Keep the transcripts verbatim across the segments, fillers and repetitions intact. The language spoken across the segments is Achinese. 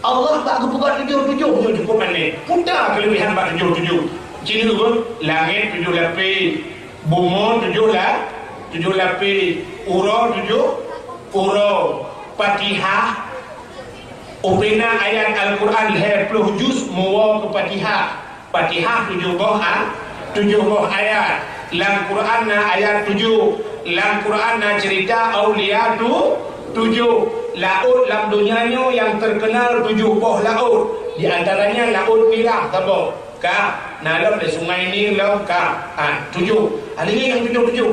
Allah bak geupeugah tujoh-tujoh nyoe cukup aneh. Peue ta keuleubehan bak tujoh-tujoh? Ci neuk beuh, langét tujoh lapéh, bumoe tujoh la-, tujoh lapéh, uroe tujoh uroe, Fatihah, ubena ayat Al-Quran lhèe ploh juz meuwoe keu Fatihah. Fatihah tujoh boh a-, tujoh boh ayat. Lam Quran na ayat tujoh. Lam Quran na cerita aulia tu-, tujoh. Laôt lam donya nyoe nyang terkenal tujoh boh laôt. Di antaranya Laôt Mirah saboh. Ka, na lom di Sungai Nil lom ka. Ha, tujoh. Hal ini nyang tujoh-tujoh.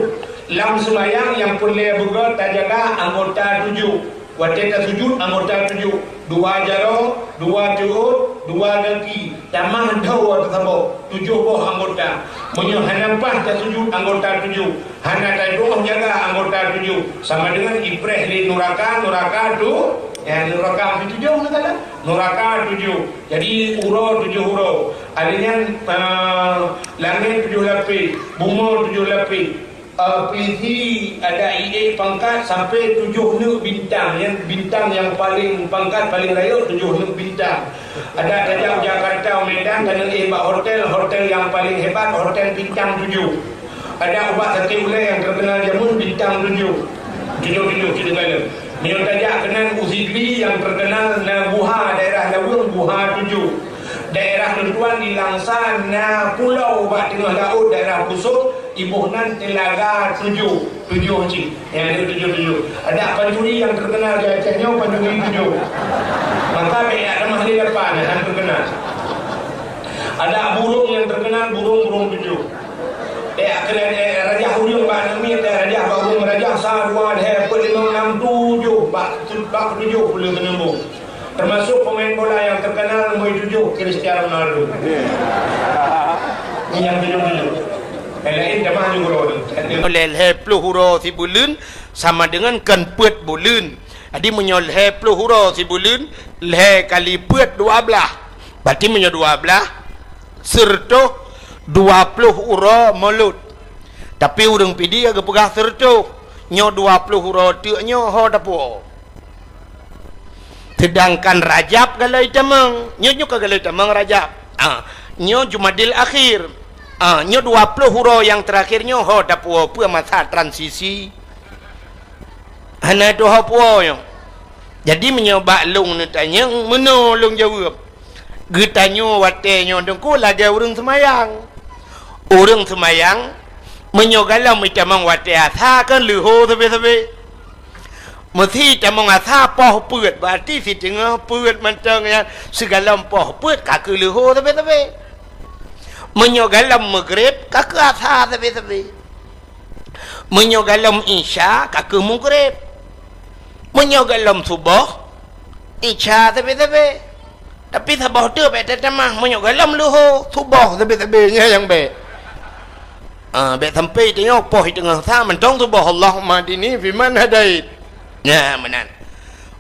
Lam sembahyang nyang peureulèe beugöt tajaga anggota tujoh. Watèe tasujud anggota tujoh, dua jaroe, dua teuôt, dua gaki, tamah dhoe teusaboh, tujoh boh anggota. Meunyoe hana paih tasujud anggota tujoh, hana tadoh jaga anggota tujoh, sama dengan ipreh lé nuraka, nuraka tu, eh, nuraka api tujoh nuraka, nuraka tujoh. Jadi uroe tujoh uroe. Alèh nyan, eh, langét tujoh lapéh, bumoe tujoh lapéh. Eh, pulisi ada ié pangkat sampai tujoh neuk bintang, nyan bintang nyang paling pangkat paling rayeuk tujoh neuk bintang. Ada tajak u Jakarta, u Medan, taneuk éh bak hotel, hotel nyang paling hebat, hotel bintang tujoh. Ada ubak Sate Ulèe nyang terkenal jameun bintang tujoh. Tujoh-tujoh cit teugala. Meunyoe tajak keunan u Sigli nyang terkenal na guha daerah Laweueng, guha tujoh. Daerah lôn tuan di Langsa na pulo bak teungoh laôt daerah Pusong, iboh nan Telaga Tujoh, tujoh cit. Ya, ada tujoh-tujoh. Ada pancuri nyang terkenal di Aceh nyoe, pancuri tujoh. Maka bèk tamah lé lapan nyang terkenal. Ada burung nyang terkenal, burung-burung tujoh. Eh, kena, eh, rajah ureueng bak aneuk miet, eh, rajah bak ureueng, rajah sa, dua, lhèe, peuet, limong, nam, tujoh, bak, bak tujoh puluh keuneuk. Termasuk pemain bola yang terkenal nombor tujuh, Cristiano Ronaldo. Ini yang tujuh-tujuh. Yang lain dah maju guru tu. Lhèe ploh uroe sibuleuen sama dengan kon peuet buleuen. Jadi meunyoe lhèe ploh uroe sibuleuen, lhèe kali peuet dua blah. Berarti meunyoe dua blah, seureutoh dua ploh uroe Maulud. Tapi ureueng Pidie geupeugah seureutoh, nyoe dua ploh uroe teuk nyoe ho tapuwoe. Sedangkan Rajab galai tamong, nyoe, nyoe ka galai tamong Rajab. Ah, nyoe Jumadil Akhir. Ah, nyoe dua ploh uroe nyang teurakhir nyoe ho tapuwoe, peue masa transisi. Hana tuho puwoe nyoe. Jadi meunyoe bak lôn neutanyong, meunoe lôn jaweueb. Geutanyoe watèe nyoe Teungku lagèe ureueng seumayang. Ureueng seumayang, meunyoe galom itamong watèe asa kan leuho sabe-sabe. Meusi tamong asa poh peuet, berarti siteungoh peuet mantong nyan sigalom poh peuet ka keu leuho sabe-sabe. Meunyoe galom Maghrib ka keu asa sabe-sabe. Meunyoe galom Isya ka keu Maghrib. Meunyoe galom Suboh, Isya sabe-sabe. Tapi saboh teuk bèk tatamah, meunyoe galom leuho, Suboh sabe-sabe, nyan nyang bèk. Ah, bèk sampai tanyoe poh teungoh sa mantong Suboh, Allahumma hdini fiman hadait. Nyan meunan.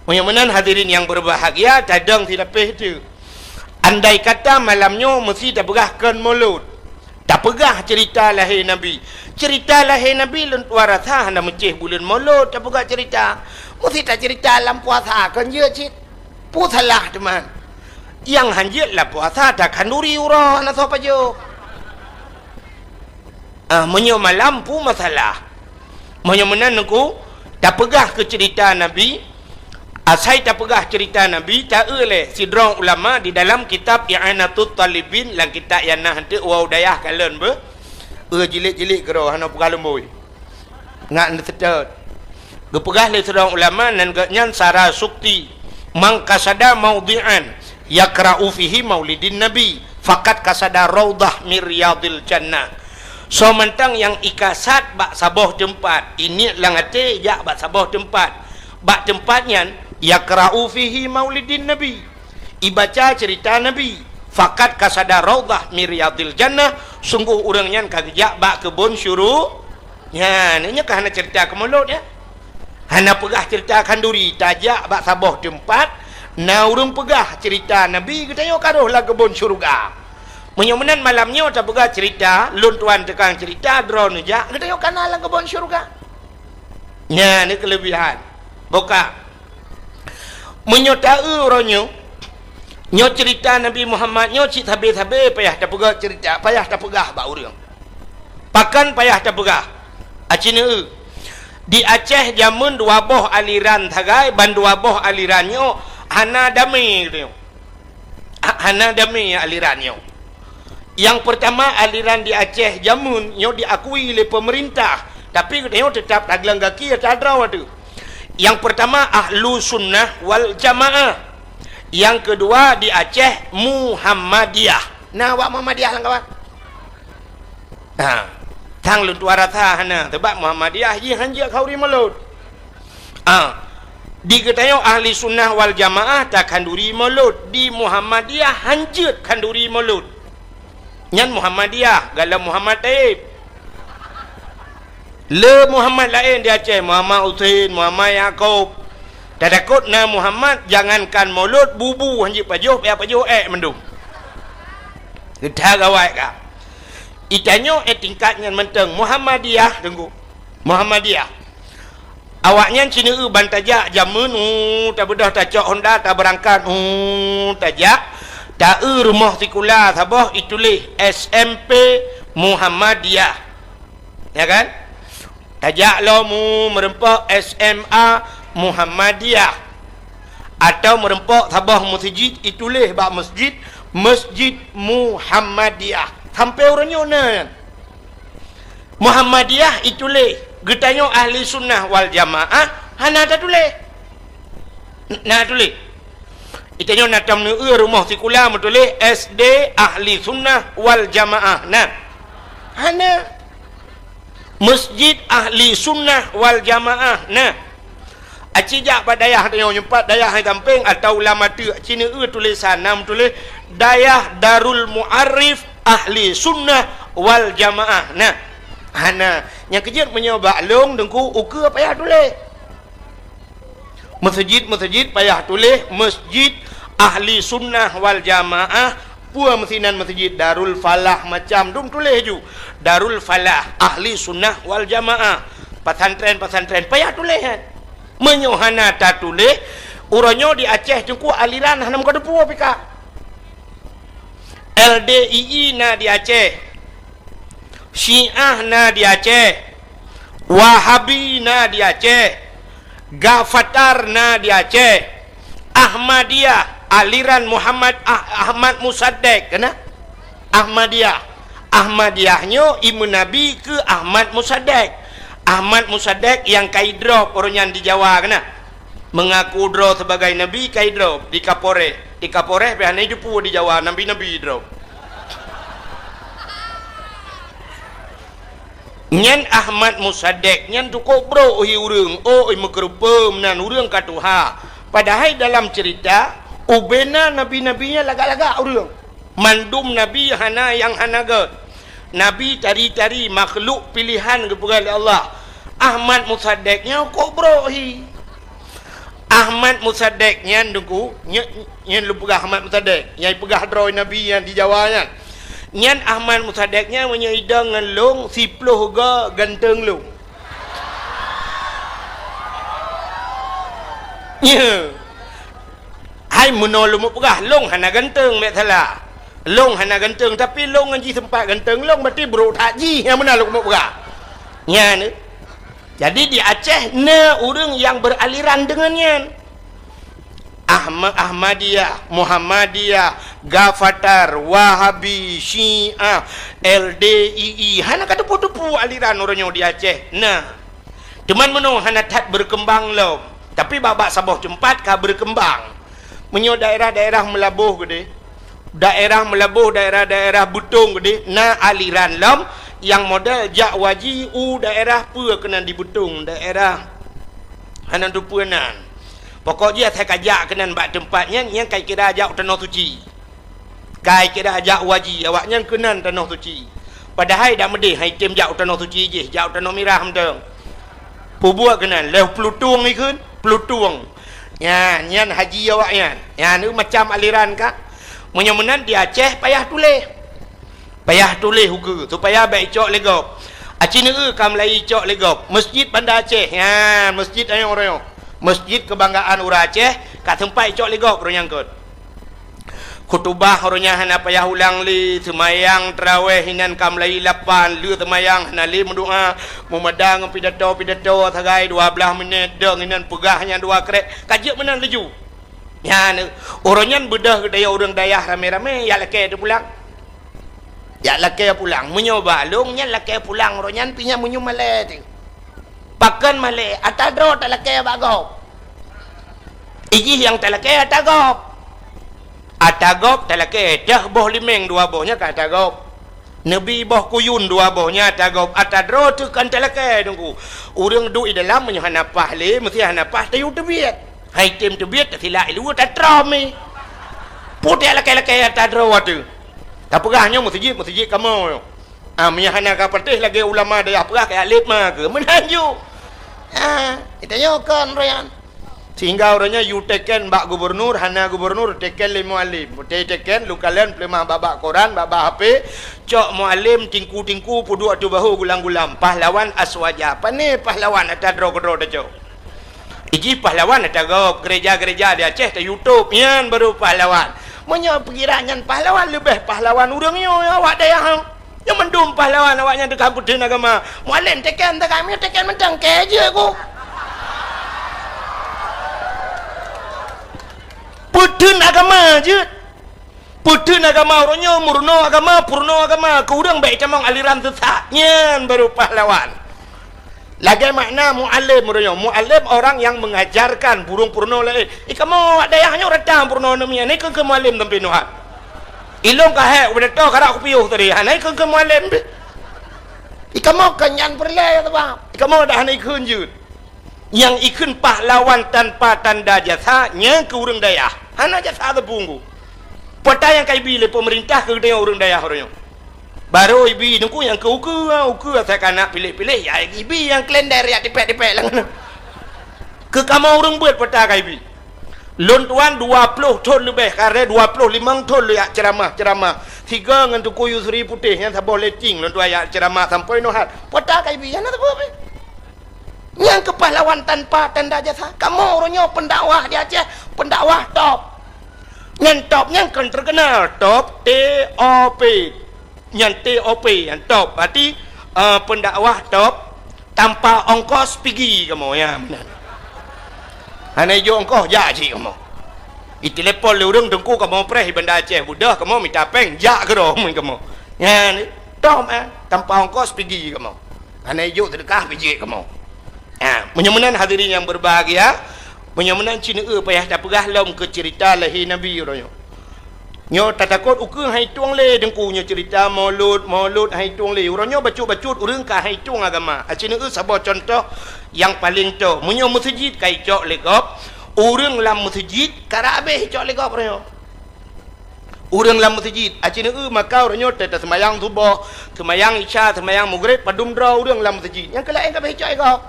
Meunyoe meunan hadirin nyang berbahagia, tadong silapeh teuk. Andai kata malam nyoe meusi tapeugah kon Maulud. Tapeugah cerita lahé Nabi. Cerita lahé Nabi lôn tuan rasa hana meucéh buleuen Maulud tapeugah cerita. Meusi tacerita lam puasa kon jeuet cit. Peue salah teuma? Nyang hanjeuet lam puasa takhanduri uroe hana soe pajoh. Ah, meunyoe malam peue masalah? Meunyoe meunan Teungku, tapeugah keu cerita Nabi, asai tapeugah cerita Nabi, ta-eu lé sidroe ulama di dalam kitab I'anatut Talibin, lam kitab nyang na hanteuk wau dayah kalon beuh, eu jilid-jilid keudroe hana peugah lumbôi. Ngat neuseutôt. Geupeugah lé sidroe ulama nan geuhnyan Sara Sukti, "Man qasada maudhi'an yakra'u fihi maulidin Nabi, faqad qasada raudhah min riyadhil jannah." Soe mantong nyang ikasad bak saboh teumpat, iniet lam até jak bak saboh teumpat. Bak teumpat nyan, yakra'u fihi maulidin Nabi. Ibaca cerita Nabi. Faqad qasada raudhah min riyadhil jannah, sungguh ureueng nyan ka geujak bak keubon syuru-, nyan, nyoe ka hana cerita keu Maulud, ya. Hana peugah cerita khanduri, tajak bak saboh teumpat, na ureueng peugah cerita Nabi, geutanyoe ka rhoh lam keubon syeuruga. Meunyoe meunan malam nyoe tapeugah cerita, lôn tuan tukang cerita, droeneuh jak, geutanyoe ka na lam keubon syeuruga. Nyan ni keulebihan. Buka. Meunyoe ta-eu uroe nyoe, Nyoe ceurita Nabi Muhammad nyoe cit sabe-sabe payah tapeugah ceurita, payah tapeugah bak ureuëng. Pakon payah tapeugah? Aci neueu. Di Aceh jameun dua boh aliran sagai, ban dua boh aliran nyoe hana damé geutanyoe. Ha-, hana damé aliran nyoe. Nyang peurtama, aliran di Aceh jameun nyoe diakui lé peumeurintah, tapi geutanyoe teutap tagleng gaki ata droe teuh. Nyang peurtama, Ahlu Sunnah wal Jamaah. Nyang keudua di Aceh, Muhammadiyah. Na awak Muhammadiyah lam kawan? Ha, sang lôn tuan rasa hana, sabab Muhammadiyah jih hanjeuet khanduri mulod. Ah, di geutanyoe Ahli Sunnah wal Jamaah takhanduri mulod, di Muhammadiyah hanjeuet khanduri mulod. Nyan Muhammadiyah, galom Muhammad Taib. Le Muhammad laén di Aceh, Muhammad Husein, Muhammad Yakub. Tatakot na Muhammad, jangankan mulod, bubu hanjeuet pajoh, payah pajoh ék mandum. Geutanyoe gawai ka. Geutanyoe ék tingkat nyan mantong Muhammadiyah, Teungku. Muhammadiyah. Awaknyan ci neueu ban tajak jameun, uh, tabeudôh tacok honda, tabeurangkat, uh, tajak, taeu rumoh sikula saboh ituléh S M P Muhammadiyah. Ya kan? Tajak lom, uh, meureumpok S M A Muhammadiyah. Atau meureumpok saboh meuseujid ituléh bak meusjid, Masjid Muhammadiyah. Sampoe uroe nyoe na nyan. Muhammadiyah ituléh, geutanyoe Ahli Sunnah wal Jamaah hana tatuléh. N-, na tuléh. Geutanyoe na tam neueu rumoh sikula meutuléh S D Ahli Sunnah wal Jamaah. Na? Hana. Masjid Ahli Sunnah wal Jamaah. Na? Aci jak bak dayah tanyoe, nyoe pat dayah hai sampéng atau lam ateueh, ci neueu tulésan na meutuléh Dayah Darul Mu'arif Ahli Sunnah wal Jamaah. Na? Hana. Nyang keujeuet meunyoe bak lôn Teungku, ukeue payah tuléh. Meuseujid-meuseujid payah tuléh Masjid Ahli Sunnah wal Jamaah, peue meusinan meuseujid Darul Falah macam dum tuléh ju. Darul Falah Ahli Sunnah wal Jamaah. Pesantren-pesantren payah tuléh nyan. Meunyoe hana tatuléh, uroe nyoe di Aceh Teungku aliran hana meukateupue pih ka. L D I I na di Aceh. Syiah na di Aceh. Wahabi na di Aceh. Gafatar na di Aceh. Ahmadiyah, aliran Muhammad Ah-, Ahmad Musaddek, kena? Ahmadiyah. Ahmadiyah nyoe imeunabi keu Ahmad Musaddek. Ahmad Musaddek nyang ka idrop uroe nyan di Jawa, kena? Mengaku droe sebagai nabi ka idrop di Kapolres. Di Kapolres pih hana jiteupeue di Jawa, nabi-nabi idrop. Nyan Ahmad Musaddek nyan cukôp brok hi ureuëng, oi meukeureupeue meunan ureuëng ka tuha. Padahai dalam ceurita, ubena nabi-nabi nyan lagak-lagak ureuëng. Mandum nabi hana nyang hana gét. Nabi tari-tari makhluk piléhan geupeugah lé Allah. Ahmad Musaddek nyan cukôp brok hi. Ahmad Musaddek nyan Teungku, nyo-, nyan lôn peugah Ahmad Musaddek, nyang peugah droe nabi nyan di Jawa nyan. Nyan Ahmad Musaddek nyan meunyoe idong ngon lôn, siploh go ganteng lôn. Nyo. Hai meunoe lôn peugah, lôn hana ganteng, bék salah. Lôn hana ganteng, tapi lôn ngon jih seumpat ganteng lôn, berarti brok that jih nyang meunan lôn peugah. Nyan. Jadi di Aceh na ureuëng nyang beraliran deungon nyan. Ahma-, Ahmadiyah, Muhammadiyah, Gafatar, Wahabi, Syiah, L D I I. Hana ka teupeue-teupeue aliran uroe nyoe di Aceh. Na. Teuma meunoe hana that berkembang lom. Tapi bak-bak saboh teumpat ka berkembang. Meunyoe daerah-daerah Meulaboh keudeh, daerah Meulaboh, daerah-daerah Beutong keudeh, na aliran lom nyang model jak waji u daerah peue keunan di Beutong, daerah hana teupeue nan. Pokok jih asai ka jak keunan bak teumpat nyan, nyan ka kira jak u Tanoh Suci. Ka kira jak waji awaknyan keunan Tanoh Suci. Padahai dak meudeh hai tem jak u Tanoh Suci jih, jak u Tanoh Mirah mantong. Peubuet keunan lheueh Peulutong ikheun, Peulutong. Nyan, nyan haji awaknyan. Nyan tu macam aliran ka. Meunyoe meunan di Aceh payah tuléh. Payah tuléh ukeue supaya bék icok lé gob. Aci neueu ka meulai icok lé gob. Masjid Banda Aceh. Nyan, masjid ayong royong. Masjid keubanggaan ureuëng Aceh ka teumpat icok lé gob roh nyang kot. Khutubah uroe nyan hana payah ulang lé, seumayang tarawèh inan ka mulai lapan, lheueh seumayang hana lé meudoa, meumada ngon pidato-pidato sagai dua blaih minèt, dong inan peugah nyang dua krek, ka jeuet meunan laju. Nyan, uroe nyan beudôh geutanyoe ureueng dayah ramé-ramé, jak lakèe teupulang. Jak lakèe pulang. Meunyoe bak lôn nyan lakèe pulang uroe nyan pih nyan meunyoe malèe teuh. Pakon malèe, ata droe talakèe bak gob. Ijih nyang talakèe ata gob. Ata gob talakèe, dah boh limeng dua boh nyan ka ata gob. Neubi boh kuyun dua boh nyan ata gob. Ata droe teuh kon talakèe, Teungku. Ureueng duek di dalam meunyoe hana paih lé, meusti hana paih tayue teubiet. Hai tem teubiet, tasilak i luwa, tatrom i. Putéh lakèe-lakèe ata droe teuh. Tapeugah nyoe meuseujid, meuseujid kamoe nyoe. Ah, meunyoe hana ka patéh lagèe ulama dayah peugah, kajak lét ma keuh. Meunan ju. Ah, geutanyoe kon uroe nyan. Sehingga uroe nyan yue teken bak gubernur, hana gubernur teken lé mualem. Teken leukalon peuleumah bak-bak koran, bak-bak H P, cok mualem tingku-tingku peuduek ateueh bahô gulam-gulam. Pahlawan aswaja. Pané pahlawan ata droe keudroe tacok. Ijih pahlawan ata gob, gereja-gereja di Aceh ta YouTube, nyan baru pahlawan. Meunyoe pikiran nyan pahlawan, leubeh pahlawan ureueng nyoe awak dayah. Nyoe mandum pahlawan awak nyan teuka peutheun agama. Mualem teken teuka, meunyoe teken mantong kèe jeuet ku. Peutheun agama jeuet. Peutheun agama uroe nyoe, meurunoe agama, peurunoe agama, keu ureueng bèk itamong aliran sesat. Nyan baru pahlawan. Lagèe makna mualem uroe nyoe. Mualem orang yang mengajarkan, burung peurunoe laén. I kamoe awak dayah nyoe rata peurunoe aneuk miet, hana ikheun-kheun mualem sampoe nyoe. Ilôn ka hék, ubeudatoe karap kupiôh tadi, hana ikheun-kheun mualem pih. I kamoe kon nyan peureulèe sabab. I kamoe dak hana ikheun jeuet. Nyang ikheun pahlawan tanpa tanda jasa, nyan keu ureueng dayah. Hana jasa teupunggu. Peue ata nyang ka ibi lé peumeurintah keu geutanyoe ureueng dayah uroe nyoe. Barô ibi Teungku nyang keu ukeue, ha, ukeue asai ka na piléh-piléh, ya ibi nyang kalender jak tipék-tipék lam. Keu kamoe ureueng beuet peue ata ka ibi. Lôn tuan dua ploh thon leubeh, karè dua ploh limong thon lôn jak ceuramah-ceuramah. Sigoe ngon Teungku Yusri Putéh nyang saboh letting lôn tuan jak ceuramah sampoe nyoe hat. Peue ata ka ibi, hana sapeue pih. Nyang keu pahlawan tanpa tanda jasa. Kamoe uroe nyoe pendakwah di Aceh, pendakwah top. Nyan top nyan kon terkenal, top, T O P. Nyan T O P, nyan top. Berarti, eh, pendakwah top, tanpa ongkos pigi kamoe, ya, meunan. Hana ijok ongkos, jak cit kamoe. Itelepon lé ureueng, "Teungku, kamoe preh di Banda Aceh, beudôh kamoe mita péng, jak keudroe," mun kamoe. Nyan, top, eh, tanpa ongkos pigi kamoe. Hana ijok seudeukah pih jeuet kamoe. Ha, meunyoe meunan hadirin nyang berbahagia, meunyoe meunan ci neueu payah tapeugah lom keu ceurita lahé Nabi uroe nyoe. Nyoe tatakot ukeue han itueng lé Teungku nyoe ceurita maulud, maulud han itueng lé. Uroe nyoe bacut-bacut ureueng ka han itueng agama. Ci neueu saboh cuntoh nyang paleng toe. Meunyoe meuseujid ka icok lé gob, ureueng lam meuseujid karap habéh icok lé gob uroe nyoe. Ureueng lam meuseujid, ci neueu maka uroe nyoe teuh taseumayang suboh, seumayang isya, seumayang mugreb, padum droe ureueng lam meuseujid. Nyang keu laén ka beh icok lé gob.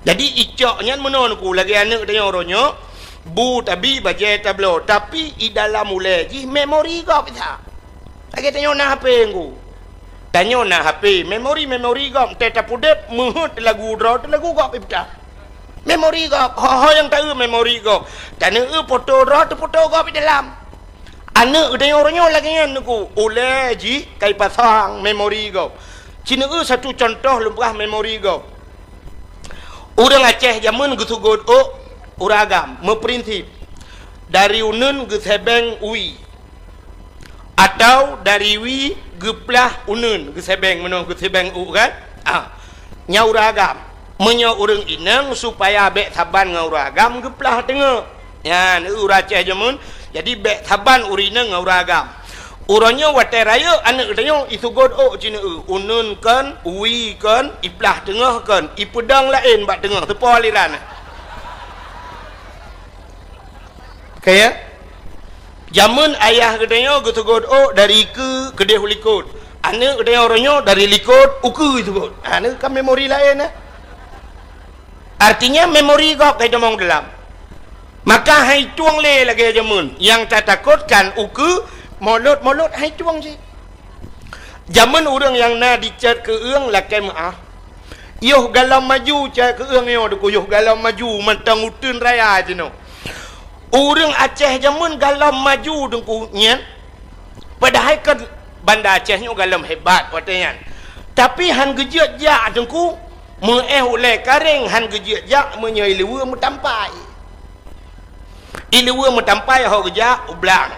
Jadi icok nyan meunoe Teungku, lagèe aneuk tanyoe uroe nyoe, bu tabi, bajèe tabloe, tapi i dalam ulèe jih memori gob that. Lagèe tanyoe na H P Teungku. Tanyoe na H P, memori-memori gob, teuh tapeudeuh meuheuet lagu droe teuh lagu gob ipeugah. Memori gob, ho-ho nyang taeu memori gob. Taneueu foto droe teuh foto gob di dalam. Aneuk geutanyoe uroe nyoe lagèe nyan Teungku, ulèe jih ka ipasang memori gob. Ci neueu satu cuntoh lôn peugah memori gob. Ureueng Aceh jameun geuseugot ôk ureueng agam, meuprinsip dari uneuen geusèbeng wie. Atau dari wie geuplah uneuen, geusèbeng meunoe, geusèbeng ôk kan? Ah, nyan ureueng agam. Meunyoe ureueng inong supaya bèk saban ngon ureueng agam geuplah teungoh. Nyan ureueng Aceh jameun, jadi bèk saban ureueng inong ngon ureueng agam. Uroe nyoe watèe rayeuk aneuk tanyoe iseugot ôk ci neueu, uneuen kon, wie kon, iplah teungoh kon, ipeudong laén bak teungoh, teupo aliran. Ka ya? Jameun ayah geutanyoe geuseugot ôk dari keue keudéh u likot. Aneuk geutanyoe uroe nyoe dari likot u keue seugot. Ha, nyoe kan memori laén, eh? Artinya memori gob ka itamong dalam. Maka han itueng lé lagèe jameun. Nyang tatakot kan u keue, molot-molot han itueng cit. Jameun ureueng nyang na dicèt keueung lakèe meu'ah. Yoh galom maju cèt keueung nyoe Teungku, yoh galom maju mantong uteuen raya jinoe. Ureuëng Aceh jameun galom maju Teungku nyan, padahai kan Banda Aceh nyoe galom hebat watée nyan. Tapi han geujeuet jak Teungku, meuéh ulée karéng han geujeuet jak meunyoe ileue meutampai. Ileue meutampai ho geujak u blang.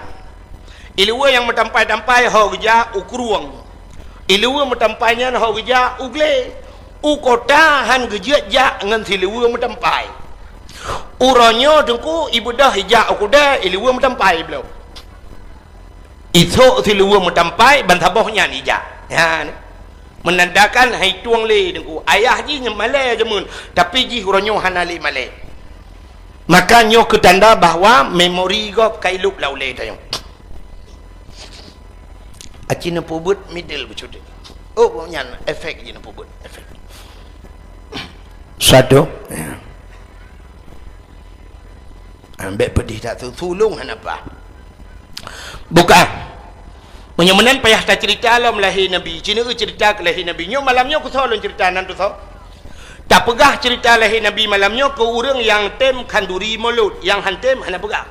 Ileue nyang meutampai-tampai ho geujak u krueng. Ileue meutampai nyan ho geujak u glé. U kota han geujeuet jak ngon sileue meutampai. Uroe nyoe Teungku ibeudôh ijak u keudè ileue meutampai bloe. Isok siluweue meutampai ban saboh nyan ijak. Nyan. Menandakan hai tueng lé Teungku. Ayah jih malée jameun, tapi jih uroe nyoe hana lé malée. Maka nyoe keu tanda bahwa memori gob ka ilop lam ulée tanyoe. Aci neupeubuet middle beucut. Oh, nyan efek jih neupeubuet efek. Satu. Ya. Ambek pedih that tu, tulông hana paih. Bukan. Meunyoe meunan payah tacerita lom lahé Nabi. Ci neueu cerita keu lahé Nabi. Nyoe malam nyoe kusoe lôn cerita nan tusoe. Tapeugah cerita lahé Nabi malam nyoe keu ureuëng nyang tem khanduri mulod, nyang han tem hana peugah.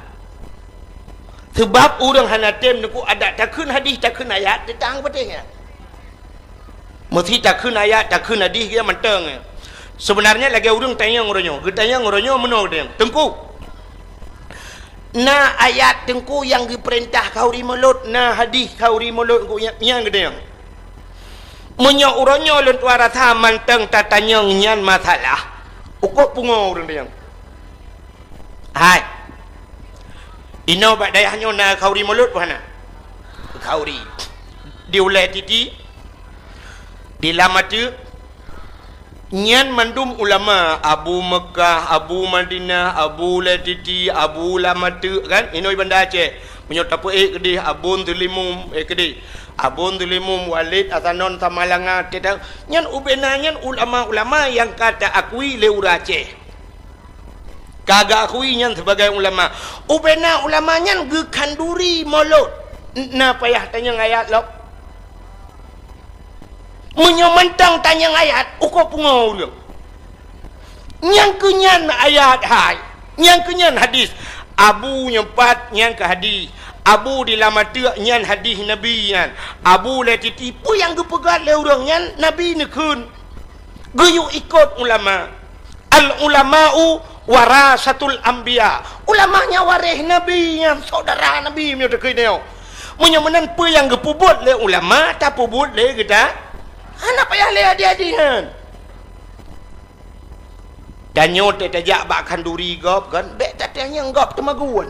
Seubab ureuëng hana tem neuku adat takheun hadih, takheun ayat, teutang patéh nyan. Meusi takheun ayat, takheun hadih, geuh mantong. Sebenarnya lagée ureuëng tanyong uroe nyoe, geutanyong uroe nyoe meunoe geuh, "Teungku, na ayat Teungku nyang geupeurintah khanduri mulod, na hadih khanduri mulod Teungku nyang, nyang geutanyong?" Meunyoe uroe nyoe lôn tuan rasa mantong tatanyong nyan masalah, ukoe pungo ureuëng tanyong. Hai. Inoe bak dayah nyoe na khanduri mulod peu hana? Khanduri. Di ulée titi, di lam ateuk, nyan mandum ulama, Abu Meukah, Abu Madinah, Abu Ulée Titi, Abu Lam Ateuk, kan? Inoe Banda Aceh. Meunyoe tapeuék keudeh Abon Teulimum, eh, keudeh. Abon Teulimum, Walid Hasanon Samalanga, teuta-, nyan ubena nyan ulama-ulama nyang ka taakui lé ureuëng Aceh. Ka geuakui nyan sebagai ulama. Ubena ulama nyan geukhanduri mulod. Na payah tanyong ayat lom. Meunyoe mantong tanyong ayat, ukoe pungo ureuëng. Nyang keu nyan ayat hai, nyang keu nyan hadis. Abu nyoe pat nyan keu hadis. Abu di Lam Ateuk nyan hadis Nabi nyan. Abu Ulée Titi peue nyang geupeugah lé ureuëng nyan Nabi neukheun. Geuyue ikot ulama. Al ulama'u warasatul anbiya. Ulama nyan waréh Nabi nyan, saudara Nabi meunyoe takheun nyoe. Meunyoe meunan peue nyang geupeubuet lé ulama, tapeubuet lé geuta. Hana payah lé hadih-hadih nyan. Tanyoe teuh tajak bak khanduri gob kan, bék tatanyong gob teumagun.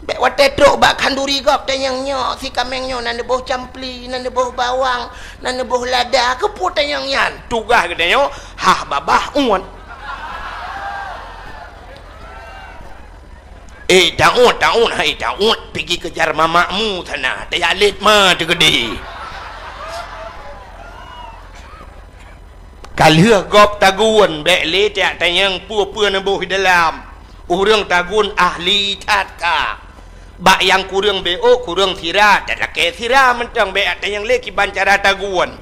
Bék watée trok bak khanduri gob tanyong nyoe, si kaméng nyoe na neuboh campli, na neuboh bawang, na neuboh lada, keupeue tanyong nyan? Tugaih geutanyoe, hah babah uet. Eh, taun, taun, hai taun, pigi keujar mamakmu sana, teuyalet ma teugeudi. Ka lheueh gob tagun, bék lé tajak tanyong peue-peue neuboh di dalam. Ureuëng tagun ahli that ka. Bak nyang kureueng béok, kureueng sira, talakée sira mantong bék tanyong lé kiban cara tagun.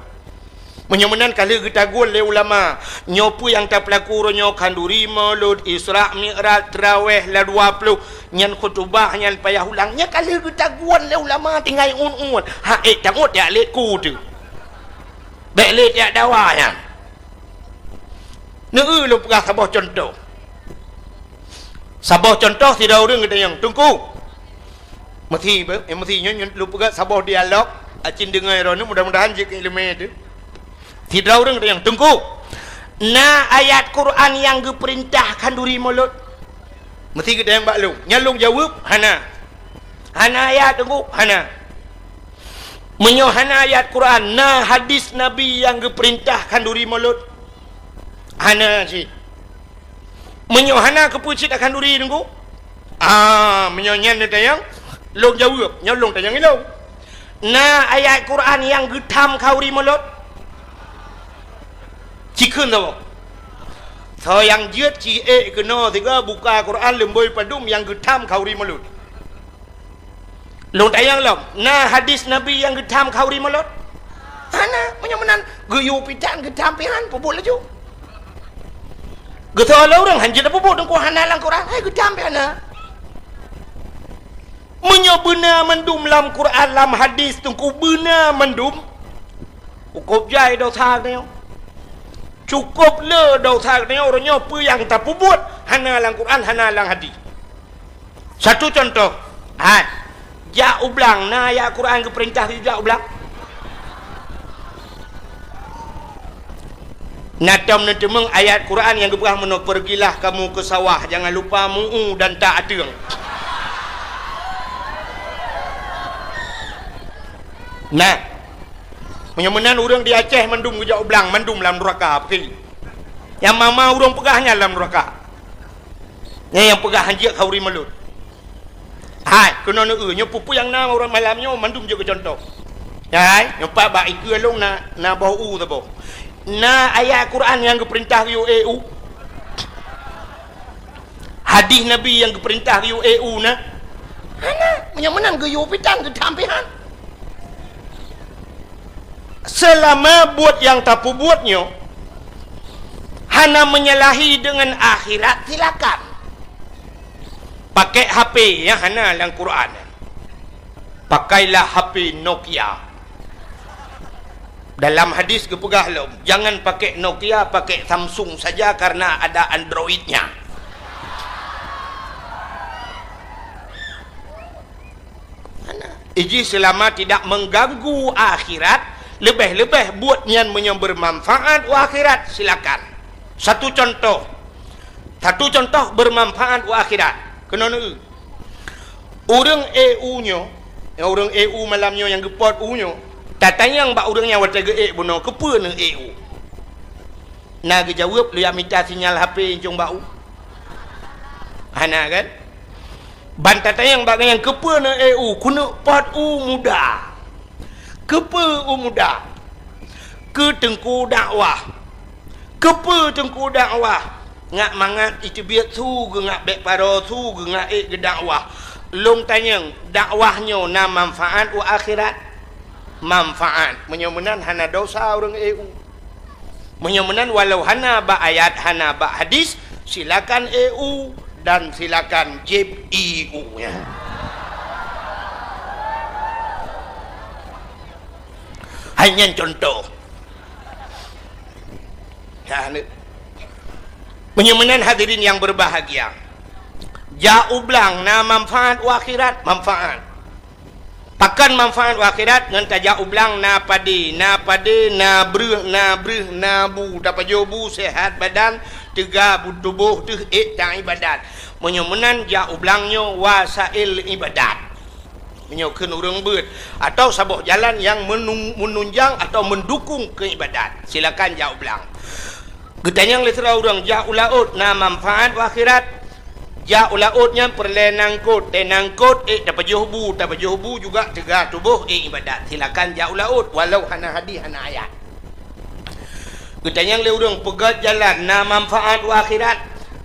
Meunyoe meunan ka lheueh geutagun lé ulama, nyoe peue nyang tapeulaku uroe nyoe khanduri mulod, Isra Mi'raj, Traweh, la dua ploh, nyan khutubah, nyan payah ulang, nyan ka lheueh geutagun lé ulama tinggai uet-uet. Ha ék tangut jak lét ku teuh. Bék lé jak dawa nyan. Neueu lôn peugah saboh cuntoh. Saboh cuntoh sidroe ureuëng geutanyong, "Teungku." Meusi, eh, meusi nyoe, nyoe lôn peugah saboh dialog, acin deungoe droeneuh, mudah-mudahan jeuet keu iéleumé teuh. Sidroe ureuëng geutanyong, "Teungku, na ayat Quran nyang geupeurintah khanduri mulod?" Meusi geutanyong bak lôn. Nyan lôn jaweueb, "Hana." "Hana ayat, Teungku?" "Hana." "Meunyoe hana ayat Quran, na hadis Nabi nyang geupeurintah khanduri mulod?" "Hana cit." "Meunyoe hana, keupeue cit khanduri, Teungku?" "Ah, meunyoe nyan neutanyong, lôn jaweueb, nyoe lôn tanyong ilôn. Na ayat Quran nyang geutham khanduri mulod?" Ci kheun saboh. Soe nyang jeuet ci ék keunoe sigoe buka Quran leumbôi padum nyang geutham khanduri mulod. Lôn tanyong lom, na hadis Nabi nyang geutham khanduri mulod? Hana, meunyoe meunan, geuyue pitan geutham pihan, peubuet laju. Geusoe lé ureuëng hanjeuet peubuet teungku hana lam Quran, hai geutam pih hana. Meunyoe beuna mandum lam Quran, lam hadis teungku beuna mandum, cukôp jai desya geutanyoe. Cukôp le desya geutanyoe, uroe nyoe peue nyang tapeubuet hana lam Quran, hana lam hadis. Satu contoh, hai, jak u blang, na ayat Quran geupeurintah jak u blang? Na tom neuteumeung ayat Quran nyang geupeugah meunoe, "Pergilah kamu ke sawah, jangan lupa mu'u dan tak ateueng." Nah, meunyoe meunan ureuëng di Aceh mandum geujak u blang, mandum lam nuraka, peuki. Nyang mama ureuëng peugah nyan lam nuraka. Nyan nyang peugah hanjeuet khauri mulod. Hai, keunoe neu-eu, nyoe peue-peue nyang na uroe malam nyoe mandum jeuet keu contoh. Hai, nyoe pat bak ikeue lôn na, na boh u saboh. Na ayat Quran nyang geupeurintah geuyue ék u? Hadis Nabi nyang geupeurintah geuyue ék u na? Hana. Meunyoe meunan geuyue pitan geutam pih han. Seulama buet nyang tapeubuet nyoe hana menyalahi deungon akhirat, silakan. Pakai H P nyang hana lam Quran. Pakailah H P Nokia. Dalam hadis geupeugah lom, "Jangan pakai Nokia, pakai Samsung saja karena ada Android-nya." Iji seulama tidak mengganggu akhirat, leubeh-leubeh buet nyan meunyoe beumanfaat u akhirat, silakan. Satu contoh, satu contoh beumanfaat u akhirat. Keunoe neu-eu. Ureuëng ék u nyoe, nyang ureuëng ék u malam nyoe nyang geupot u nyoe, tatanyong bak ureuëng nyan watée geuék bunoe, "Keupeue neuék u?" Na geujaweueb, "Lôn jak mita sinyal H P incong bak u." Hana kan? Ban tatanyong bak gobnyan, "Keupeue neuék u?" "Keuneuk pot u muda." "Keupeue u muda?" "Keu teungku dakwah." "Keupeue teungku dakwah?" "Ngat mangat iteubiet su geungat bék paro su geungat ék geudakwah." Lôn tanyong, dakwah nyoe na manfaat u akhirat? Manfaat. Meunyoe meunan hana desya ureuëng ék u. Meunyoe meunan, walau hana bak ayat, hana bak hadis, silakan ék u dan silakan jieb ie u nyan. Hai nyan contoh. Ya, ni. Meunyoe meunan hadirin yang berbahagia, jak u blang na manfaat u akhirat, manfaat. Pakon manfaat u akhirat? Ngon tajak u blang na padé, na padé, na breueh, na breueh, na bu, tapajoh bu, sehat badan, teuga bu tuboh teuh ék taibadat. Meunyoe meunan jak u blang nyoe wasail ibadat. Meunyoe kheun ureuëng beuet, atau saboh jalan nyang menung-, menunjang atau mendukung keu ibadat, silakan jak u blang. Geutanyong lé sidroe ureuëng, jak u laôt na manfaat u akhirat? Jak u laôt nyan peureulée nangkot, tée nangkot ék tapajoh bu, tapajoh bu juga teuga tuboh ék ibadat. Silakan jak u laôt, walau hana hadis, hana ayat. Geutanyong lé ureuëng, peugét jalan na manfaat u akhirat?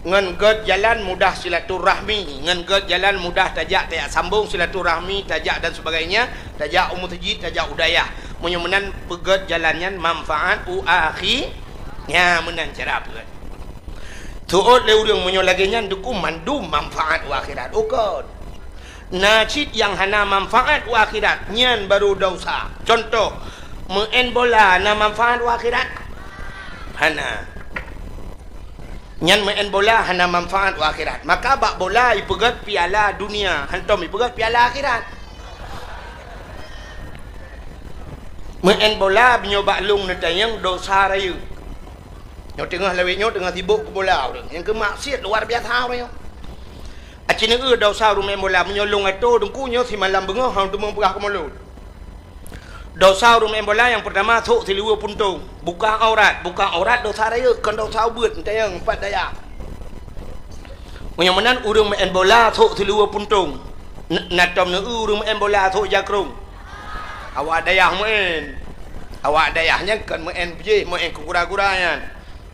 Ngon gét jalan mudah silaturahmi, ngon gét jalan mudah tajak, tajak sambong silaturahmi, tajak dan sebagainya, tajak u meuseujid, tajak u dayah. Meunyoe meunan peugét jalan nyan manfaat u akhi-, nya meunan cara peugét. Teuôt lé ureuëng meunyoe lagée nyan dukung mandum manfaat u akhirat. Ukon. Na cit nyang hana manfaat u akhirat, nyan barô desya. Contoh, meu'en bola na manfaat u akhirat? Hana. Nyan meu'en bola hana manfaat u akhirat. Maka bak bola ipeugét piala dunia, hantom ipeugét piala akhirat. Meu'en bola meunyoe bak lông neutanyong desya rayeuk. Nyoe teungoh lawét nyoe teungoh sibok keu bola ureuëng. Nyang keu maksiat luar biasa ureuëng nyoe. Aci neu-eu desya ureuëng meu'en bola, meunyoe lông atô teungku nyoe simalam beungoh hana teumé peugah keumulon. Desya ureuëng meu'en bola nyang peurtama sôk siluweue puntông, buka aurat, buka aurat desya rayeuk, kon desya ubeuet, meutayang pat dayah. Meunyoe meunan ureuëng meu'en bola sôk siluweue puntông, n-, na tom neu-eu ureuëng meu'en bola sôk jakrong. Awak dayah meu'en. Awak dayah nyan kon meu'en bijéh, meu'en keu gura-gura nyan.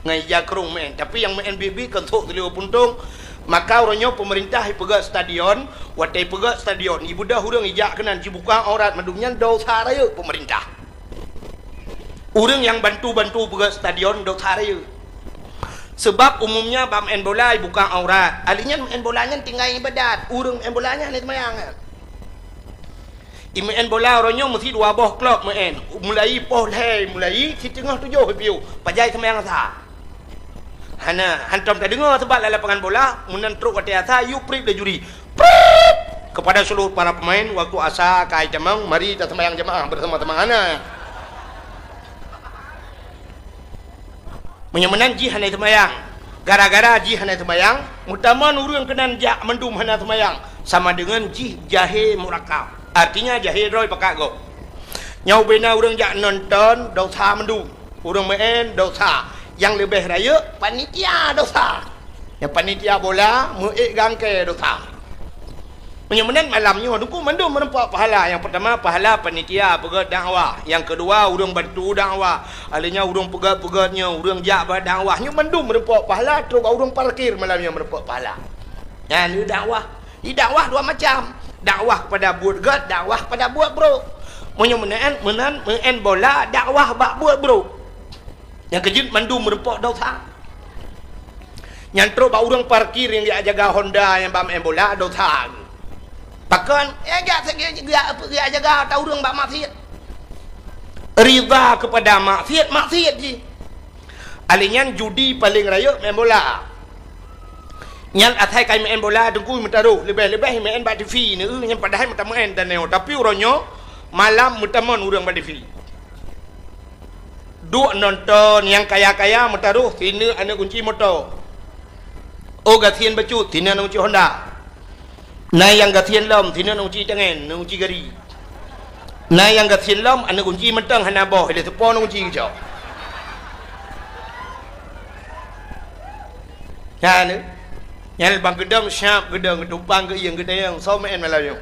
Ngon ija krong meu'en. Tapi nyang meu'en bit-bit kon sôk siluweue puntông. Maka uroe nyoe peumeurintah ipeugét stadion, watée ipeugét stadion, ibeudôh ureuëng ijak keunan jibuka aurat mandum nyan desya rayeuk peumeurintah. Ureuëng nyang bantu-bantu peugét stadion desya rayeuk. Seubab umumnya bak meu'en bola bukan aurat. Ahli nyan meu'en bola nyan tinggai ibadat. Ureuëng meu'en bola nyan hana teumayang nyan. Imeu'en bola uroe nyoe meusi dua boh klub meu'en. Mulai poh lhée, mulai siteungoh tujoh piôh. Pajan teumayang sa. Hana, hantom tadeungoe seubab lam lapangan bola, meunan trok watée asa, yue prip laju ri. Prip! Kepada seluruh para pemain, waktu asa ka itamong, mari taseumayang jamaah bersama-sama hana. Meunyoe meunan jih hana teumayang. Gara-gara jih hana teumayang, meutamong ureuëng keunan jak mandum hana teumayang, sama deungon jih jahé murakab. Artinya jahé droe pakat gob. Nyoe ubena ureuëng jak nonton, dosa mandum. Ureuëng meu'en, dosa. Nyang leubeh rayeuk, panitia, dosa. Nyang panitia bola, meu'ék gangkée, dosa. Meunyoe meunan malam nyoe, teungku mandum meureumpok pahala. Nyang peurtama, pahala panitia peugét dakwah. Nyang keudua, ureuëng bantu dakwah. Ahli nyan ureuëng peugét-peugét nyoe, ureuëng jak bak dakwah. Nyoe mandum meureumpok pahala, trok bak ureuëng parkir malam nyoe meureumpok pahala. Nyan dakwah. Di dakwah dua macam. Dakwah kepada buet gét, dakwah kepada buet brok. Meunyoe meunan, meunan meu'en bola, dakwah bak buet brok. Nyang keujeuet mandum meureumpok dosa. Nyang trok bak ureuëng parkir nyang jak jaga Honda nyang bak meu'en bola, dosa. Pakon? Eh, jak, jak, jak, jak jaga ata ureuëng bak maksiat. Ridha kepada maksiat, maksiat jih. Ahli nyan judi paleng rayeuk meu'en bola. Nyan asai kai meu'en bola teungku meutaroh, leubeh-leubeh meu'en bak TV neu, nyan padahai meutameu'en dan nyoe. Tapi uroe nyoe malam meutamong ureuëng bak TV. Duek nonton nyang kaya-kaya meutaroh sineuk aneuëk gunci moto. Oh gasien bacut sineuk aneuëk gunci Honda. Na nyang gasien lom sineuk aneuëk gunci tangen, aneuëk gunci gari. Na nyang gasien lom aneuëk gunci mantong hana boh, ilée teupo aneuëk gunci geucok. Nyan, nyan bang geudong siab geudong geutumpang geuieng geudayang soe meu'en malam nyoe.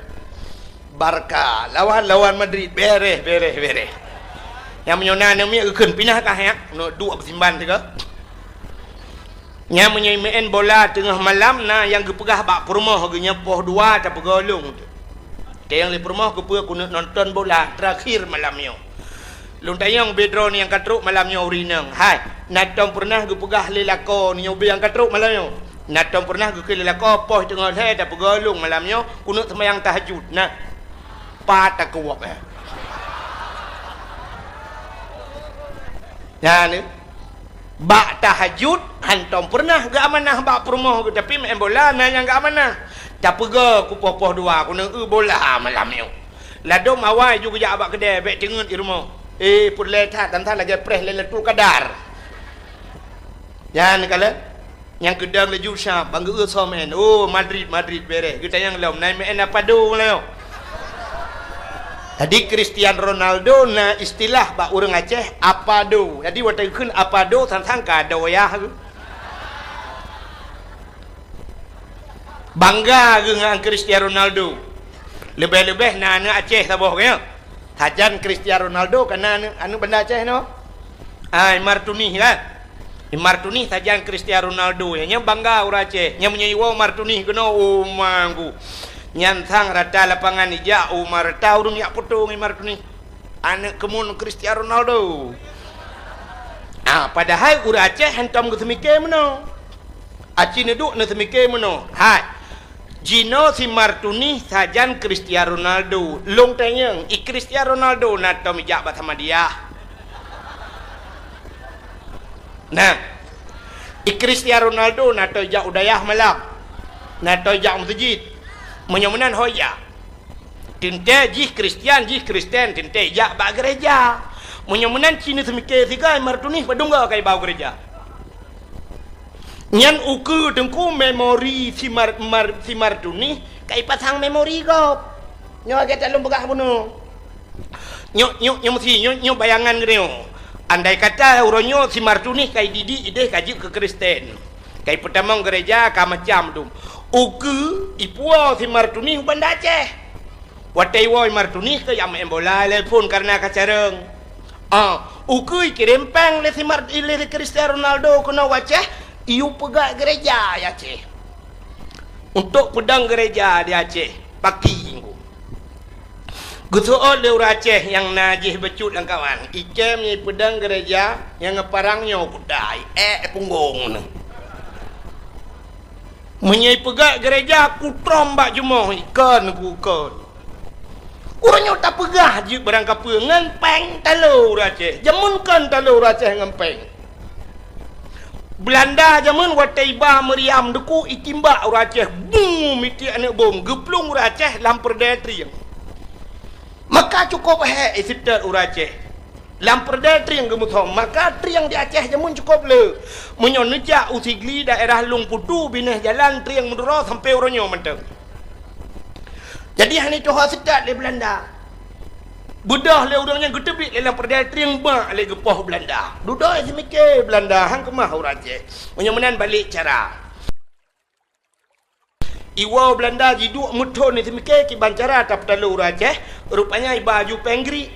Barca lawan, lawan Madrid, bereh, bereh, bereh. Nyang meunyoe na aneuk miet geukheun pinah kah nyak, neuk duek beusimban sigoe. Nyang meunyoe meu'en bola teungoh malam na nyang geupeugah bak peurumoh geuh nyan poh dua tapeugolong. Teunyang lé peurumoh geupeue keuneuk nonton bola terakhir malam nyoe. Lôn tanyong bak droeneuh nyang ka trok malam nyoe ureuëng inong, hai, na tom peureunah geupeugah lé lakoe nyoe ubé nyang ka trok malam nyoe? Na tom peureunah geukheun lé lakoe poh teungoh lhée tapeugolong malam nyoe keuneuk seumayang tahajud? Nah, pat takeuwab, eh. Nyan, eh, bak tahajud hantom peureunah geuamanah bak peurumoh geuh, tapi meu'en bola na nyang geuamanah. Tapeugah kupoh-poh dua keuneuk eu bola malam nyoe. Ladom awai ju geujak bak keudè bék teungeut di rumoh. Eh, peureulée that, dan that lagée preh Lailatul Qadar. Nyan kalon, nyang keudong laju siab, bang geu-eu soe meu'en. Oh, Madrid, Madrid bereh. Geutanyong lom, na meu'en apa do meulayoe? Jadi Cristiano Ronaldo na istilah bak ureuëng Aceh apa do. Jadi watée geukheun apa do, sang-sang ka do yah. Bangga geuh ngon Cristiano Ronaldo. Leubeh-leubeh na aneuk Aceh saboh, nyoe. Sajan Cristiano Ronaldo ka na aneuk, aneuk Banda Aceh nyoe. Ah, Imar Tunih kan? Imar Tunih sajan Cristiano Ronaldo. Nyan, nyan bangga ureuëng Aceh. Nyan meunyoe iwoe Imar Tunih keunoe, oh, manggu. Nyan sang rata lapangan ijak, oh, ma rata ureuëng jak poto ngon Imar Tunih. Aneuk keumun Cristiano Ronaldo. Ah, padahai ureuëng Aceh hantom geuseumiké meunoe. Aci neuduek neuseumiké meunoe. Hai. Jinoe si Imar Tunih sajan Cristiano Ronaldo. Lôn tanyong, i Cristiano Ronaldo na tom ijak bak Samadiyah? Nah. I Cristiano Ronaldo na tom ijak u dayah malam? Na tom ijak u meuseujid? Meunyoe meunan ho ijak. Teuntée jih Kristian, jih Kristen, teuntée jak bak gereja. Meunyoe meunan ci neuseumiké sigoe Imar Tunih padum goe ka iba u gereja. Nyan ukeue teungku memori si Imar, Imar, si Imar Tunih ka ipasang memori gob. Nyoe lagée that lôn peugah bunoe. Nyoe, nyoe, nyoe meusi, nyoe, nyoe bayangan geutanyoe. Andai kata uroe nyoe si Imar Tunih ka ididik ideh ka jeuet keu Kristen. Ka ipeutamong gereja ka macam dum. Ukeue ipuwoe si Imar Tunih u Banda Aceh. Watée iwoe Imar Tunih keu jak meu'en bola lé phon kareuna ka carông. Ah, ukeue ikirém péng lé si Imar, lé Cristiano Ronaldo keunoe u Aceh, iyue peugah gereja di Aceh. Untuk peudong gereja di Aceh, paki. Geuseuôt lé ureuëng Aceh nyang na jih bacut lam kawan, ikém nyan ipeudong gereja nyang ngon parang nyoe kuda, ék punggong nyoe. Meunyoe peugah gereja kutrom bak jumoh, ikon ku kon. Uroe nyoe tapeugah jeuet barang kapeue ngon péng talo ureuëng Aceh. Jameun kon talo ureuëng Aceh ngon péng. Beulanda jameun watée iba meuriam duku itimbak ureuëng Aceh, bum, mitiek aneuëk bom, geuplueng ureuëng Aceh lam peureudée trieng. Maka cukôp hék iseutôt ureuëng Aceh. Lam peureudée trieng geumusom, maka trieng di Aceh jameun cukôp le. Meunyoe neujak u Sigli daerah Lueng Putu binéh jalan trieng meuduro sampoe uroe nyoe mantong. Jadi hana tuha seutôt lé Beulanda. Beudôh lé ureuëng nyan geuteubiet lé lam peureudée trieng bak lé geupoh Beulanda. Dudoe seumiké Beulanda han keumah ureuëng Aceh. Meunyoe meunan balek cara. Iwoe Beulanda jiduek meuthon seumiké kiban cara tapeutalo ureuëng Aceh, rupanya iba aju péng grik.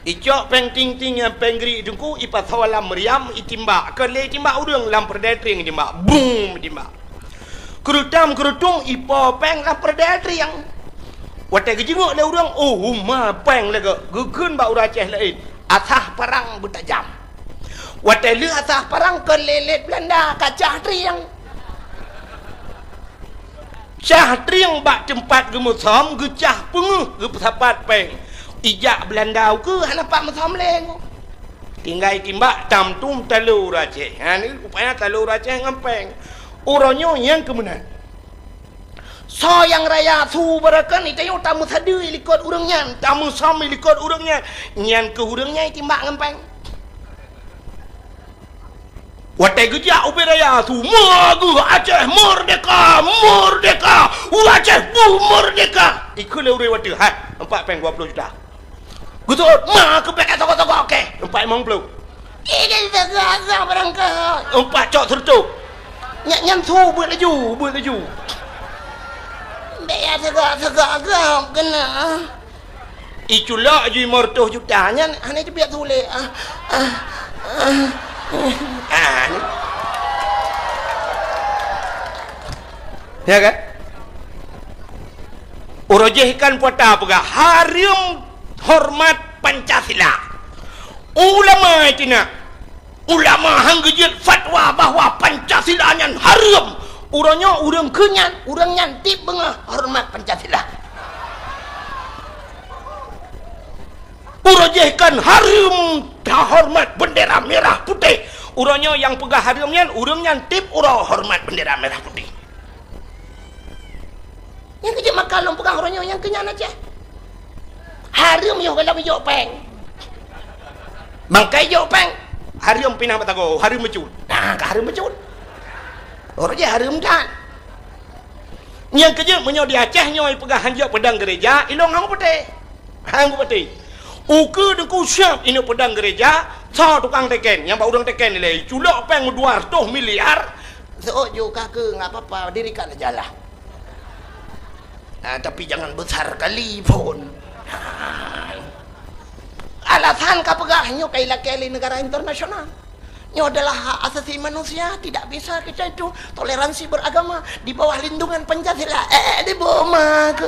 Icok péng ting-ting nyang péng grik teungku ipasoe lam meuriam itimbak. Kon lé itimbak ureuëng lam peureudée trieng itimbak. Bum itimbak. Keurutam-keurutung ipo péng lam peureudée trieng. Watée geujingok lé ureuëng, oh, uma péng lagée geukheun bak ureuëng Aceh laén. Asah parang beutajam. Watée lheueh asah parang kon lé lét Beulanda kacah trieng. Cah trieng bak teumpat geumusom geucah peungeuh geupeusapat péng. Ijak Beulanda ukeue hana pat meusom lé nyoe. Tinggai timbak tam tum talo ureuëng Aceh. Ha ni rupanya talo ureuëng Aceh ngon péng. Uroe nyoe nyang keumeunan. Soe nyang raya su beureukan itayong tameusadeue likot ureuëng nyan, tameusom likot ureuëng nyan. Nyan keuh ureuëng nyan itimbak ngon péng. Watée geujak ubé raya su, "Meugu Aceh merdeka, merdeka, Aceh bu merdeka." Ikheun lé ureuëng watée, "Hai, empat péng dua puluh juta." Geuseuôt, "Ma keupeue ka toko-toko keh?" "Empat limong puluh." "Ih, ka toko-toko barangkaho." "Empat cok seureutôh." Nyan, nyan su beuet laju, beuet laju. "Bèk ya toko-toko gob keunoe." Iculok ju lima ratus juta nyan hana teubiet su lé. Ah, ah, ah, ah. Ah, ni. Ya kan? Uroe jih kan puasa peugah hareuem hormat Pancasila. Ulama itina. Ulama han geujeuet fatwa bahwa Pancasila nyan hareuem. Uroe nyoe ureuëng keu nyan, ureuëng nyan tieb beungoh hormat Pancasila. Uroe jih kan hareuem tahormat bendera merah putih. Uroe nyoe nyang peugah hareuem nyan, ureuëng nyan tieb uroe hormat bendera merah putih. Nyang keu jeuet maka lôn peugah uroe nyoe nyang keu nyan Aceh. Hareuem yoh galak ijok péng. Mangkai ijok péng. Hareuem pinah batago, hareuem meucut. Nah, ka hareuem meucut. Uroe jih hareuem that. Nyang keu jeuet meunyoe di Aceh nyoe peugah hanjeuet peudong gereja, ilong hang putih. Hang putih. Ukeue deungon siab inong peudong gereja, soe tukang teken, nyang bak ureuëng teken ilée, culok péng dua ratus miliar. Seuôt ju ka keu, nggak apa-apa, dirikan aja lah. Ah, tapi jangan besar kali pun. Ah. Alasan ka peugah nyoe ka ilakée lé negara internasional. Nyoe adalah hak asasi manusia, tidak bisa kita itu toleransi beragama di bawah lindungan Pancasila. Eh, di boma ke?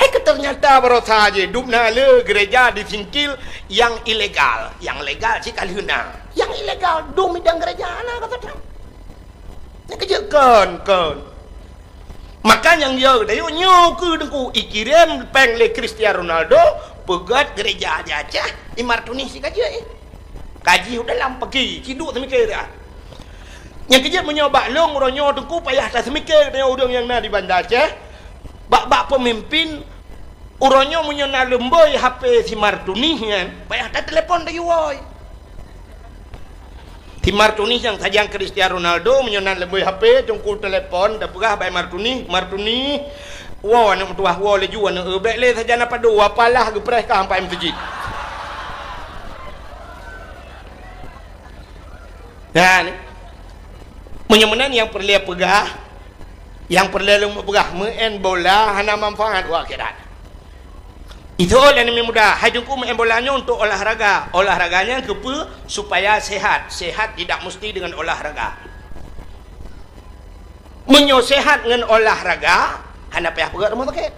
Hai ke ternyata barosa je dubna le gereja di Singkil yang ilegal, yang legal cit ka lheueh na. Yang ilegal dum idang gereja na kata. Nyang keu jeuet kon, kon. Maka nyang yo dayok nyoe keu deungku ikirém péng lé Cristiano Ronaldo peugét gereja di Aceh, i Martunih si ka jeuet. Kaji u dalam pagi, ciduk seumiké dah. Nyang keu jeuet meunyoe bak lôn uroe nyoe teungku payah taseumiké deungon ureuëng nyang na di Banda Aceh, bak-bak peumimpin uroe nyoe meunyoe na leumboi H P si Martunih nyan, payah tatelepon tayue woe. Si Martunih nyang sajan Cristiano Ronaldo meunyoe na leumboi H P teungku telepon tapeugah bak Martunih, Martunih, woe aneuk meutuwah woe laju aneuk eu bék lé sajan apa do apalah geupreh ka ampai meuseujid. Nah, ni. Meunyoe meunan nyang peureulée peugah, nyang peureulée lôn peugah, meu'en bola hana manfaat u akhirat. Itu lé aneuk muda, hai teungku meu'en bola nyoe untuk olahraga. Olahraga nyan keupeue? Supaya sehat. Sehat tidak mesti dengan olahraga. Meunyoe sehat ngon olahraga, hana payah peugét rumoh sakét.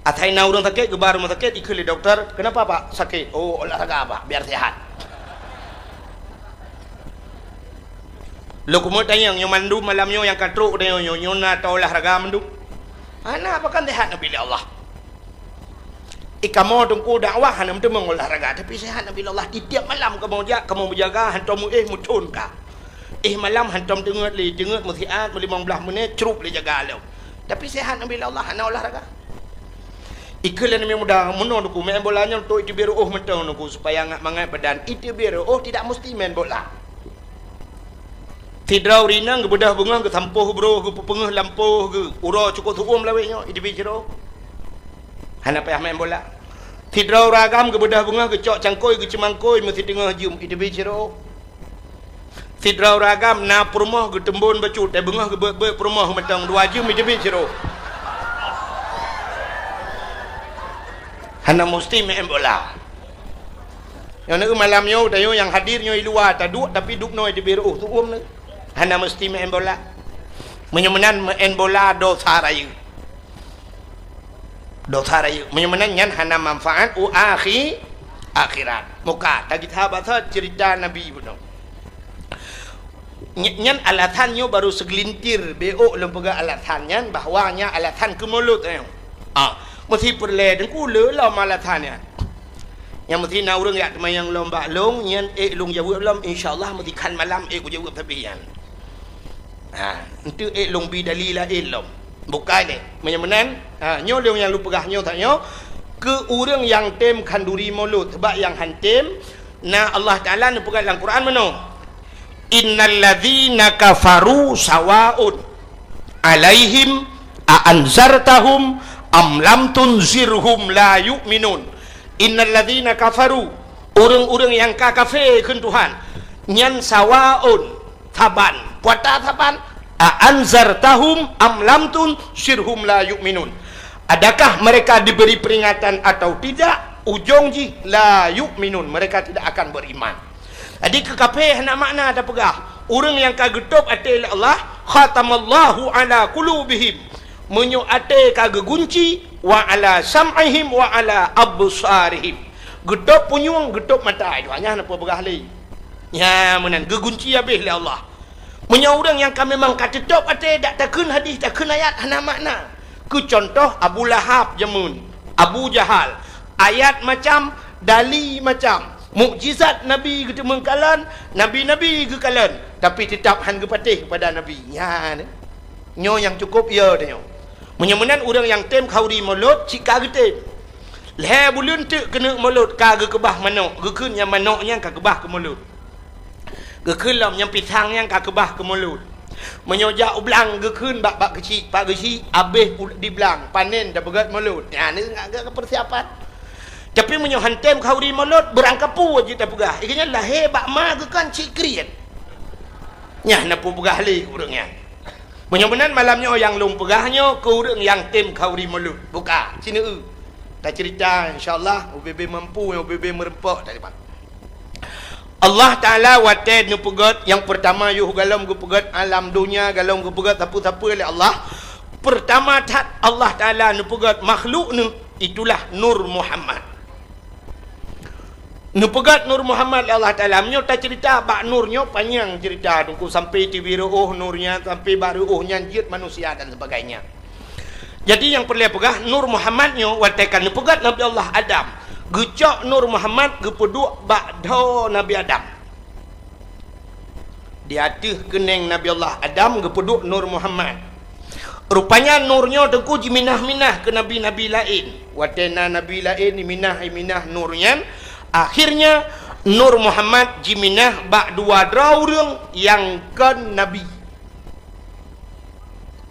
Asai na ureuëng sakét, geuba rumoh sakét, ikheun lé dokto, "Kenapa, Pak, sakit?" "Oh, olahraga, Pak, biar sehat." Lôn keumeung tanyong, nyoe mandum malam nyoe nyang ka trok tanyong nyoe, nyoe na ta olahraga mandum? Hana, pakon sehat neubi lé Allah. Ikamoe teungku dakwah hana meuteumong olahraga, tapi sehat neubi lé Allah. Tiep-tiep malam kamoe jak, kamoe meujaga, hantom meuéh meuthon ka. Éh malam hantom teungeut lé, teungeut meusiat, meulimong blaih menit, crup lé jaga lom. Tapi sehat neubi lé Allah, hana olahraga. Ikheun lé aneuk muda, meunoe teungku, main bola nyoe untuk iteubiet reuôh mantong teungku, supaya ngat mangat badan. Iteubiet reuôh tidak mesti main bola. Sidroe ureuëng inong geubeudôh beungoh, geusampôh broh, geupeupeungeuh lampôh, geu-, uroe cukôp seu-uem lawét nyoe, iteubiet sidroe. Hana payah main bola. Sidroe ureuëng agam geubeudôh beungoh, geucok cangkôi, geuceumangkôi, meusideungoh jeuem, iteubiet sidroe. Sidroe ureuëng agam na peurumoh geuteumbon bacut, eh, beungoh geubeuet-beuet peurumoh mantong dua jeuem iteubiet sidroe. Hana musti main bola. Nyoe neueu malam nyoe, tanyoe nyang hadir nyoe i luwa taduek, tapi dubnoe iteubiet reuôh, seu-uem neueu. Hana musti main bola. Meunyoe meunan main bola dosa rayeuk. Dosa rayeuk. Meunyoe meunan nyan hana manfaat u akhi-, akhirat. Muka, tagita basa cerita Nabi bunoe. Ny-, nyan alasan nyoe baru segelintir, bék lôn peugah alasan nyan bahwa nyan alasan keu mulod nyoe. Ah, meusti peureulée teungku le lom alasan nyan. Nyang meusti na ureuëng jak teumayang lom bak lôn, nyan ék lôn jaweueb lom, insya Allah meusti khan malam ék kujaweueb sabe nyan. Ha, enteuk ék lôn bi dali laén lom. Bukai deh. Meunyoe meunan, ha, nyoe lôn nyang lôn peugah nyoe that nyoe, keu ureuëng nyang tem khanduri mulod, sebab nyang han tem, na Allah Taala neupeugah lam Quran meunoe, "Innal ladzina kafaru sawaun alaihim a anzartahum am lam tunzirhum la yu'minun." Innal ladzina kafaru, ureuëng-ureuëng nyang ka kafé kheun Tuhan, nyan sawaun, saban. Peue ata saban? A anzartahum am lam tunzirhum la yu'minun. Adakah mereka diberi peringatan atau tidak? Ujong jih la yu'minun, mereka tidak akan beriman. Jadi keu kafé hana makna tapeugah. Ureuëng nyang ka geutôb até lé Allah, khatamallahu ala qulubihim. Meunyoe até ka geugunci, wa ala sam'ihim wa ala absarihim. Geutôb punyueng, geutôb mata, itu hanya hana peue peugah lé. Nya meunan geugunci habéh lé Allah. Meunyoe ureuëng nyang ka memang ka teutôb até, dak takheun hadis, takheun ayat, hana makna. Keu cuntoh Abu Lahab jameun, Abu Jahal, ayat macam, dali macam, mukjizat Nabi geuteumeung kalon, nabi-nabi geukalon, tapi teutap han geupatéh keupada Nabi. Nya, nyoe nyang cukôp yo tanyoe. Meunyoe meunan ureuëng nyang tem khanduri mulod cit ka geutem. Lhée buleuen teuk keuneuk mulod ka geukeubah manok, geukheun nyang manok nyan ka keubah keu mulod. Geukheun lom nyang pisang nyan ka keubah keu mulod. Meunyoe jak u blang geukheun bak, bak keuchik, pak keuchik, habéh u-, di blang, panen tapeugét mulod. Nyan ngat geuh persiapan. Tapi meunyoe han tem khanduri mulod, beurangkapeue jeuet tapeugah. Ié nyan lahé bak ma geukheun cit kriet. Nyan na peue peugah lé ureuëng nyan. Meunyoe meunan malam nyoe nyang lôn peugah nyoe keu ureuëng nyang tem khanduri mulod. Buka, sineuk. Tacerita, insya Allah, ubé-bé mampu, ubé-bé meureumpok tadi, Pak. Allah Taala watée neupeugét nyang peurtama yoh galom geupeugét alam donya, galom geupeugét sapeue-sapeue lé Allah. Peurtama that Allah Taala neupeugét makhluk neuh, itulah Nur Muhammad. Neupeugét Nur Muhammad lé Allah Taala. Meunyoe tacerita bak Nur nyoe panyang cerita teungku, sampai tibi reuôh Nur nyan, sampai bak reuôh nyan jeuet manusia dan sebagainya. Jadi nyang peureulée peugah Nur Muhammad nyoe watée ka neupeugét Nabi Allah Adam, geucok Nur Muhammad geupeuduek bak dhoe Nabi Adam. Di ateueh keuneng Nabi Allah Adam geupeuduek Nur Muhammad. Rupanya Nur nyoe teungku jiminah-minah keu nabi-nabi laén. Watée na nabi laén jiminah-minah Nur nyan, akhirnya Nur Muhammad jiminah bak dua droe ureuëng nyang kon nabi.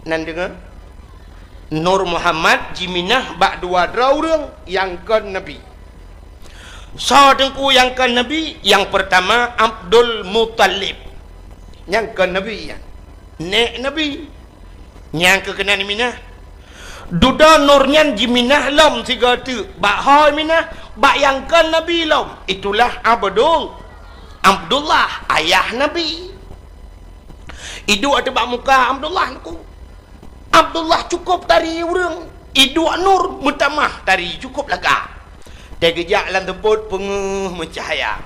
Nan deungoe? Nur Muhammad jiminah bak dua droe ureuëng nyang kon nabi. Soe teungku nyang kon nabi? Nyang peurtama Abdul Muthalib. Nyang kon nabi nyan. Nék nabi. Nyang keu keunan minah. Dudoe Nur nyan jiminah lom sigoe teuk. Bak ho minah, bak nyang kon nabi lom. Itulah Abdul, Abdullah, ayah nabi. Iduek ateueh bak muka Abdullah teungku. Abdullah cukôp tari ureuëng. Iduek nur meutamah tari cukup lagak. Teugeujak lam teupot peungeuh meucahya.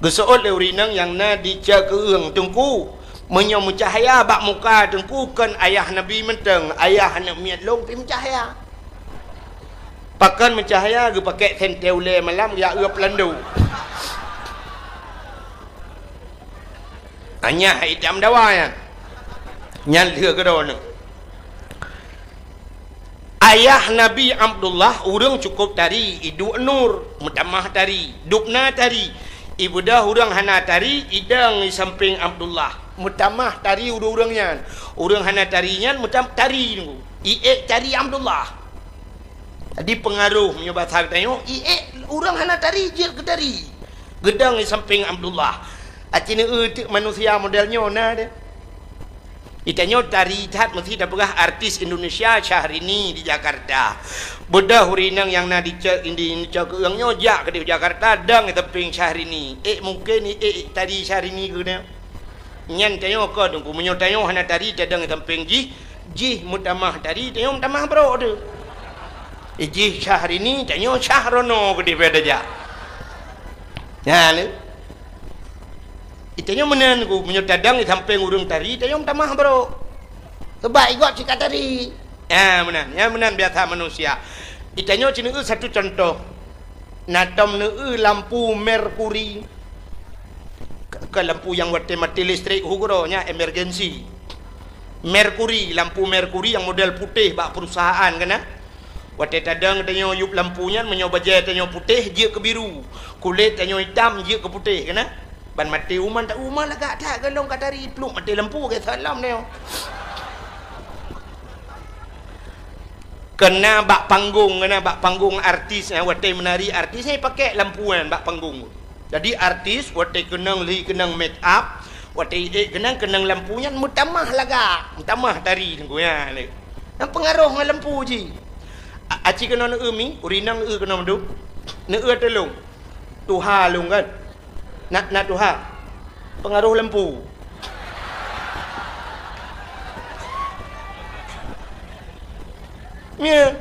Geuseuôt lé ureuëng inong nyang na di ceukeung, "Teungku, meunyoe meucahya bak muka Teungku kon ayah Nabi mantong, ayah aneuëk miet lôn pih meucahya." Pakon meucahya? Geupakék sentée ulée malam, ya uep lando. Anyah itam dawa nyan. Nyan lheueh keudroe nyoe. Ayah Nabi Abdullah ureuëng cukup tari, iduek nur, meutamah tari, dubna tari. Ibeudôh ureuëng hana tari, idong di sampéng Abdullah, meutamah tari ureuëng-ureuëng nyan. Ureuëng hana tari nyan meutam-, tari nunggu. Iék tari Abdullah. Jadi peungaroh meunyoe basa geutanyoe, iék ureuëng hana tari jeuet keu tari. Geudong di sampéng Abdullah. Aci neueu teuk manusia model nyoe na deh. Itanyoe tari that meusi tapeugah artis Indonesia Syahrini di Jakarta. Beudôh ureuëng inong nyang na di cok, di cok ureuëng nyoe jak keudeh Jakarta dong di sampéng Syahrini. Ék mungken iék tari Syahrini keu nyan. Nyan tanyoe kon Teungku, meunyoe tanyoe hana tari tadong di sampéng jih, jih meutamah tari, tanyoe meutamah brok teuh. Jih Syahrini, tanyoe Syahrono keudeh beda jak. Nyan lé. Itanyoe meunan Teungku, meunyoe tadong di sampéng ureuëng tari, tanyoe meutamah brok. Sebab igob cit ka tari. Ya, meunan. Ya, meunan biasa manusia. Itanyoe ci neueu satu contoh. Na tom neueu lampu merkuri. Ke, ke lampu nyang watée maté listrik hugroe nya emergency. Merkuri, lampu merkuri nyang model putéh bak perusahaan kana. Watée tadong tanyoe yup lampu nyan, meunyoe bajée tanyoe putéh, jeuet keu biru. Kulét tanyoe itam, jeuet keu putéh kana. Ban maté uman, tak uman lagak that golom ka tari pluek maté lampu ke salam nyoe. Kena bak panggung, kena bak panggung artis, eh, watée meunari artis, eh, pakai lampu nyan bak panggung. Jadi artis watée keunong lhi keunong make up, watée ék keunong keunong lampu nyan meutamah lagak, meutamah tari Teungku nyan. Nyan peungaroh ngon lampu jih. A-, aci keunoe neueu mi, ureuëng inong neueu keunoe mandum. Neueu tulông. Tuha lôn kan. Na, na tuha. Peungaroh lampu. Ya.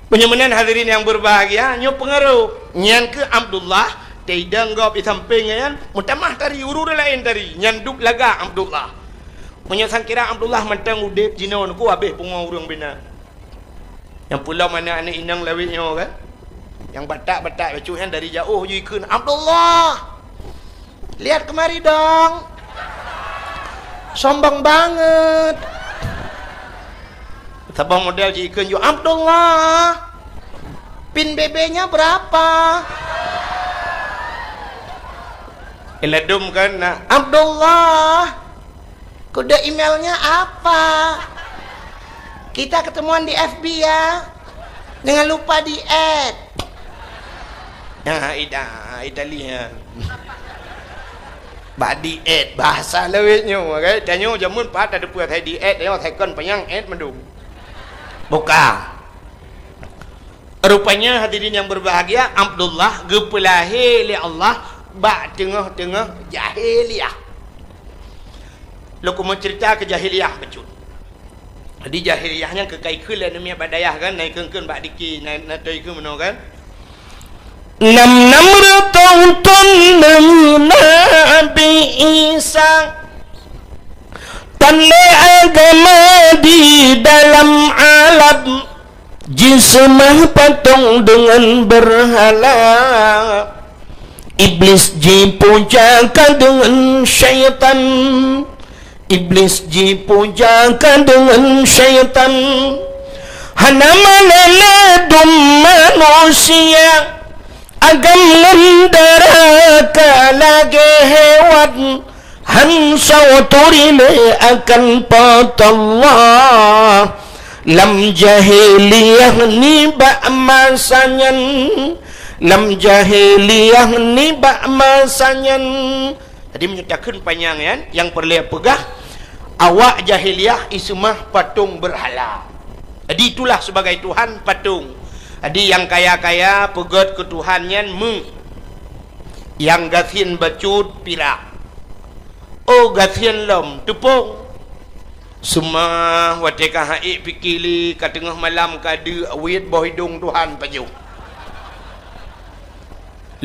Meunyoe meunan hadirin nyang berbahagia, nyoe peungaroh. Nyan keuh Abdullah, teidong gob di sampéng nyan, meutamah tari, ureuëng laén tari. Nyan dub lagak Abdullah. Meunyoe sangkira Abdullah mantong udeb jinoe Teungku, habéh pungo ureuëng bina. Nyang peulom aneuëk-aneuëk inong lawét nyoe kan? Nyang batak-batak bacut nyan dari jauh ju ikheun, "Abdullah! Lihat kemari dong! Sombong banget!" Saboh model ju ikheun ju, "Abdullah! Pin B B-nya berapa?" Iladum kan, nah, "Abdullah!" Kode emailnya apa? Kita ketemuan di F B ya. Jangan lupa di-add. Ya, ida, Italia. Bak di-add, bahasa lawét nyoe, kan? Tanyoe jameun pat ada peue asai di-add, nyoe asai kon panyang add mandum. Buka. Rupanya hadirin yang berbahagia, Abdullah geupeulahé lé Allah bak teungoh-teungoh jahiliyah. Lôn keumeung cerita keu jahiliyah bacut. Jadi jahiliyah nyan keu ka ikheun lé aneuk miet bak dayah kan, na ikheun-kheun bak diki, na, na toe ikheun meunoe kan. Nam-nam reutôh thon neuh Nabi Isa, tan lé agama di dalam alam. Jiseumah patong deungon beurhala, Iblis jipuja ka deungon syaitan, Iblis jipuja ka deungon syaitan. Hana malée ladum manusia, agam ngon dara ka lagée hewan. Han soe turi lé akan Po teu Allah lam jahiliyah nibak masa nyan, lam jahiliyah nibak masa nyan. Jadi meunyoe takheun panyang nyan, nyang peureulée peugah, awak jahiliyah iseumah patong beurhala. Jadi itulah sebagai tuhan patong. Jadi nyang kaya-kaya peugét keu tuhan nyan meu, nyang gasien bacut pirak. Oh gasien lom teupông. Seumah watée ka ha'ék pike lé, ka teungoh malam ka deuk, weuet boh idong Tuhan pajoh.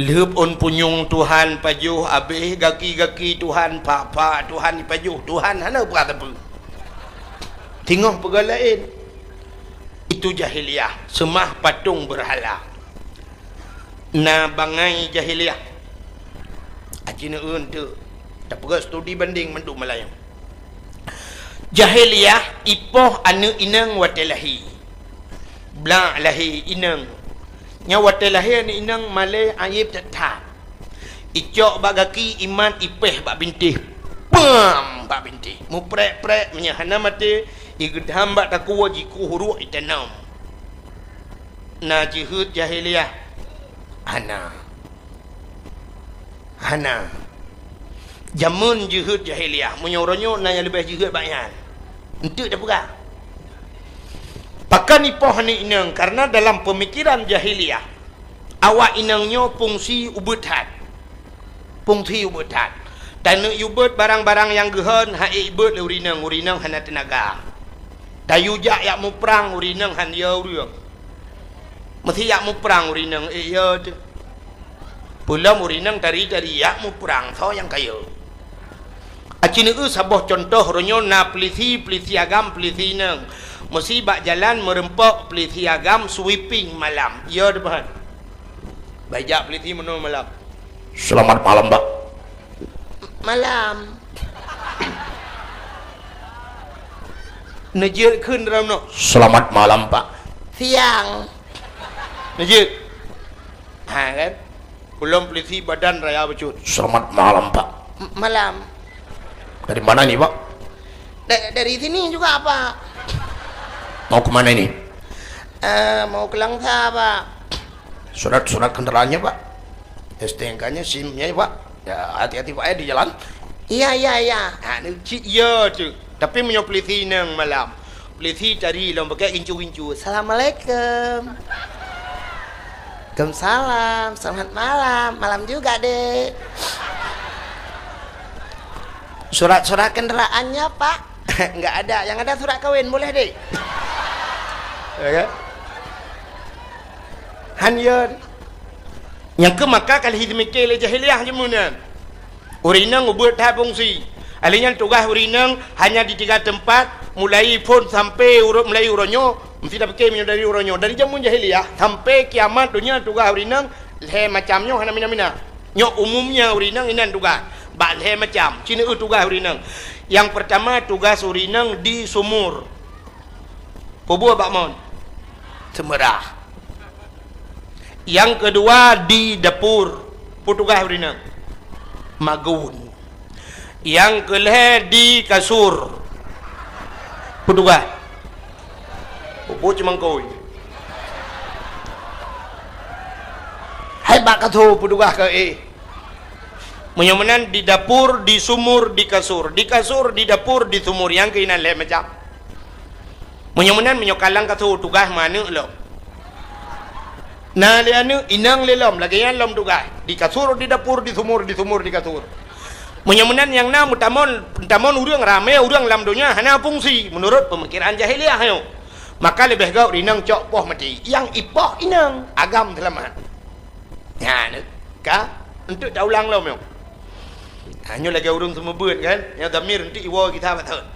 Lheueb ôn punyueng Tuhan pajoh, abéh gaki-gaki Tuhan, pak-pak Tuhan pajoh, Tuhan hana peugah sapeue. Teungoh peugah laén. Itu jahiliyah, seumah patong beurhala. Na bangai jahiliyah. Aci neueun teuk. Tapeugah studi bandeng mandum malam nyoe. Jahiliyah ipoh aneuëk inong watée lahé. Blak lahé inong. Nyan watée lahé aneuëk inong malée ayeb that-that. Icok bak gaki, imat, ipéh bak bintéh. Pam! Bak bintéh. Muprek-prek, meunyoe hana maté, igeudam bak takue, jikueh uruek, itanom. Na jeuheut jahiliyah? Hana. Hana. Jameun jeuheut jahiliyah, meunyoe uroe nyoe na nyang leubeh jeuheut bak nyan. Eunteuk tapeugah. Pakon ipoh aneuëk inong, kareuna dalam peumikiran jahiliyah, awak inong nyoe fungsi ubeut that. Fungsi ubeut that. Taneuk yue beuet barang-barang nyang geuhon, ha'ék beuet lé ureuëng inong, ureuëng inong hana teunaga. Tayue jak yak muprang, ureuëng inong han yo ureuëng. Meusé yak muprang ureuëng inong, ék yo teuh. Peulom ureuëng inong tari-tari yak muprang, soe nyang ka yo. Aci neueu saboh cuntoh, uroe nyoe na peulisi, peulisi agam, peulisi inong. Meusé bak jalan meureumpok peulisi agam sweeping malam. Yo teuh, Pak. Bak jak peulisi meunoe malam. "Selamat malam, Pak." "Malam." Neujeuet kheun dalam nyoe. "Selamat malam, Pak." "Siang." Neujeuet. Ha, kan? Ulôn peulisi badan raya bacut. "Selamat malam, Pak." "M-, malam." "Dari mana ini, Pak?" "Da-, dari sini juga, Pak." "Mau ke mana ini?" "Eh, mau ke Langsa, Pak." "Surat-surat kendaraannya, Pak? S T N K-nya, SIM-nya, Pak. Ya, hati-hati, Pak, ya, di jalan." "Iya, iya, iya." Ha, ni cit ya tu. Tapi meunyoe peulisi inong malam, peulisi tari lom pakai gincu-gincu. "Assalamualaikum." "Waalaikumsalam. Selamat malam." "Malam juga, Dek." "Surat-surat kendaraannya, Pak?" "Enggak ada. Yang ada surat kawin. Boleh, Dek?" Ya kan? Han yo. Nyang keu maka ka lheueh jimike lé jahiliyah jameun nyan. Ureuëng inong ubeut that fungsi. Ahli nyan tugaih ureuëng inong hanya di tiga teumpat, mulai phon sampai uroe, mulai uroe nyoe, meusti tapike meunyoe dari uroe nyoe. Dari jameun jahiliyah sampai kiamat donya tugaih ureuëng inong lhée macam nyoe hana mina-mina. Nyoe umumnya ureuëng inong inan tugaih. Bak lhée macam, ci neueu tugaih ureuëng inong. Nyang peurtama tugaih ureuëng inong di sumur. Peue buet bak mon? Seumeurah. Nyang keudua di dapur, peue tugaih ureuëng inong? Magun. Nyang keulhée di kasur, peue tugaih? Peue buet cumangkôi? Hai bak kasur, peue tugaih keu éh? Meunyoe meunan di dapur, di sumur, di kasur. Di kasur, di dapur, di sumur. Nyang keu inan lhée macam. Meunyoe meunan, meunyoe ka lam kasur tugaih meuaneuk lom. Na lé aneuk, inong lé lom, lagée nyan lom tugaih. Di kasur, di dapur, di sumur, di sumur, di kasur. Meunyoe meunan nyang na meutamon, meutamon ureuëng ramé, ureuëng lam donya hana fungsi meunurot peumikiran jahiliyah nyoe. Maka leubeh gét inong cok poh maté. Nyang ipoh inong, agam seulamat. Nyan ka, eunteuk taulang lom nyoe. Ha, nyoe lagée ureuëng seumeubeuet kan, nyang dhamir eunteuk iwoe gita bak thon.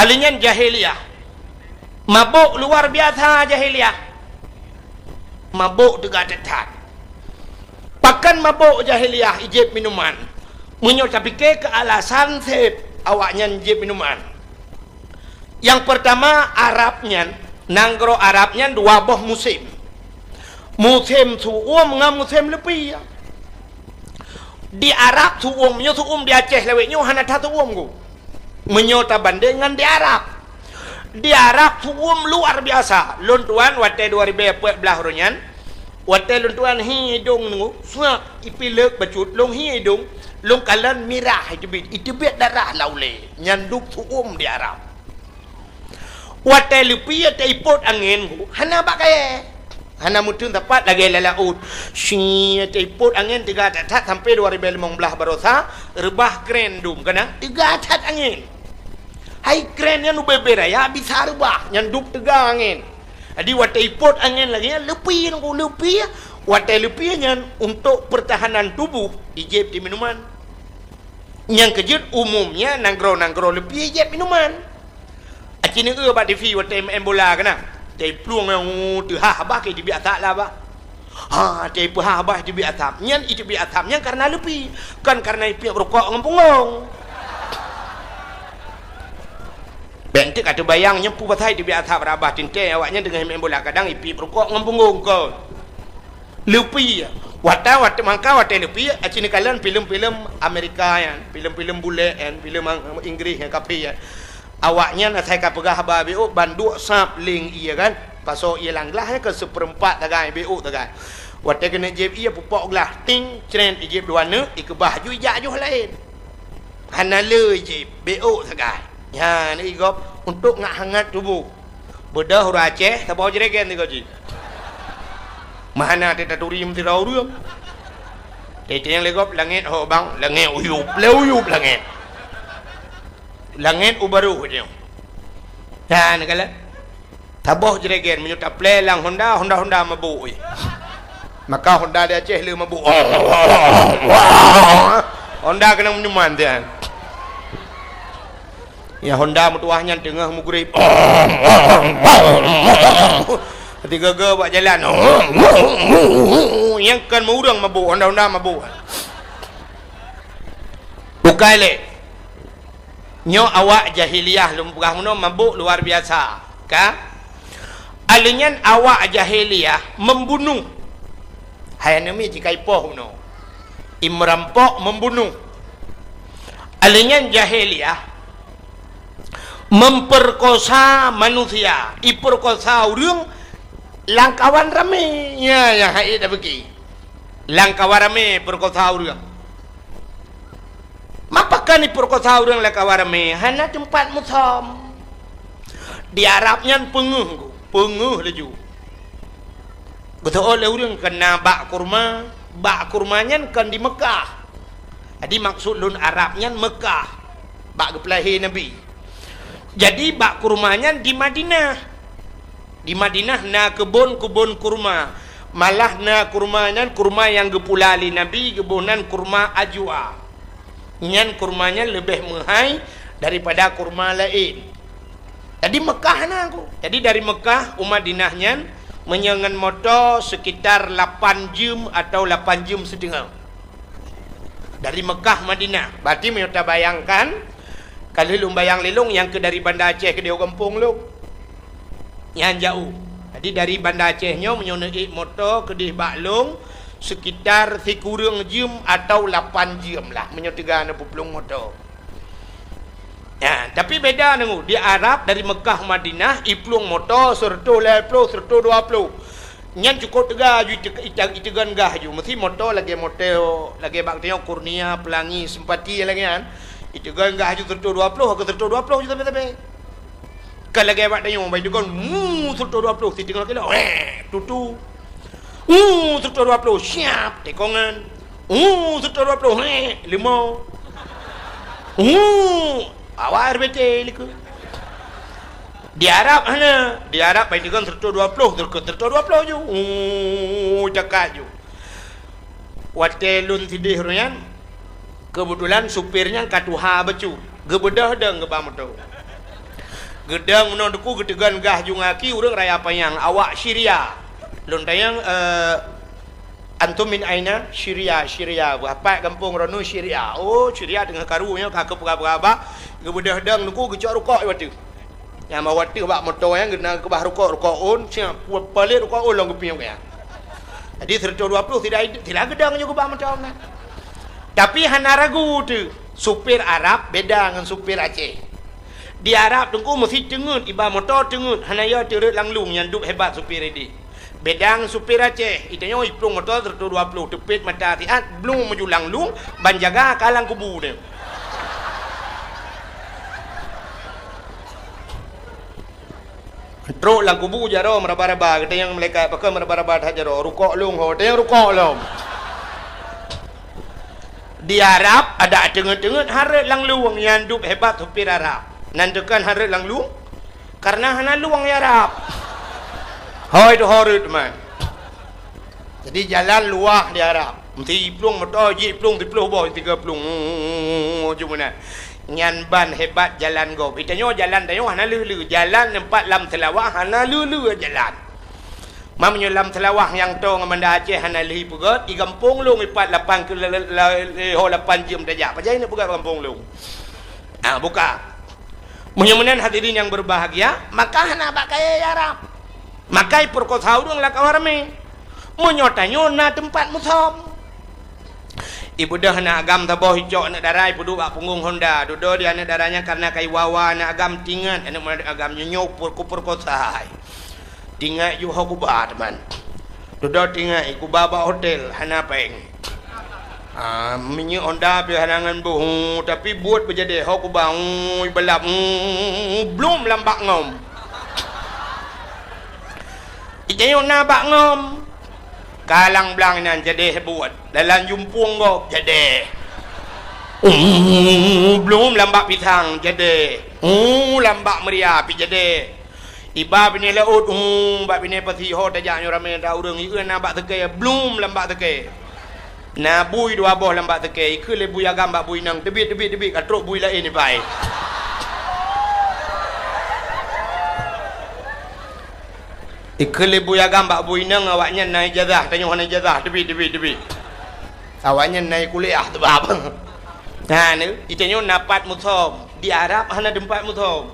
Ahli nyan jahiliyah. Mabök luar biasa jahiliyah. Mabök teuga that-that. Pakon mabök jahiliyah ijép minuman? Meunyoe tapike keu alasan seb awaknyan jép minuman. Nyang peurtama, Arab nyan, nanggroe Arab nyan dua boh musém. Musém su'uem ngon musém leupie. Di Arab su'uem, nyoe su'uem di Aceh lawét nyoe hana that su'uem ku. Meunyoe tabandeng ngon di Arab. Di Arab su'uem luar biasa. Lôn tuan watée dua ribée peuet blaih uroe nyan, watée lôn tuan hi idong nyoe, suak ipilek bacut, lôn hi idong, lôn kalon mirah iteubiet, iteubiet darah lam ulée. Nyan dub su'uem di Arab. Watée leupie taipot angén, hana bak kayée. Hana meuteun sapat lagée lam laôt. Shi, taipot angén teuga that-that sampoe dua ribée limong blaih baroesa, reubah kren dum, kana teuga that angén. Hai kren nyan ubé-bé raya bisa reubah, nyan dub teuga angén. Jadi watée ipot angén lagée nyan, leupie nyan, leupie. Watée leupie nyan untuk pertahanan tubuh, ijieb di minuman. Nyang keujeuet umumnya nanggroe-nanggroe leupie ijieb minuman. Aci neueu bak T V watée main bola keunan. Tei plueng nyang teuhah bah ke teubiet asap lah bah. Ha, tei peuhah bah teubiet asap. Nyan iteubiet asap nyan karena leupie, kon karena ipiep rukok ngon punggong. Bék enteuk ka teubayang nyoe peue pasai teubiet asap rabah teuntée awaknyan teungoh main bola kadang ipiep rukok ngon punggong kon. Leupie. Watée, watée mangka watée leupie, aci neukalon filem-filem Amerika nyan, filem-filem bulek nyan, filem Ang-, Inggris nyan, kafé nyan. Awaknyan asai ka peugah haba béuk, ban duek sab leng ie kan. Pasoe ie lam glah nyan keu seupeurempat sagai, béuk sagai. Watée keuneuk jieb ie pupok glah, ting, cret, ijieb dua neuk, ikeubah ju ijak joh laén. Hana le ijieb, béuk sagai. Nyan igop untuk ngat hangat tuboh. Beudôh ureuëng Aceh saboh jregen sigoe jih. Meuhana teutaturi meusidroe ureuëng. Teunteng lé gob langét ho bang, langét uyup, lé uyup langét. Langét u barôh nyoe. Nyan kalon. Saboh jregen meunyoe taplé lam Honda, Honda-Honda mabôk, eh. Maka Honda di Aceh le mabôk. Honda keunong minuman tian. Ya Honda meutuwah nyan teungoh mugrib. Tiga-ga bak jalan. Nyang kon meu ureuëng mabôk, Honda-Honda mabôk. Bukai lé. Nyoe awak jahiliyah lôn peugah meunoe mabôk luar biasa, ka? Aleuh nyan awak jahiliyah membunuh. Hai aneuk miet jikaipoh meunoe. Imerampok membunuh. Aleuh nyan jahiliyah memperkosa manusia, iperkosa ureuëng lam kawan ramé. Ya, ya, hai dak beuki. Lam kawan ramé perkosa ureuëng. Mapa kan iperkosa ureuëng lam kawan ramé, hana teumpat musam. Di Arab nyan peungeuh, peungeuh laju. Geuteuôt lé ureuëng keu na bak kurma, bak kurma nyan kon di Meukah. Jadi maksud lôn Arab nyan Meukah, bak geupeulahé Nabi. Jadi bak kurma nyan di Madinah. Di Madinah na keubon-keubon kurma. Malah na kurma nyan kurma nyang geupula lé Nabi, geuboh nan kurma ajwa. Nyan kurma nyan leubeh meuhai daripada kurma laén. Jadi Meukah na ku. Jadi dari Meukah u Madinah nyan meunyoe ngon moto sekitar lapan jeuem atau lapan jeuem siteungoh. Dari Meukah Madinah. Berarti meunyoe tabayangkan, ka lheueh lôn bayang lé lôn nyang keu dari Banda Aceh keudéh u gampông lôn. Nyan jaoh. Jadi dari Banda Aceh nyoe meunyoe neuék moto keudéh bak lôn sekitar sikureueng jeuem atau lapan jeuem lah meunyoe teuga neupeuplong moto. Ya, tapi beda deungoe, di Arab dari Meukah Madinah iplueng moto seureutôh lhée ploh, seureutôh dua ploh. Nyan cukôp teuga ju ite-, ite-, iteugon gah ju. Meusi moto lagée moto, lagée bak tanyoe Kurnia, Pelangi, Sempati lagée nyan. Iteugon gah ju seureutôh dua ploh, ka seureutôh dua ploh ju sabe-sabe. Ka lagée bak tanyoe, bak iteugon, mu, seureutôh dua ploh, siteungoh kilo, weh, tutu. Uh, seureutôh dua ploh, siap, tekongan. Uh, seureutôh dua ploh, heh, lima. Uh, awak R B T likot. Di Arab hana, di Arab bai deungon seureutôh dua ploh, seureutôh dua ploh ju. Uh, cakak ju. Watée lôn sideh uroe nyan, keubeutulan supir nyan ka tuha bacut. Geubeudôh dong geuba moto. Geudong meunoe teungku geuteugon gah ju ngon aki ureuëng raya panyang, awak Syria. Lôn tanyong, eh, "Antum min aina?" "Syria, Syria." Beuhapat gampông droeneuh Syria. Oh, Syria teungoh karu nyoe ka keupeugah-peugah bah. Geubeudôh dong teungku geucok rukok di ateueh. Nyang bak ateueh bak moto nyan geukeubah rukok, rukok ôn, siap, palet rukok ôn lom geupiep nyan. Jadi seureutôh dua ploh tidak, tidak geudong ju geuba moto nyan. Tapi hana ragu teuh, supir Arab beda ngon supir Aceh. Di Arab teungku meusi teungeut, iba moto teungeut, hana yo teureuet lam lueng nyang dub hebat supir ideh. Beda ngon supir Aceh, itanyoe iplueng moto seureutôh dua ploh, teupet mata siat, blueng maju lam lueng, ban jaga ka lam kubu nyan. Trok lam kubu jaroe meuraba-raba, geutanyong malaikat, "Pakon meuraba-raba that jaroe?" "Rukok lôn ho." Tanyong rukok lom. Di Arab, adak teungeut-teungeut hareuet lam lueng nyang dub hebat supir Arab. Nan teukan hareuet lam lueng, karena hana lueng di Arab. Hôi teuhoreuet man. Jadi jalan luwah di Arab. Meusti jiplueng moto, jiplueng siploh boh, tiga plueng. Cuma na. Nyan ban hebat jalan gob. Itanyoe jalan tanyoe hana lheueh-lheueh. Jalan teumpat lam Seulawah hana lheueh-lheueh jalan. Meunyoe lam Seulawah nyang toe ngon Banda Aceh hana lheueh ipeugöt, i gampông lôn ipat lapan ke-, la-, la-, la-, ho lapan jeuem tajak. Pajan ineuk peugöt gampông lôn? Ah, buka. Meunyoe meunan hadirin yang berbahagia, maka hana bak kayèe Arab. Maka ipeurkosa ureueng lam K U H ramé. Meunyoe tanyoe na teumpat musöm. Ibeudôh aneuk agam saboh icok aneuk dara ipeuduek bak punggong honda. Dudoe di aneuk dara nyan karena ka iwa-wa aneuk agam tingat aneuk agam nyoe nyoe per-, kupeurkosa. Tingat ju ho kuba teuma. Dudoe tingat kuba bak hotel hana péng. Ah, minyeuk honda pih hana ngon boh, tapi buet beujadèe ho kuba, ui, balap, ui, blum lam bak ngom. Itanyoe na bak ngom. Kalang blang inan jadèe buet. Dalam jumpung gob jadèe. Uh, blum lam bak pisang jadèe. Uh, lam bak meuria pih jadèe. Iba binéh laôt, uh, bak binéh pasi ho tajak nyoe ramé atra ureueng, ieu na bak seukée, blum lam bak seukée. Na bui dua boh lam bak seukée, ikheun lé bui agam bak bui inong, teubiet, teubiet, teubiet, ka trok bui laén iba. Ikheun lé bui agam bak bui inong, awaknyan na ijazah, tanyoe hana ijazah, teubiet, teubiet, teubiet. Awaknyan na ikuliah teubab. Nah, ni, itanyoe na pat musöm, di Arab hana teumpat musöm.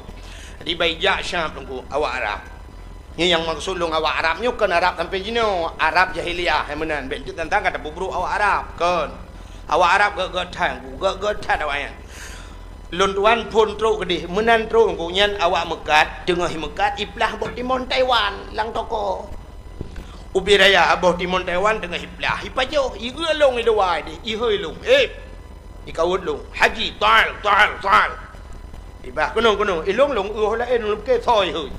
Jadi, bai jak Syam teungku, awak Arab. Nyoe nyang maksud lôn awak Arab nyoe kon Arab sampoe jinoe, Arab jahiliyah, hai meunan. Bèk teuk tantang ka tapeubrôk awak Arab, kon. Awak Arab gèt-gèt that, gèt-gèt that awaknyan. Lôn tuan phôn trok keudeh, meunan trok geuh nyan awak meukat, teungoh meukat iplah boh timon Taiwan lam toko. Ubé raya boh timon Taiwan teungoh iplah, ipajoh, ieu lôn iluwa deh, ihôi lôn. Eh, ikawot lôn, "Haji, tal, tal, tal." Ibah, "Keunoe, keunoe." Ilôn lôn, "Ueh laén lôn ke soi hôi."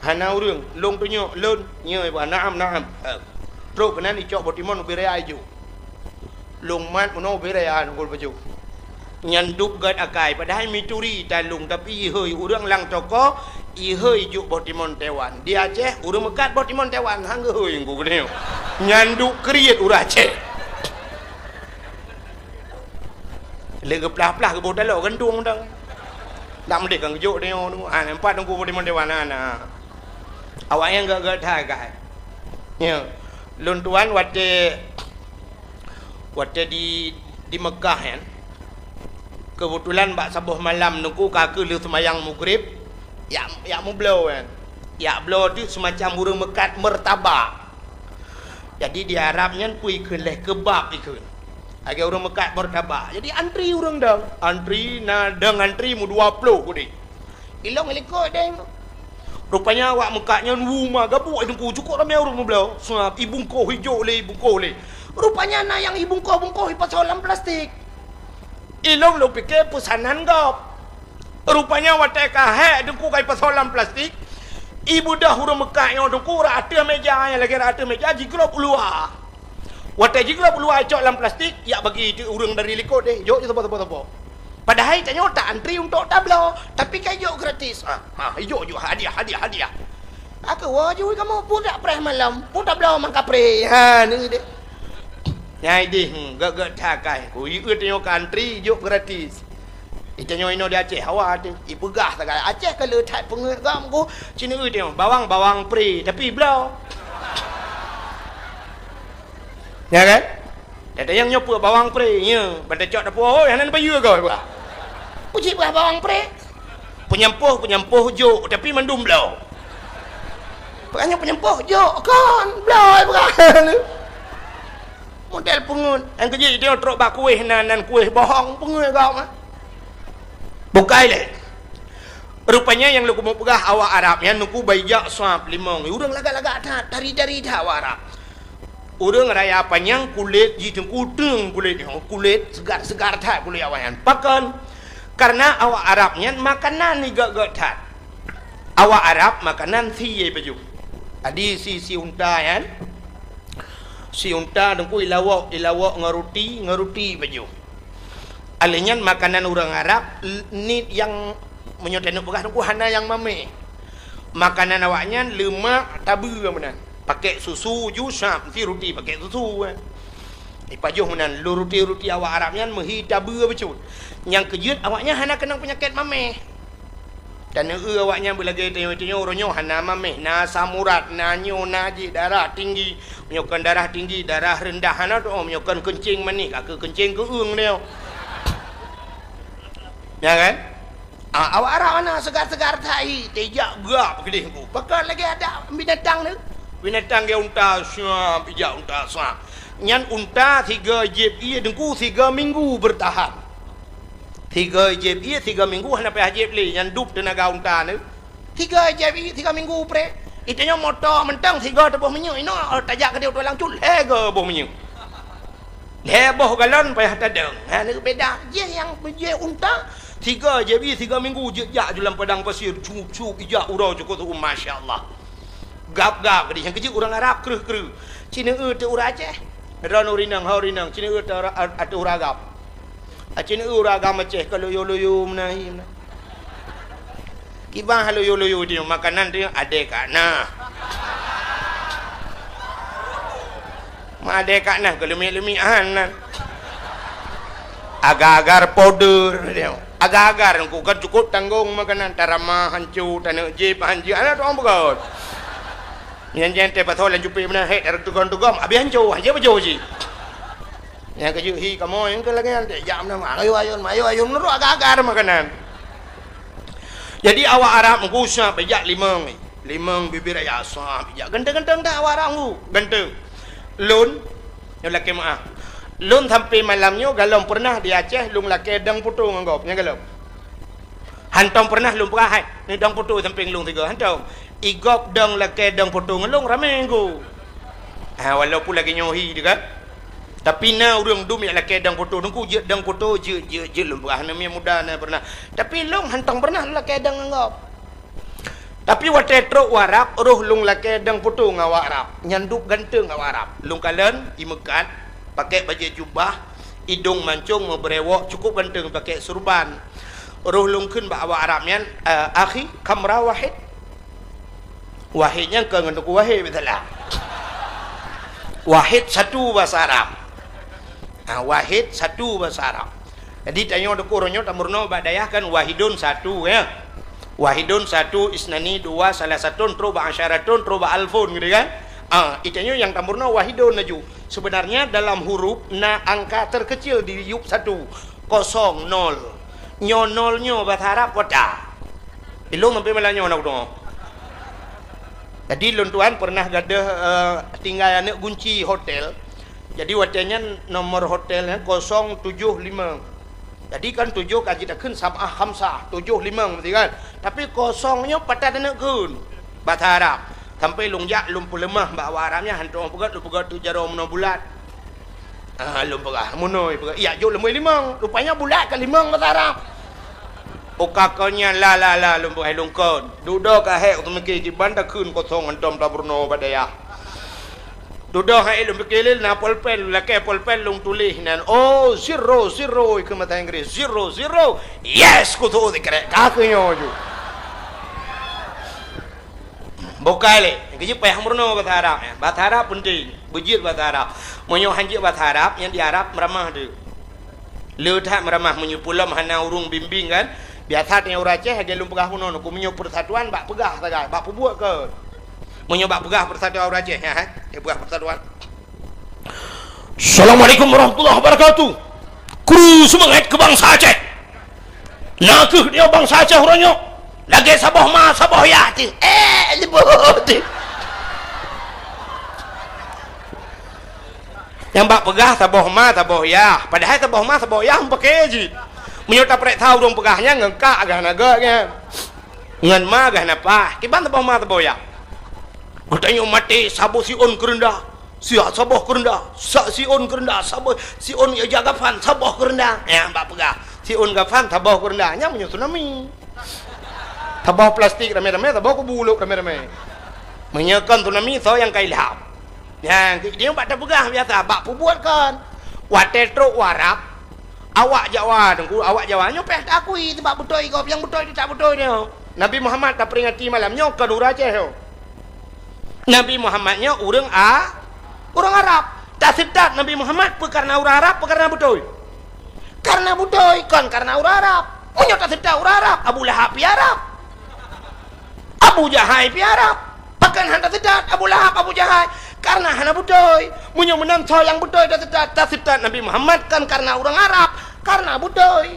Hana ureueng, lôn tunyok, lôn, nyoe ibah, "Naam, naam." Eh, trok keunan icok boh timon ubé raya ijok. Lôn mat meunoe ubé raya nunggu pajoh. Nyan duek gèt akai, padahai mituri tan lôn, tapi ihôi ureueng lam toko, ihôi jok boh timon Taiwan. Di Aceh, ureueng meukat boh timon Taiwan, han geuhôi nunggu geuneuk. Nyan duek kriet ureueng Aceh. Lé geuplah-plah geuboh taloe gantung dang. Nak meudeh kan geujok tanyoe tu. Ha, nampak teungku boh timon Taiwan na, na. Awaknyan gèt-gèt that kai. Nyoe. Lôn tuan watèe, watèe di, di Mekah nyan. Keubeutulan bak saboh malam teungku ka keuh lheueh seumayang Maghrib, jak, jak meubloe nyan. Jak bloe tu seumacam ureueng meukat martabak. Jadi di Arab nyan peue ikheun lé, keubab ikheun. Lagèe ureueng meukat martabak. Jadi antri ureueng dong. Antri na dong antri meudua ploh keudeh. Ilôn ilikot deh. Rupanya awak meukat nyan wu ma gabuk teungku, cukôp ramé ureueng meubloe. Sab ibungkoh ijok lé, ibungkoh lé. Rupanya na nyang ibungkoh-bungkoh ipasoe lam plastik. Ilôn lôn pike peusanan gob. Rupanya watèe ka hék teungku ka ipasoe lam plastik, ibeudôh ureueng meukat nyoe teungku rot ateueh méja, nyang lagèe rot ateueh méja jiglôb u luwa. Watèe jiglôb u luwa icok lam plastik, jak bagi teuk ureueng dari likot deh, jok saboh-saboh-saboh. Padahai tanyoe ta antri untuk tabloe, tapi ka ijok gratis. Ah, ah, ijok, ijok, hadiah, hadiah, hadiah. Ka keuh woe ju kamoe pun dak preh malom, pun tabloe mangkapreh. Ha, ni deh. Nyang ideh, hmm, gèt-gèt that kai. Ku ieu tanyoe ka antri, jok gratis. Itanyoe inoe di Aceh, hawa teuh. Ipeugah sagai Aceh ka le that peungeuet gam ku. Cina eu tanyoe, bawang, bawang pre, tapi bloe. Ya kan? Dak tanyong nyoe peue bawang pre, nya. Ban tacok dapur, hoi, hana payeue goe, bah. Uji bah bawang pre. Peunyampôh, peunyampôh jok, tapi mandum bloe. Peugah nyoe peunyampôh jok, kon, bloe, peugah. Model peungeuet. Nyang keujeuet, dia trok bak kueh nan, nan kueh bohong, peungeuet gam, ah. Bukai lé. Rupanya nyang lôn keumeung peugah awak Arab nyan teungku bai jak sab limong. Ureueng lagak-lagak that, tari-tari that awak Arab. Ureueng raya panyang kulét jih teungku teung kulét nyoe, kulét seugar-seugar that kulét awak nyan. Pakon? Karena awak Arab nyan makanan igèt-gèt that. Awak Arab makanan sie pajoh. Jadi si, si unta nyan, si unta teungku ilawok, ilawok ngon ruti, ngon ruti pajoh. Alèh nyan makanan ureueng Arab, l-, niet nyang meunyoe taneuk peugah teungku hana nyang mamèh. Makanan awaknyan leumak tabeue meunan. Pakèk susu ju sab, meusti ruti pakèk susu, eh. Ipajoh meunan, lôn ruti-ruti awak Arab nyan meuhi tabeue bacut. Nyang keujeuet awaknyan hana keunong peunyakét mamèh. Taneuk awaknyan beulagèe tanyoe-tanyoe, uroe nyoe hana mamèh, na asam urat, na nyoe, na jih, darah tinggi. Meunyoe kon darah tinggi, darah reundah hana teu'oh, meunyoe kon keuncing manéh, ka keuh keuncing keu'eueng nyoe. Ya kan? Ah, awak Arab hana seugar-seugar that, ijak gak keudéh ku. Pakon lagèe adak binatang tu. Binatang gaya unta, siap, ijak unta, siap. Nyan unta sigoe jieb ié teungku, sigoe minggu beurtahan. Sigoe jieb ié, sigoe minggu hana payah jieb lé, nyan dub teunaga unta nyoe. Sigoe jieb ié, sigoe minggu pré. Itanyoe moto mantong sigoe teuboh minyeuk, inoe, oh, tajak keudéh u tulang cut, lhèe goe boh minyeuk. Lhèe boh galon payah tadong. Ha, nyoe beda. Jih nyang jih unta, sigoe jieb ié, sigoe minggu jeuet jak ju lam padang pasir, cup-cup, ijak uroe cukôp tu'oh, masya Allah. Gab-gab keudéh, nyang keujeuet ureueng Arab kreueh-kreueh. Ci neueu teuk ureueng Aceh. Droeneuh ureueng inong, ho ureueng inong, ci neueu teuk ureueng, a-, ateueh ureueng agam. Aci neueu ureueng agam Aceh ka loyo-loyo meunan hi meunan. Kiban loyo-loyo teuh makanan teuh adèe ka na. Ma adèe ka na keu leumik-leumik han nan. Agar-agar powder teuh. Agar-agar ku kan cukôp tanggong makanan, taramah hanco, taneuk jieb hanco, hana tu'oh peugöt. Nyan-nyan teuh pasoe lam cupék meunan, hék, tareutugom-tugom, abéh hanco, hanco pajoh cit. Nyang keujeuet hi kamoe nyang keu lagèe nyan, jak meunan, ayun-ayun, ayun-ayun, meunurot agar-agar makanan. Jadi awak Arab meugusa bijak limong, limong bibir ayah sah bijak. Ganteng-ganteng dak awak Arab meugu, ganteng. Lôn, nyoe lakèe meu'ah. Lôn sampai malam nyoe galom peureunah di Aceh lôn lakèe dong poto ngon gob, nyan galom. Hantom peureunah lôn peugah hai, ni dong poto sampéng lôn sigoe, hantom. I gob dong lakèe dong poto ngon lôn ramé ngon. Ha, walaupun lagèe nyoe hi teuh kan. Tapi na ureueng dum nyang lakèe dong poto, teungku jeuet dong poto, jeuet, jeuet, jeuet lôn peugah, aneuk miet muda na peureunah. Tapi lôn hantom peureunah lôn lakèe dong ngon gob. Tapi watèe trok u Arab, roh lôn lakèe dong poto ngon awak Arab. Nyan dub ganteng awak Arab. Lôn kalon, imeukat, pakèk bajèe jubah, idong mancong, meubeurewok, cukôp ganteng, pakèk surban. Roh lôn kheun bak awak Arab nyan, "Eh, akhi, kam ma'aka wahid?" Wahid nyan kon ngon Teungku Wahid, biasalah. Wahid satu bahasa Arab. Ha, wahid satu bahasa Arab. Jadi, tanyoe teungku uroe nyoe tameurunoe bak dayah kan wahidun satu, ya. Wahidun satu, isnani dua, salasatun, trok bak asyaratun, trok bak alfun, gitu kan. Ah, itanyoe nyang tameurunoe wahidun laju. Sebenarnya dalam huruf na angka terkecil di yup satu. Kosong, nol. Nyoe nol nyoe bahasa Arab kota. Ilôn sampai malam nyoe na kudeungoe. Jadi lôn tuan pernah gadoh, eh, tinggai aneuk gunci hotel. Jadi watèe nyan nomor hotel nyan kosong tujoh limong. Jadi kan tujoh ka jitakheun sab'ah khamsah, tujoh limong berarti kan. Tapi kosong nyoe pat that aneuk kheun. Bahasa Arab. Sampai lôn jak lôn peuleumah bak awak Arab nyan, hantom peugah lôn peugah tu jaroe meunoe bulat. Ah, lôn peugah, meunoe peugah. Iya, jok lôn bri limong. Rupanya bulat ka limong bahasa Arab. Uka kon nyan la, la, la, lôn peugah lôn kon. Dudoe ka hék, teumiki kiban takheun kosong hantom tameurunoe bak dayah. Dudoe hai lôn pike lé na polpen, lakèe polpen lôn tuléh nan. Oh, zero, zero, keu mata Inggris. Zero, zero. Yes, kutu sikrek. Ka keu nyoe ju. Bukai lé. Keujeuet payah meurunoe bahasa Arab, ya. Bahasa Arab penting. Beujeuet bahasa Arab. Meunyoe hanjeuet bahasa Arab, nyang di Arab meuramah tu. Le that meuramah meunyoe peulom hana ureueng bimbing kan. Biasa teuh ureueng Aceh lagèe lôn peugah bunoe, ku meunyoe persatuan bak peugah sagai, bak peubuet kon. Meunyoe bak peugah persatuan ureueng Aceh, ha, ha, peugah persatuan. Assalamualaikum warahmatullahi wabarakatuh. Kru seumangat keu bansa Aceh. Na kheueh dia bansa Aceh uroe nyoe. Lagèe saboh ma, saboh yah teuh. Eh, leubeh teuh. Nyang bak peugah saboh ma, saboh yah. Padahai saboh ma, saboh yah meupaké jih. Meunyoe tapareksa ureueng peugah nyan ngon kak gah na gèt nyan. Ngon ma gah na pah. Kiban saboh ma, saboh yah. Geutanyoe maté saboh siôn keureundah. Siat saboh keureundah, sa siôn keureundah, saboh siôn ija gafan, saboh keureundah. Nyang bak peugah, siôn gafan, saboh keureundah. Nyan meunyoe tsunami. Saboh plastik ramé-ramé, saboh kubu ulôk ramé-ramé. Meunyoe kon tsunami, soe nyang ka ilham? Nyan, keu idéh bak tapeugah biasa, bak peubuet kon. Watèe trok u Arab, Awak Jawa, Teungku, awak Jawa nyoe payah taakui, sabab beutôi gob, nyang beutôi teutab beutôi nyoe. Nabi Muhammad taperingati malam nyoe kon ureuëng Aceh nyoe. Nabi Muhammad nyoe ureuëng A-, ureuëng Arab. Taseutôt Nabi Muhammad peu kareuna ureuëng Arab, peu kareuna beutôi? Kareuna beutôi, kon kareuna ureuëng Arab. Meunyoe taseutôt ureuëng Arab, Abu Lahab pih Arab. Abu Jahai pih Arab. Pakon hana taseutôt Abu Lahab, Abu Jahai? Kareuna hana beutôi. Meunyoe meunan soe nyang beutôi taseutôt, taseutôt Nabi Muhammad kon kareuna ureuëng Arab, kareuna beutôi.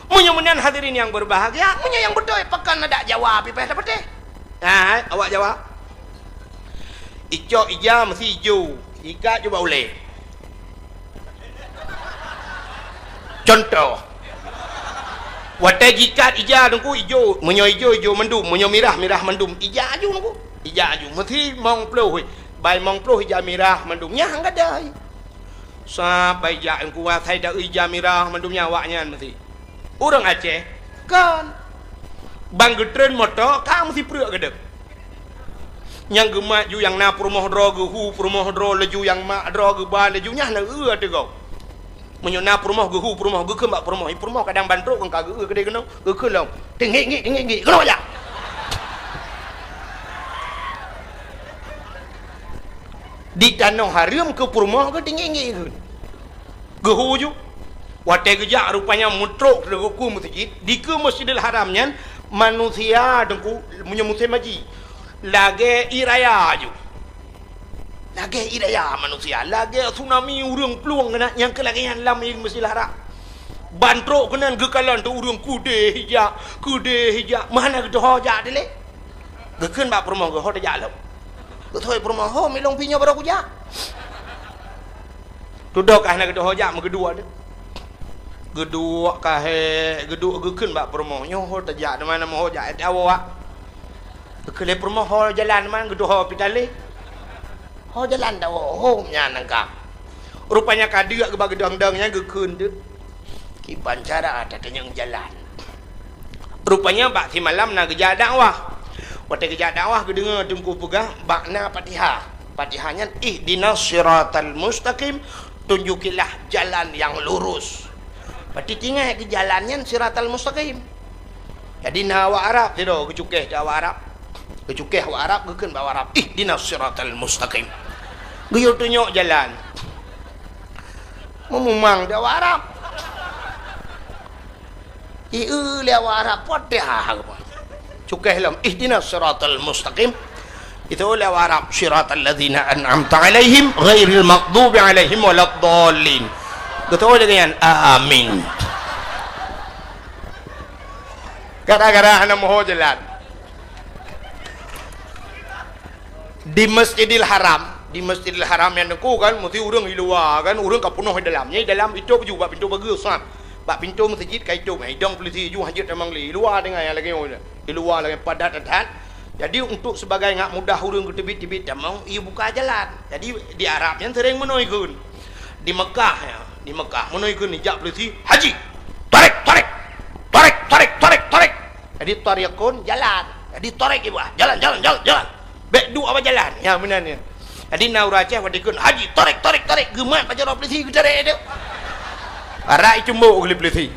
Meunyoe meunan hadirin nyang berbahagia, meunyoe nyang beutôi, pakon adak Jawa pih payah tapatéh? Hai, awak Jawa. Icok ija meusti ijo, ikat ju bak ulée. Contoh, watée jikat ija Teungku ijo, meunyoe ijo, ijo mandum, meunyoe mirah, mirah mandum, ija aju Teungku. Ija aju, meusti mong ploh, bai mong ploh ija mirah mandum, nyang gadai. Sabai jak Teungku asai da ija mirah mandum nyan awaknyan meusti. Ureuëng Aceh, kon. Ban geutreun moto, ka meusti preuek geudeb. Nyang geumat ju nyang na peurumoh droe geuhu peurumoh droe laju, nyang mak droe geuba laju, nyan na eu ateueh gob. Meunyoe na peurumoh geuhu peurumoh, geukheun bak peurumoh, "Ih peurumoh, kadang ban trok kon ka geu-eu keudeh keunoe, geukheun lom. Tinggik-nggik, tinggik-nggik, keunoe jak." Di tanoh hareuem keu peurumoh geutinggik-nggik kheun. Geuhu ju. Watée geujak rupanya meutrok teugeuku meuseujid, dikeue Masjidil Haram nyan manusia Teungku meunyoe musém haji lagée ié raya ju. Lagée ié raya manusia, lagée tsunami ureuëng plueng keunan nyang keu lagée nyan lam Masjidil Haram. Ban trok keunan geukalon teuh ureuëng keudeh ija, keudeh ija, meuhana geuteuho jak dilée. Geukheun bak peurumoh geuh, "Ho tajak lom." Geuteuho peurumoh, "Ho, milong pih nyoe barô kujak." Tudoh ka hana geuteuho jak meugeuduek deh. Geuduek ka hék, geuduek geukheun bak peurumoh, "Nyoe ho tajak, di mana meuho jak, eh, tawoe, Wak." Geukheun lé peurumoh, "Ho jalan man geuteuho pih talé." Ho jalan tawoe, ho nyan nangka. Rupanya ka deuk geuba geudong-dong nyan geukheun deuh. Kiban cara tatanyong jalan. Rupanya bak simalam na geujak dakwah. Watée geujak dakwah geudeungoe Teungku peugah bak na Fatihah. Fatihah nyan, "Ihdinas siratal mustaqim, tunjukilah jalan yang lurus." Berarti tinggai keu jalan nyan siratal mustaqim. Jadi na awak Arab sidroe geucukeh cit awak Arab. Geucukeh awak Arab, geukheun bak awak Arab, "Ihdinas siratal mustaqim." Geuyue tunyok jalan. Meumumang di awak Arab. Ieu lé awak Arab, Fatihah. Cukeh lom, "Ihdinas siratal mustaqim." Itu lé awak Arab, "Siratal ladzina an'amta 'alaihim, ghairil maghdubi 'alaihim waladdallin." Geutôi lagée nyan, "Amin." Gara-gara hana meuho jalan. Di Masjidil Haram, di Masjidil Haram nyan Teungku kan, meusti ureuëng i luwa kan, ureuëng ka peunoh i dalam. Nyan i dalam itôb ju bak pintoe bageue sat. Bak pintoe meuseujid ka itôb, idong peulisi ju hanjeuet tamong lé. I luwa tinggai nyang lagée nyoe. I luwa lagée padat that. Jadi untuk sebagai ngak mudah ureuëng geuteubiet-teubiet tamong, ibuka jalan. Jadi di Arab nyan sering meunoe ikheun. Di Mekah ya, di Mekah meunoe ikheun ijak peulisi, "Haji, tarek, tarek. Tarek, tarek, tarek, tarek." Jadi tariqun jalan. Jadi tarek ibu, ah, jalan, jalan, jalan, jalan. Bék duek awak jalan. Ya, meunan ya. Jadi na ureuëng Aceh watée ikheun, "Haji, tarek, tarek, tarek." Geumat bak jaroe peulisi geutarek tu. Arak icumbok geuh lé peulisi.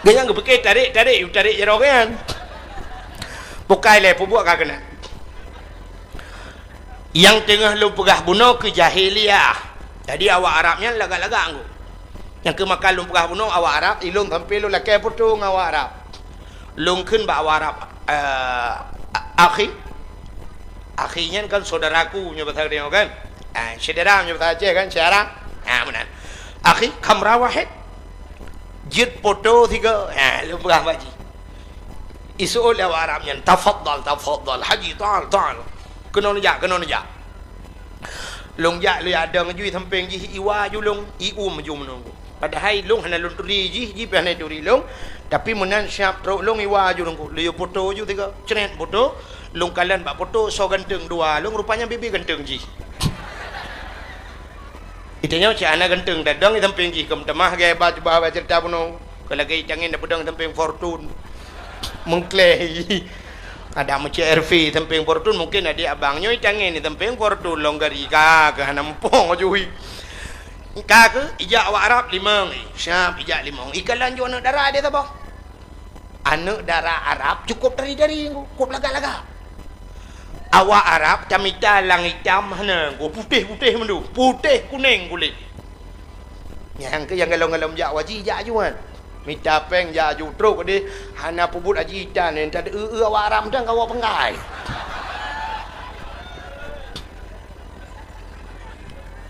Geuhnyan geupike tarek, tarek, tarek jaroe geuhnyan. Bukai lé peubuet ka keunan. Nyang teungoh lôn peugah bunoe keu jahiliyah. Jadi awak Arab nyan lagak-lagak anggô. Nyang keu maka lôn peugah bunoe awak Arab, ilôn sampoe lôn lakée putôh ngon awak Arab. Lôn kheun bak awak Arab, eh, akhi. Akhi nyan kan saudaraku nyoe basa geutanyoe kan. Ah, syedara nyoe basa Aceh kan, syedara. Ah, meunan. Akhi, kamera wahid. Jeuet poto sigoe. Ah, lôn peugah bak jih. Iseuôt lé awak Arab nyan, "Tafadhal, tafadhal, Haji, ta'al, ta'al." Keunoe neujak, keunoe neujak. Lôn jak, lôn jak dong ju i sampéng jih, iwa ju lôn, ium ju meunoe. Padahai lôn hana lôn turi jih, jih pih hana turi lôn. Tapi meunan siab trok lôn iwa ju lôn, lôn yue poto ju tiga. Cret poto, lôn kalon bak poto soe ganteng dua lôn, rupanya bibi ganteng jih. Itanyoe cit hana ganteng, tadong i sampéng jih, keu meutamah gai ba cuba ba ceurita bunoe. Keu lagée i Cangén na peudong i sampéng Fortune. Meukleh. Ada meucék R V i sampéng Fortune, mungkin adik abang nyoe i Cangén i sampéng Fortune, lôn gari ka, keu hana muphom jui. Ka keuh, ijak awak Arab limong, eh, siap ijak limong. Ikalon ju aneuk dara di saboh. Aneuk dara Arab cukup tari-tari, cukup lagak-lagak. Awak Arab tamita lam itam hana, putéh-putéh mandum, putéh kuneng kulét. Nyang keuh nyang golom-golom jak haji jak aju nyan. Mita péng jak aju trok deh, hana peubuet haji itan, nyan tadeu-eu awak Arab mantong ka woe peunggai.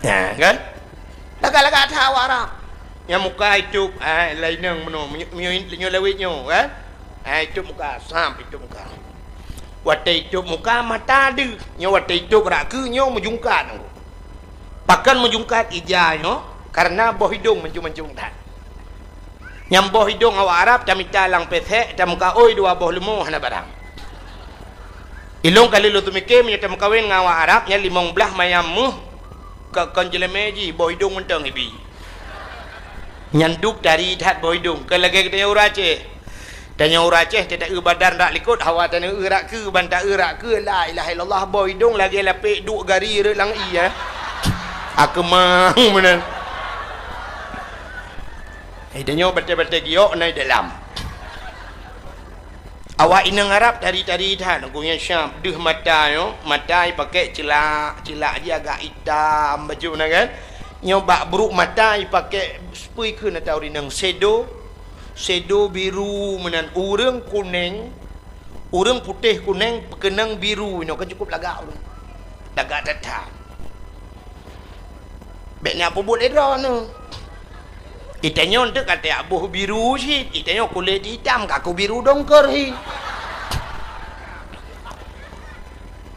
Nah, kan? Lagak-lagak that awak Arab. Nyang muka itôb, ah, laineng meunoe, meunyo-, meunyo-, meunyoe lawét nyoe, kan? Ah, itôb muka, sam itôb muka. Watèe itôb muka, mata deuh. Nyoe watèe itôb rak keu nyoe meujungkat. Pakon meujungkat ija nyoe? Kareuna boh idông mancung-mancung that. Nyang boh idông awak Arab tamita lam pesek, tameukaôi dua boh leumo hana barang. Ilông ka lheueh lôn teumike meunyoe tameukawen ngon awak Arab nyan limong blaih mayam méuh, ka kon jeulemé jih boh idông mantong ibi. Nyan duek tari that boh idông, kon lagèe geutanyoe ureueng Aceh. Tanyoe ureueng Aceh, ta-eu badan rak likot, hawa tanyoe eu rak keue, ban ta-eu rak keue, la ilaha illallah, boh idông lagèe lapek duek gari rot lam ie, eh. Akeumang meunan. Eh, tanyoe batèe-batèe giok na i dalam. Awak inong Arab tari-tari that, gobnyan siap deuh mata nyoe, mata ipakèk ceulak, ceulak jih agak itam bacut na kan. Nyoe bak brôk mata ipakèk, peue kheun ata ureueng inong, sedo, sedo biru meunan, ureueng kuneng, ureueng putéh kuneng peukeunong biru, inoe kan cukup lagak ureueng. Lagak that-that. Bèk na peubuet lé droeneuh. Itanyoe eunteuk ka tajak boh biru cit, itanyoe kulét itam ka keu biru dongker hi.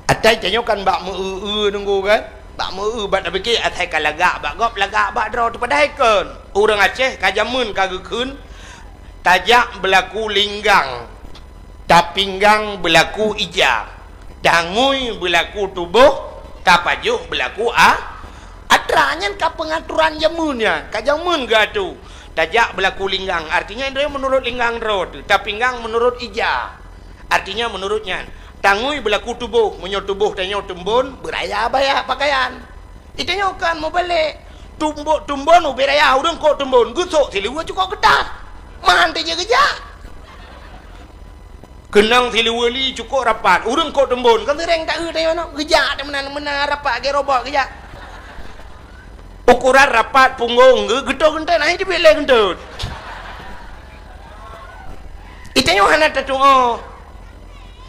Ata itanyoe kan bak meu-eu-eu nunggu kan? Bak meu-eu, bak tapike asai ka lagak bak gob, lagak bak droe teuh padahai kon. Ureueng Aceh ka jameun ka geukheun, tajak beulaku linggang, tapinggang beulaku ija, tangui beulaku tuboh, tapajoh beulaku a-, atra. Nyan ka peungaturan jameun nyan, ka jameun geuatô. Tajak beulaku linggang, artinya droe meunurot linggang droe teuh, tapinggang meunurot ija. Artinya meunurot nyan, tangui beulaku tuboh, meunyoe tuboh tanyoe teumbon, beuraya baya pakaian. Itanyoe kan meubalek, tumbok teumbon ubé raya, ureueng kok teumbon, geusok siluweue cukok keutat. Man teujeuet geujak. Keunong siluweue li cukok rapat, ureueng kok teumbon, kan seuréng ta-eu tanyoe nyoe, geujak teuh meunan, meunan rapat lagèe robot geujak. Ukoran rapat punggong geu-, geutot geuntot, nah, itu bileh geuntot. Itanyoe hana tatuoh.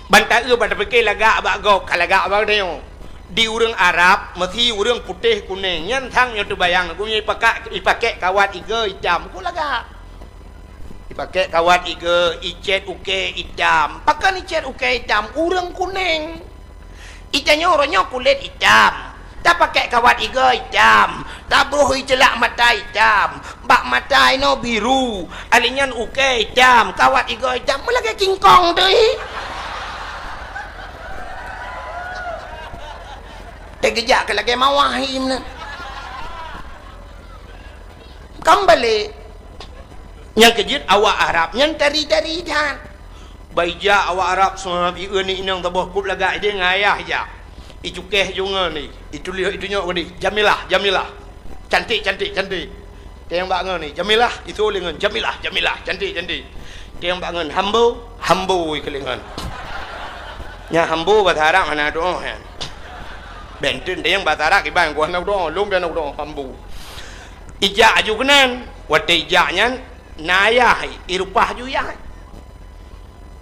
Ban ta-eu, ban tapike lagak bak gob, ka lagak bak tanyoe. Di ureueng Arab, meusi ureueng putéh kuneng, nyan sang nyoe teubayang, gobnyan ipaka-, ipakèk kawat igoe itam, kok lagak. Ipakèk kawat igoe, icèt ukèe itam. Pakon icèt ukèe itam? Ureueng kuneng. Itanyoe uroe nyoe kulét itam, tapakèk kawat igoe itam, tabroh iceulak mata itam, bak mata inoe biru, alèh nyan ukèe itam, kawat igoe itam, meulagèe kingkong teuh hi. Teugeujak keu lagèe mawah hi meunan. Kan balek. Nyang keujeuet awak Arab nyan tari-tari that. Ban ijak awak Arab seumab ieu ni inong saboh kop lagak idéh ngon ayah ijak. Icukéh ju ngon ni, ituléh itunyok ngon ni, Jamilah, Jamilah. Cantik, cantik, cantik. Teuh nyang bak ngon ni, Jamilah, itu lé ngon, Jamilah, Jamilah, cantik, cantik. Teuh nyang bak ngon, Hambo, Hambo ikeu lé ngon. Nyang Hambo bahasa Arab hana doa nyan. Benten teuh nyang bahasa Arab iban ku hana doa, lôn pih hana doa, Hambo. Ijak aju keunan, watèe ijak nyan, na ayah, irupah ju yah.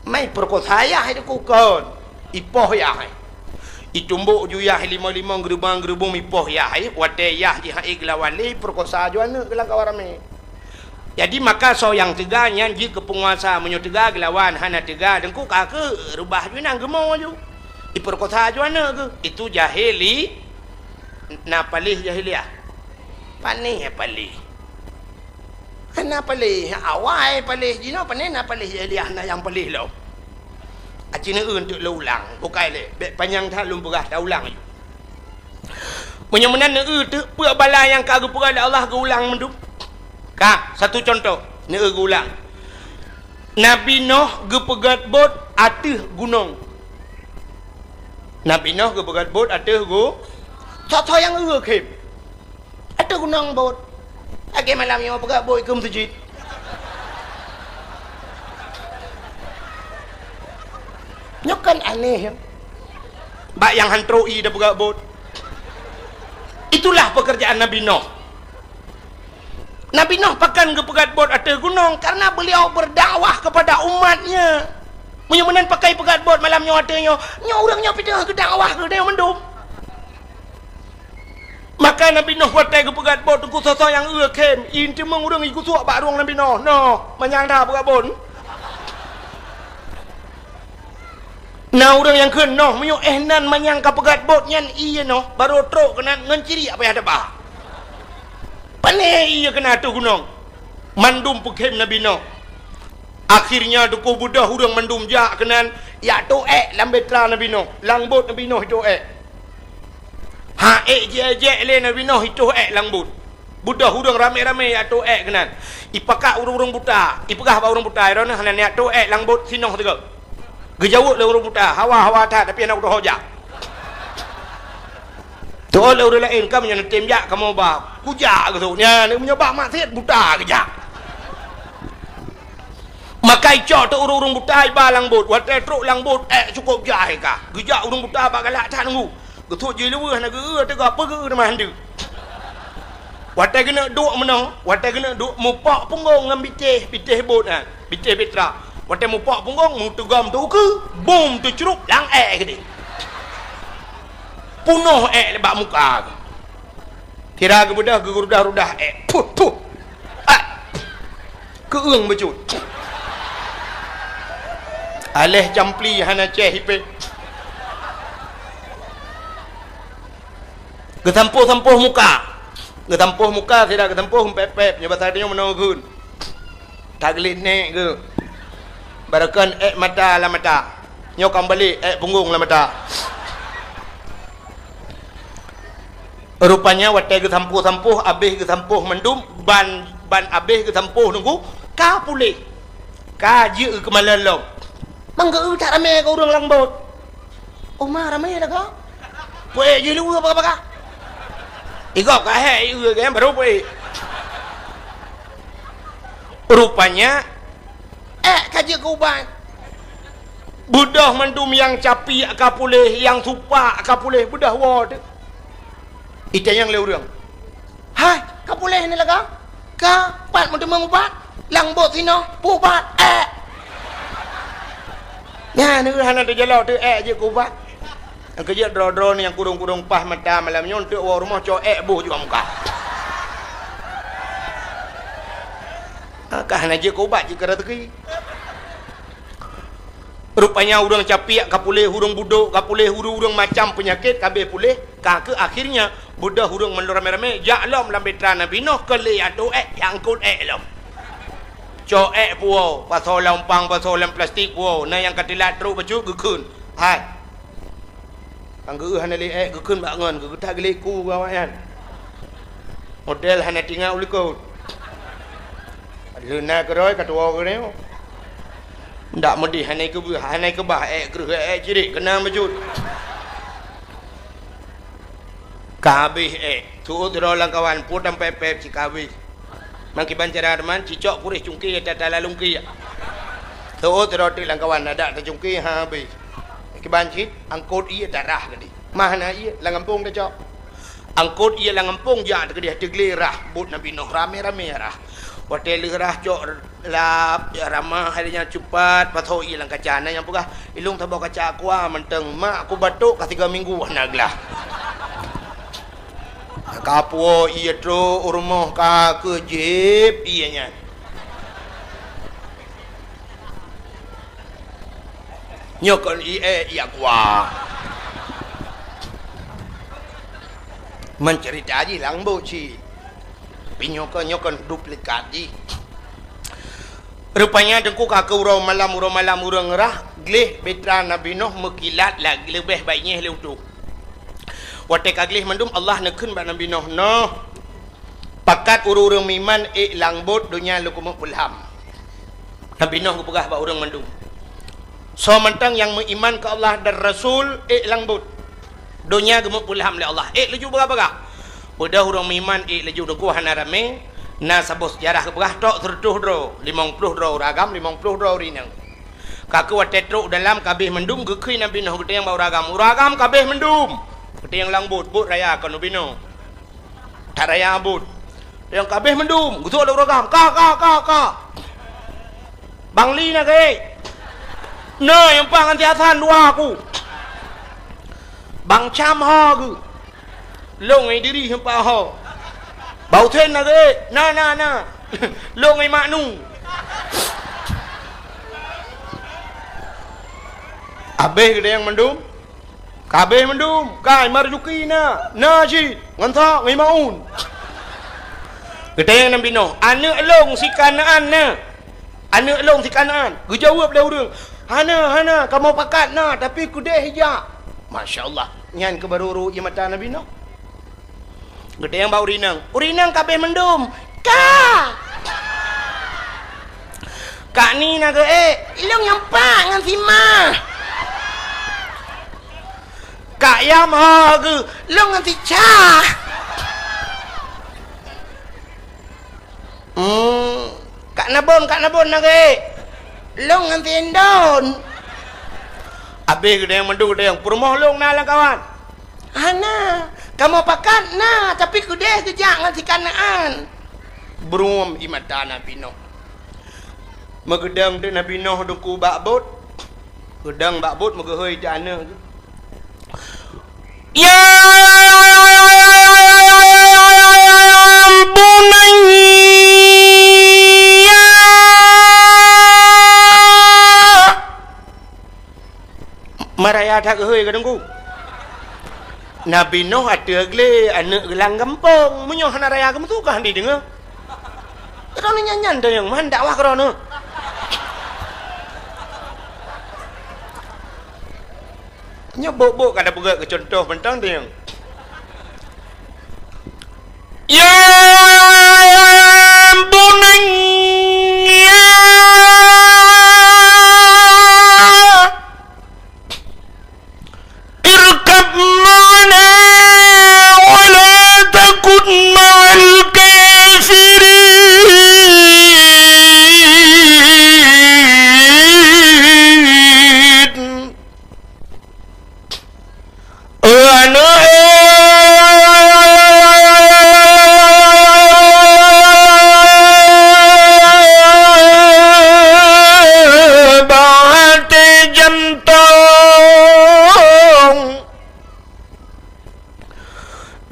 Mai peurekosa yah itu kukon, ipoh yah. Itumbok ju yah limong-limong, geurubong-geurubong ipoh yah, watèe yah jihai geulawan lé, peurekosa ju aneuk geulang kawan ramé. Jadi maka soe nyang teuga nyan jeuet keu peunguasa, meunyoe teuga geulawan, hana teuga deungku ka keu reubah ju inong geumo ju. Ipeurekosa ju aneuk geuh, itu jahili, na paléh jahiliah. Panéh paléh. Hana paléh, awai paléh jinoe, panéh na paléh jahiliah, na nyang paléh lom. Aci neueu eunteuk lôn ulang, bukai lé, bèk panyang that lôn peugah, taulang ju. Meunyoe meunan neueu teuk peue bala nyang ka geupeugah lé Allah geuulang mandum. Ka, satu contoh, neueu geuulang. Nabi Noh geupeugöt bot ateueh gunong. Nabi Noh geupeugöt bot ateueh gu-, soe-soe nyang eu khém. Ateueh gunong bot. Lagèe malam nyoe peugah bot keu meuseujid. Nyoe kan aneh, ya. Bak nyang han trok ie tapeugah bot. Itulah pekerjaan Nabi Nuh. Nabi Nuh pakon geupeugah bot ateueh gunong karena beliau berdakwah kepada umatnya. Meunyoe meunan pakon peugah bot malam nyoe ateueh nyoe, nyoe ureueng nyoe pih teungoh geudakwah keu geutanyoe mandum. Maka Nabi Nuh watèe geupeugah bot teungku soe-soe nyang eu khém, ie teumeung ureueng ie geusuak bak rueng Nabi Nuh. Noh, manyang that peugah bot. Na ureueng nyang kheun noh, meunyoe éh nan manyang ka peugah bot nyan ie noh, barô trok keunan ngon ciriek payah teuba. Pané ie keunan ateueh gunong. Mandum peukhém Nabi Nuh. Akhirnya teungku beudôh ureueng mandum jak keunan, jak toh èk lam bahtera Nabi Nuh, lam bot Nabi Nuh itoh èk. Ha èk jijak lé Nabi Nuh itoh èk lam bot. Beudôh ureueng ramé-ramé jak toh èk keunan. Ipakat ureueng-ureueng buta, ipeugah bak ureueng buta, "Droeneuh hana neujak toh èk lam bot sinoe sigoe." Geujaweueb lé ureueng buta, "Hawa, hawa that, tapi hana kutoh jak." Teuôt lé ureueng laén, "Kamoe nyoe neutem jak, kamoe ba kujak geusut." Nyan, meunyoe bak maksiet buta geujak. Maka icok teuk ureueng-ureueng buta iba lam bot. Watèe trok lam bot, èk cukôp jai ka. Geujak ureueng buta bak galak that nunggu. Geusut jih leuweuh hana geu-eu teuga peue geu-eu teuma han deuh. Watèe geuneuk duek meunoe, watèe geuneuk duek mupok punggong ngon bitéh, bitéh bot nyan, bitéh bahtera. Watèe mupok punggong, meuteugom teukeue, bum teucrup lam èk keudéh. Punoh èk bak muka. Kira geubeudôh geurudah-rudah èk. Puh, puh. Ah. Keueung bacut. Aléh campli hana cèh ipèh. Geusampôh-sampôh muka. Geusampôh muka sira geusampôh pép-pép nyoe basa tanyoe meunoe geukheun. Tagleh nèk geuh. Barokon èk mata lam mata. Nyoe ka meubalek èk punggong lam mata. Rupanya watèe geusampôh-sampôh, abéh geusampôh mandum, ban, ban abéh geusampôh nunggu, ka puléh. Ka jeuet keu malon lom. Mang geu-eu that ramé keu ureueng lam bot. Oma ramé lagoe. Puék jih luweue baka-baka. Igob ka hék ieu kan baru puék. Rupanya, èk ka jeuet keu ubat. Beudôh mandum nyang capiek ka puléh, nyang supak ka puléh, beudôh woe teuk. Itanyong lé ureueng, "Hai, ka puléh ni lagoe? Ka, pat meuteumeung ubat? Lam bot sinoe, peu ubat? Èk!" Nyan, hana teujalo teuh èk jeuet keu ubat. Nyang keujeuet droe-droe nyang kurong-kurong paih mata malam nyoe, eunteuk woe rumoh cok èk boh juga muka. Ka hana jeuet keu ubat, jeuet keu raseuki. Rupanya ureueng capiek ka puléh, ureueng budok ka puléh, ureueng-ureueng macam peunyakét ka abéh puléh, ka keuh akhirnya beudôh ureueng mandum ramé-ramé jak lom lam bahtera Nabi Nuh keu lé atô èk, jak angkot èk lom. Cok èk puwoe, pasoe lam umpang, pasoe lam plastik puwoe, na nyang ka teulat trok bacut geukheun, "Hai!" Nyang geu-eu hana lé èk geukheun bak ngon, geugeutak geuléku keu awaknyan. Model hana teuingat u likot. Lheueh na keudroe ka tuwoe keunoe. Ndak meudeh hana keubah, hana keubah èk kreueh èk cirek keunong bacut. Ka habéh èk, tuôt droe lam kawan, pue tampép-pép cit ka habéh. Meukiban cara teuma, cicok puréh cungké tata lalungké. Tuôt droe teuk lam kawan, adak tacungké ha habéh. Kiban cit, angkot ié tarah keudéh. Mah na ié lam gampông tacok. Angkot ié lam gampông jak teukeudéh teuglé rah bot Nabi Nuh ramé-ramé rah. Watèe lheueh rah cok lap, ramah hai nyan cupat, pasoe ié lam kaca. Na nyang peugah, "Ilông saboh kaca aqua mantong, mak ku batuk ka tiga minggu hana glah." Ka puwoe ié trok u rumoh ka keuh jieb ié nyan. Nyoe kon ié, ié aqua. Meuceurita jih lam bot cit. Tapi nyoe kon, nyoe kon duplikat jih. Rupanya teungku ka keuh uroe malam, uroe malam ureueng rah, gleh bahtera Nabi Nuh meukilat lagèe leubeh bak inyeh lé utoe. Watèe ka gleh mandum Allah neukheun bak Nabi Nuh, "Noh, pakat ureueng-ureueng meuiman ék lam bot donya lôn keumeung peulham." Nabi Nuh geupeugah bak ureueng mandum, "Soe mantong nyang meuiman keu Allah dan Rasul ék lam bot. Donya geumeung peulham lé Allah, ék laju bagah-bagah." Beudôh ureueng meuiman ék laju teungku hana ramé, Na saboh seujarah geupeugah trok seureutôh droe, limong ploh droe ureueng agam, limong ploh droe ureueng inong. Ka keuh watèe trok u dalam ka abéh mandum, geukheun Nabi Nuh geutanyong bak ureueng agam, "Ureueng agam, ka abéh mandum?" Geutanyong lam bot, bot raya kon ubinoe. That raya bot. Nyang ka abéh mandum, geusok lé ureueng agam, "Ka, ka, ka, ka." "Bang Li na geuh?" "Na, nyang pat ngon si Hasan dua ku." "Bang Cam ho geuh?" "Lôn ngon Idris nyang pat ho." "Bang Husen na geuh?" "Na, na, na." "Lôn ngon Mak Nu." Abéh geutanyong mandum. Ka abéh mandum, ka Marzuki na, na cit, ngon sa, ngon Maun. Geutanyong Nabi Nuh, "Aneuk lôn si Kanaan na? Aneuk lôn si Kanaan?" Geujaweueb lé ureueng, "Hana, hana, kamoe pakat na, tapi keudeh jak." Masya Allah, nyan keuh barô rhot ie mata Nabi Nuh. Geutanyong bak ureueng inong, "Ureueng inong ka abéh mandum?" "Ka." "Kak Ni na geuh?" "Lôn nyang pat ngon si Ma." "Kak Yam ho geuh?" "Lôn ngon si Ca." "Hmm, Kak Nabon, Kak Nabon na geuh?" "Lôn ngon si Indon." Abéh geutanyong mandum, geutanyong, "Peurumoh lôn na lamkawan?" "Hana, kamoe pakat na, tapi keudeh geujak ngon si Kanaan." Brum ie mata Nabi Nuh. Meugeudong teuk Nabi Nuh Teungku bak bot. Geudong bak bot, meugeuhôi teuk aneuk geuh. "Ya bunayya." Ma raya that geuhôi ka Teungku. Nabi Nuh ateueh glé, aneuk geuh lam gampông. Meunyoe hana raya geumeusu ka han jideungoe. Droeneuh nyan-nyan tanyong, man dakwah keu droeneuh. Nyoe bok-bok ka tapeugét keu cuntoh mantong tanyong. Ya bunayya irkab ma'ana wa la takun ma'al kafirin. Aneuk, bak até jantong.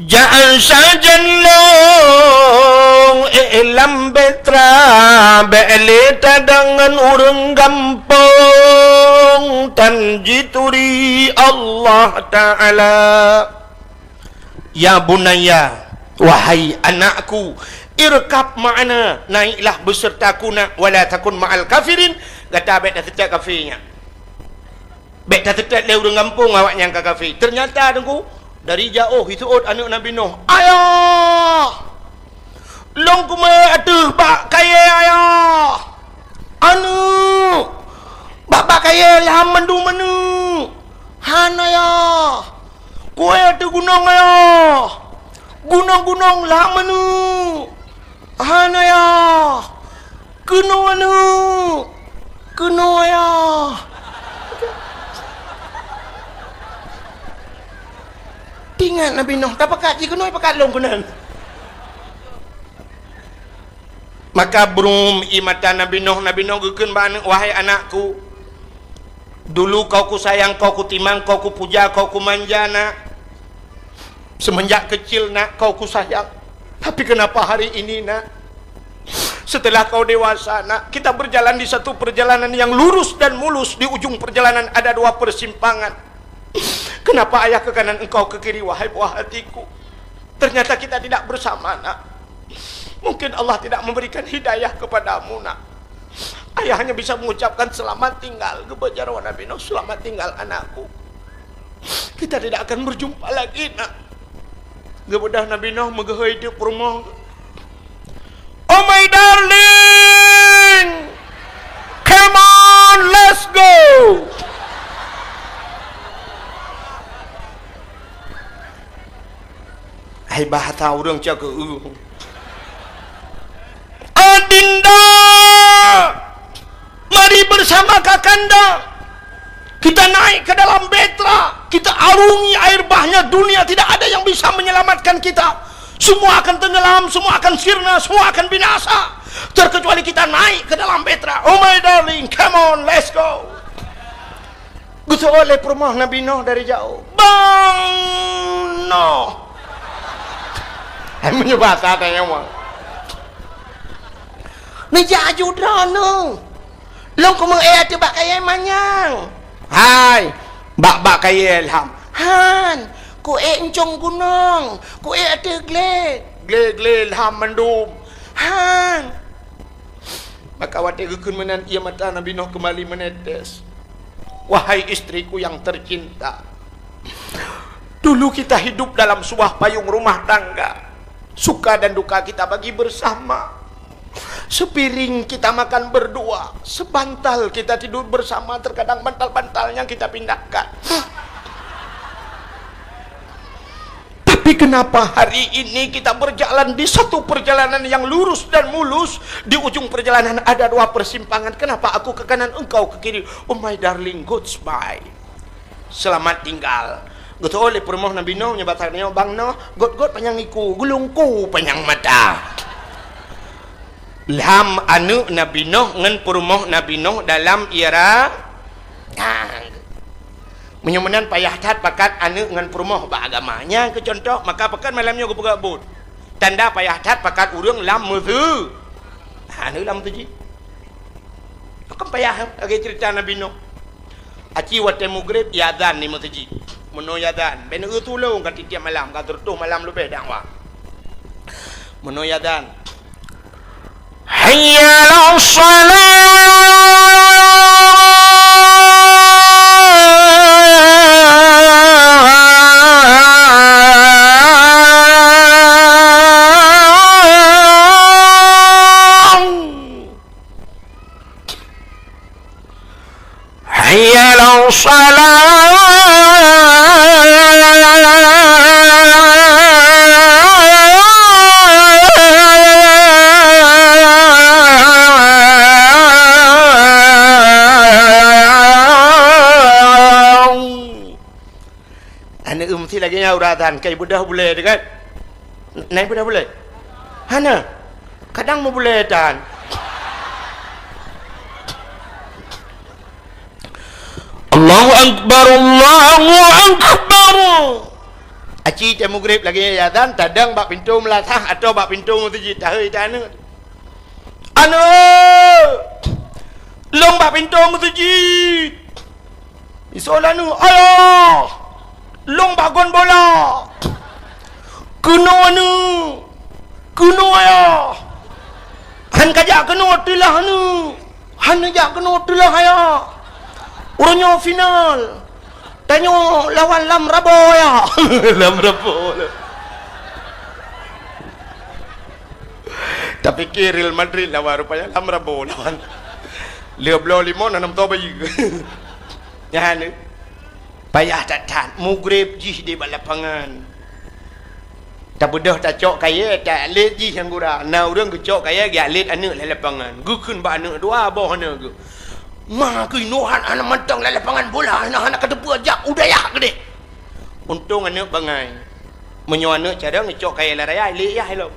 Jak sajan lôn, eh, lam beutra, bék lé tadong ngon ureuëng gampông, tan jituri Allah Ta'ala. Ya bunayya, wahai anakku, irkab ma'ana, naiklah besertaku nak, wala takun ma'al kafirin, gata bék taseutôt kafé nyan. Bék taseutôt lé ureuëng gampông awaknyan ka kafé. Teunyata Teungku, dari jiôh jiseuôt aneuk Nabi Nuh, "Ayah! Lôn kumé ateueh bak kayée, Ayah! Aneuk! Bak-bak kayée lham mandum aneuk! Han, Ayah! Kué ateueh gunong, Ayah! Gunong-gunong lham aneuk! Han, Ayah! Keunoe aneuk! Keunoe ayah!" Teuingat Nabi Nuh, tapakat jih keunoe pakat lôn keunan. Maka brum ie mata Nabi Nuh, Nabi Nuh geukheun bak aneuk, "Wahai anakku, dulu kau kusayang, kau kutimang, kau kupuja, kau kumanja, nak. Semenjak kecil, nak, kau kusayang. Tapi kenapa hari ini, nak, setelah kau dewasa, nak, kita berjalan di satu perjalanan yang lurus dan mulus, di ujung perjalanan ada dua persimpangan. Kenapa ayah ke kanan, engkau ke kiri, wahai buah hatiku? Ternyata kita tidak bersama, nak. Mungkin Allah tidak memberikan hidayah kepadamu, nak." Ayah hanya bisa mengucapkan, "Selamat tinggal," geuba jaroe Nabi Nuh, "Selamat tinggal, anakku. Kita tidak akan berjumpa lagi, nak." Geubeudôh Nabi Nuh meugeuhôi teuk peurumoh. "Oh my darling, come on, let's go." Hai bahasa ureuëng cakap, "Uh." Arungi air bahnya dunia, tidak ada yang bisa menyelamatkan kita. Semua akan tenggelam, semua akan sirna, semua akan binasa. Terkecuali kita naik ke dalam bahtera. Oh my darling, come on, let's go. Geuseuôt lé peurumoh Nabi Nuh dari jauh. Bang Nuh. Hai, meunyoe bahasa tanyoe mah. Neujak aju droeneuh. Lôn kumeu'ék ateueh bak kayèe manyang. Hai, bak-bak kayèe lham. Han, ku'ék euncong gunong, ku'ék ateueh glé. Glé-glé lham mandum. Han. Maka watèe geukheun meunan, ié mata Nabi Nuh keumbali meunetes. Wahai istriku yang tercinta, dulu kita hidup dalam sebuah payung rumah tangga. Suka dan duka kita bagi bersama. Sepiring kita makan berdua, sebantal kita tidur bersama, terkadang bantal-bantalnya kita pindahkan. Tapi kenapa hari ini kita berjalan di satu perjalanan yang lurus dan mulus, di ujung perjalanan ada dua persimpangan. Kenapa aku ke kanan, engkau ke kiri? Oh my darling, goodbye. Selamat tinggal. Geuteuôt lé peurumoh Nabi Nuh, nyoe bak tanyoe, Bang Nuh, gôt-gôt panyang iku, gulungku panyang mata. Lham aneuk Nabi Nuh ngon peurumoh Nabi Nuh dalam ira-, ah. Meunyoe meunan payah that pakat aneuk ngon peurumoh bak agama. Nyan keu cuntoh, maka pakon malam nyoe geupeugah buet. Tanda payah that pakat ureueng lam meuseu-, aneuk lam meuseujid. Pakon payah, lagèe ceurita Nabi Nuh. Aci watèe mugreb, iazan di meuseujid. Meunoe iazan, bèk neueu tulông ka tiep-tiep malam, ka sireutoh malam leubeh dakwah. Meunoe iazan. Hayya 'alas shalah. Hayya 'alas shalah. Aneuk meusti lagèe nyan uroe azan, kai beudôh bulèe teuh kan? Na beudôh bulèe? Hana. Kadang meubulèe tan. Allahu Akbar, Allahu Akbar. Aci teuh mugreb lagèe nyan azan, tadong bak pintoe meulasah atau bak pintoe meuseujid, tahôi tan aneuk. Aneuk! Lôn bak pintoe meuseujid. Isoe lé aneuk, "Ayah! Lôn bak gon bola!" Keunoe aneuk! Keunoe ayah! Han kajak keunoe teulah aneuk! Han neujak keunoe teulah ayah! Uroe nyoe final! Tanyoe lawan Lam Rabo, ya. Lam Rabo. Tapike Real Madrid lawan, rupanya Lam Rabo lawan. Lheuh bloe limong, na nam toh bayeue. Nyan, payah that-that. Mugreb jih di bak lapangan. Tabeudôh tacok kayèe, ta-, lét jih nyang gura. Na ureueng geucok kayèe, geujak lét aneuk lam lapangan. Geukheun bak aneuk dua boh aneuk geuh. Ma keuh inoe han hana mantong lam lapangan bola, hana, hana kateupeue jak u dayah keudeh. Untông aneuk bangai. Meunyoe aneuk carông icok kayèe lam raya, lét yah ilong.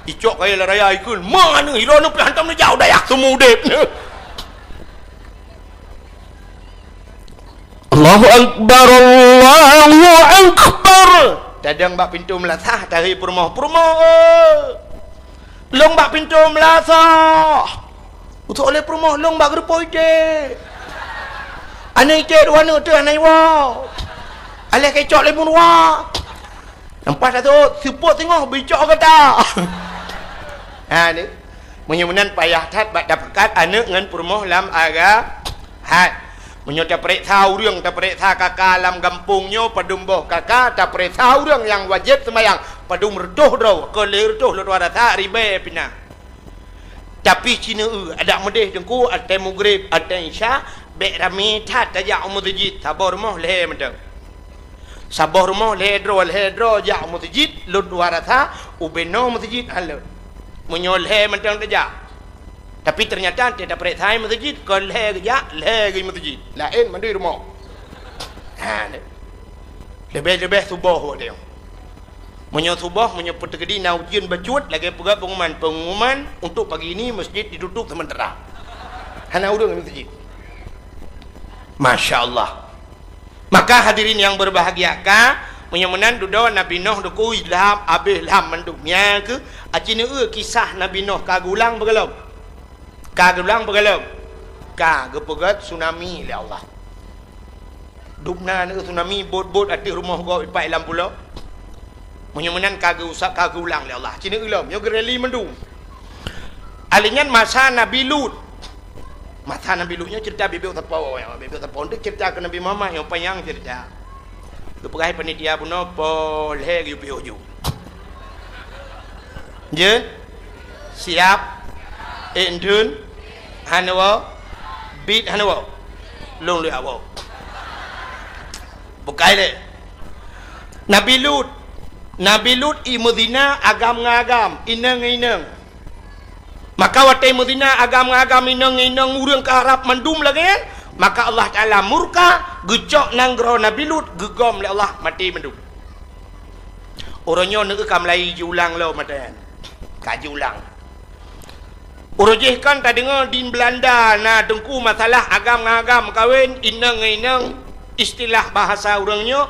Icok kayèe lam raya ikheun, "Ma aneuk, ilong aneuk pih hantom neujak u dayah seumeu udeb." Allahu Akbar, Allahu Akbar. Tadong bak pintoe meulasah, tahôi peurumoh. "Peurumoh, eh! Lôn bak pintoe meulasah." Utok lé peurumoh, "Lôn bak geureupoh iték." Aneuk iték dua aneuk teuh hana iwoe. Aléh keucok lé meuruwa. Nampak tak tu? Seupôt singoh bicok gata. Ha, ni. Meunyoe meunan payah that bak tapakat aneuk ngon peurumoh lam aga-, hat. Meunyoe tapareksa ureueng, tapareksa kaka lam gampông nyoe padum boh kaka, tapareksa ureueng nyang wajéb seumayang padum reutôh droe, kon lhèe reutôh lôn tuan rasa ribèe pih na. Tapi ci neu-eu, adak meudeh teungku, watèe mugreb, watèe isya, bèk ramé that tajak u meuseujid, saboh rumoh lhèe mantong. Saboh rumoh lhèe droe, lhèe droe jak u meuseujid, lôn tuan rasa ubé noe meuseujid han lôn. Meunyoe lhèe mantong tajak. Tapi teunyata watèe tapareksa meuseujid, kon lhèe geujak, lhèe geuh meuseujid. Laén mandum rumoh. Ha, lé. Leubeh-leubeh suboh watèe nyoe. Meunyoe suboh, meunyoe peuteukedi na ujeuen bacut, lagèe peugah pengumuman, pengumuman untuk pagi ini masjid ditutup sementara. Hana ureueng masjid. Masya Allah. Maka hadirin yang berbahagia, ka, meunyoe meunan dudoe Nabi Nuh dikui lham, abéh lham mandum. Nyan keuh, aci neueu kisah Nabi Nuh ka geulang beugalom. Ka geulang beugalom. Ka geupeugöt tsunami lé Allah. Dubna neueu tsunami, bot-bot ateueh rumoh gob ipat lam pulo. Meunyoe meunan ka geuusak, ka geulang lé Allah. Ci neueu lom, nyoe geureli mandum. Alèh nyan masa Nabi Lut. Masa Nabi Lut nyoe cerita bibit sapo, bibit sapo. Untuk cerita keu Nabi Muhammad nyoe panyang cerita. Geupeugah panitia bunoe poh lhèe geuyue piôh ju. Jeuet? Siap? Ék dum? Hana woe? Bit hana woe? Lôn lheueh woe. Bukai lé. Nabi Lut. Nabi Lut i meuzina agam ngon agam, inong ngon inong. Maka watèe meuzina agam ngon agam, inong ngon inong, ureueng ka rab mandum lagèe nyan, maka Allah Taala murka, geucok nanggroe Nabi Lut, geugom lé Allah, maté mandum. Uroe nyoe neueu ka mulai jiulang lom mata nyan. Ka jiulang. Uroe jih kan tadeungoe di Beulanda na teungku masalah agam ngon agam meukawen, inong ngon inong, istilah bahasa ureueng nyoe,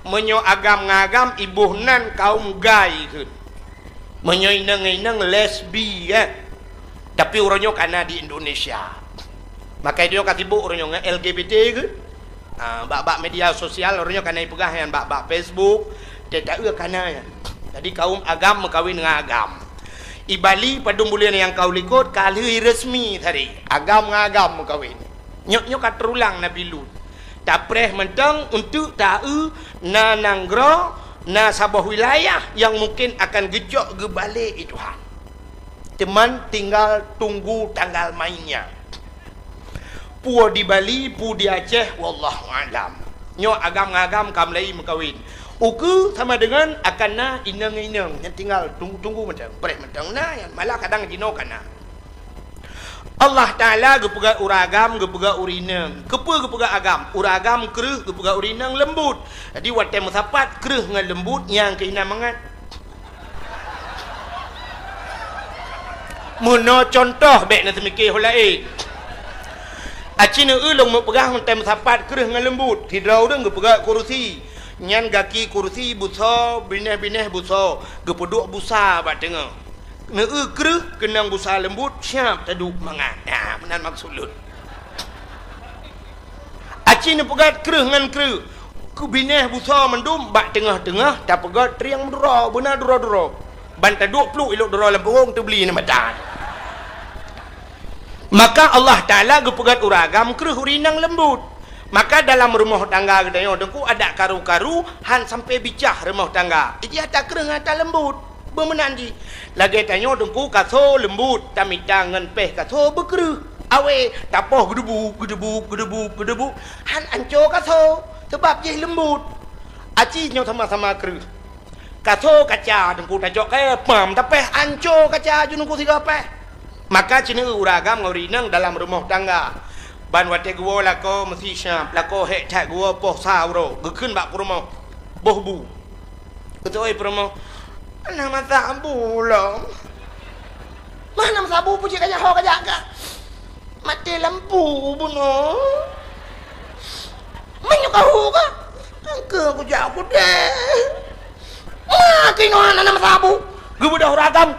meunyoe agam ngon agam iboh nan kaum gay kheun. Meunyoe inong ngon inong lesbi, eh. Tapi uroe nyoe ka na di Indonesia. Maka nyoe ka sibuk uroe nyoe ngon L G B T kheun. Ah, bak-bak media sosial, uroe nyoe ka na ipeugah nyan bak-bak Facebook, teuh taeu ka na nyan. Jadi kaum agam meukawen ngon agam. I Bali padum buleuen nyang ka u likot ka lheueh resmi tadi. Agam ngon agam meukawen. Nyoe, nyoe ka teurulang Nabi Lut. Tapreh mantong untuk taeu na nanggroe, na saboh wilayah nyang mungken akan geucok geubalek lé Tuhan. Teuma tinggal tunggu tanggal mainnya. Peue di Bali, peue di Aceh, wallahu a'lam. Nyoe agam ngon agam ka mulai meukawen. Ukeue sama deungon akan na inong ngon inong, nyan tinggal tunggu, tunggu mantong, preh mantong na nyan, malah kadang jinoe ka na. Allah Taala geupeugah ureueng agam, geupeugah ureueng inong. Keupeue geupeugah agam? Ureueng agam kreueh, geupeugah ureueng inong leumbut. Jadi watèe meusapat kreueh ngon leumbut, nyang keuh inan mangat. Meunoe contoh, bèk na teumike ho laén. Aci neueu lôn meupeugah meutem sapat kreueh ngon leumbut. Sidroe ureueng geupeugah kurusi. Nyan gaki kurusi busoe, binéh-binéh busoe, geupeuduek busa bak teungoh. Neueu kreueh keunong busa leumbut, siap taduek mangat. Nah, meunan maksud lôn. Aci neupeugah kreueh ngon kreueh. Keu binéh busoe mandum bak teungoh-teungoh tapeugöt trieng meuduro, beuna duro-duro. Ban taduek pluek ilok duro lam pungong teubli neu mata. Maka Allah Taala geupeugöt ureueng agam kreueh ureueng inong leumbut. Maka dalam rumoh tangga geutanyoe teungku adak karu-karu han sampai bicah rumoh tangga. Ijih ata kreueh ngon ata leumbut. Beumeunan jih. Lagèe tanyoe teungku kaso leumbut, tamita ngon péh kaso beukreueh. Awé, tapoh geudeubuk, geudeubuk, geudeubuk, geudeubuk. Han anco kaso, sabab jih leumbut. Aci nyoe sama-sama kreueh. Kaso kaca teungku tacok kayèe, pam tapéh, anco kaca ju teungku sigoe péh. Maka ci neueu ureueng agam ngon ureueng inong dalam rumoh tangga. Ban watèe geuwoe lakoe meusi siap, lakoe hék that geuwoe poh sa uroe, geukheun bak peurumoh, boh bu. Geutôi peurumoh, "Hana meusabu lom. Mah hana meusabu, peue cit kajak ho kajak ka? Maté lampu bunoe. Meunyoe ka hu ka, keu kujak kudeh. Ma keunoe hana meusabu." Geubeudôh ragam,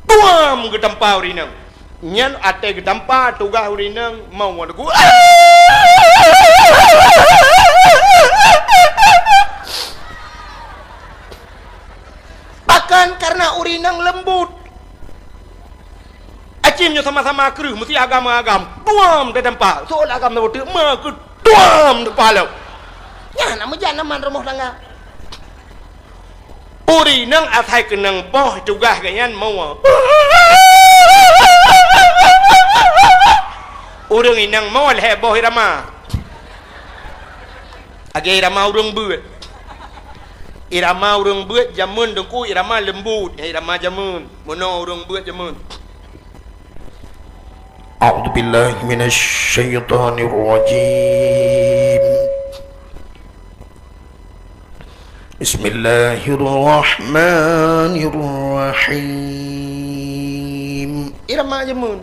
tuam geutampa ureueng inong. Nyan até geutampa tugaih ureueng inong mau ngon lagu. Bahkan karena ureueng inong leumbut. Acim nyoe sama-sama kreueh, meusti agam-agam. Tuam teutampa. Soe agam teubeuteuek, ma keu tuam teutampa lom. Nyan na meujan aman rumoh tangga. Ureueng inong asai keunong poh tugaih geuhnyan moe. Ureueng inong moe lhèe boh irama. Lagèe irama ureueng beuet. Irama ureueng beuet jameun teungku irama leumbut, irama jameun. Meunoe ureueng beuet jameun. A'udzubillahi minasyaitonirrajim. Bismillahirrahmanirrahim. Irama jameun.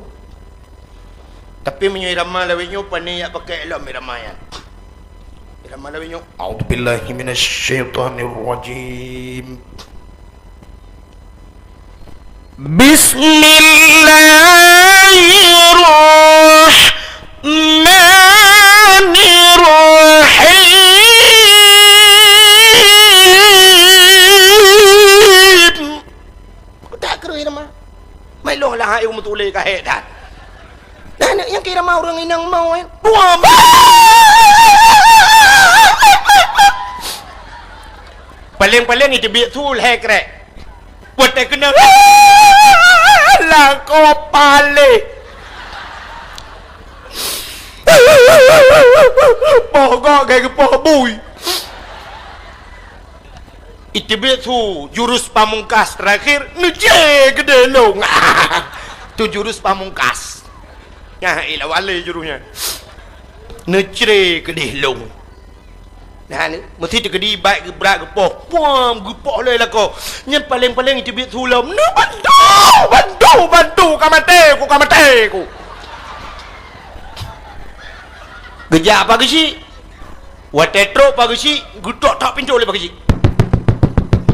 Tapi meunyoe irama lawét nyoe, pane jak pakai lom irama nyan. Irama lawét nyoe, a'udzubillahi minasyaitonirrajim. Bismillahirrahmanirrahim. Ku tak kreueh irama. Mai lôn lah hai meutuléh ka hék that. Nah, nyang kira mau ureuëng inong mau, eh. Dua. Paléng-paléng itu biek su lhée krek. Buat teh kena. Lakoe paléh. Poh gok gai geupoh bui. Iteubiet su jurus pamungkas terakhir, neucre keudeh lông. Tu jurus pamungkas. Nyan ilah wale jurus nyan. Neucre keudeh lông. Nah, ni, meusti teukeudi baik geubrat geupoh. Puam, geupoh lé lakoe. Nyan paléng-paléng iteubiet su lom. Neubantu, bantu, bantu, ka maté ku, ka maté ku. Geujak Pak Geuchik. Watée trok Pak Geuchik, geutok-tok pintoe lé Pak Geuchik.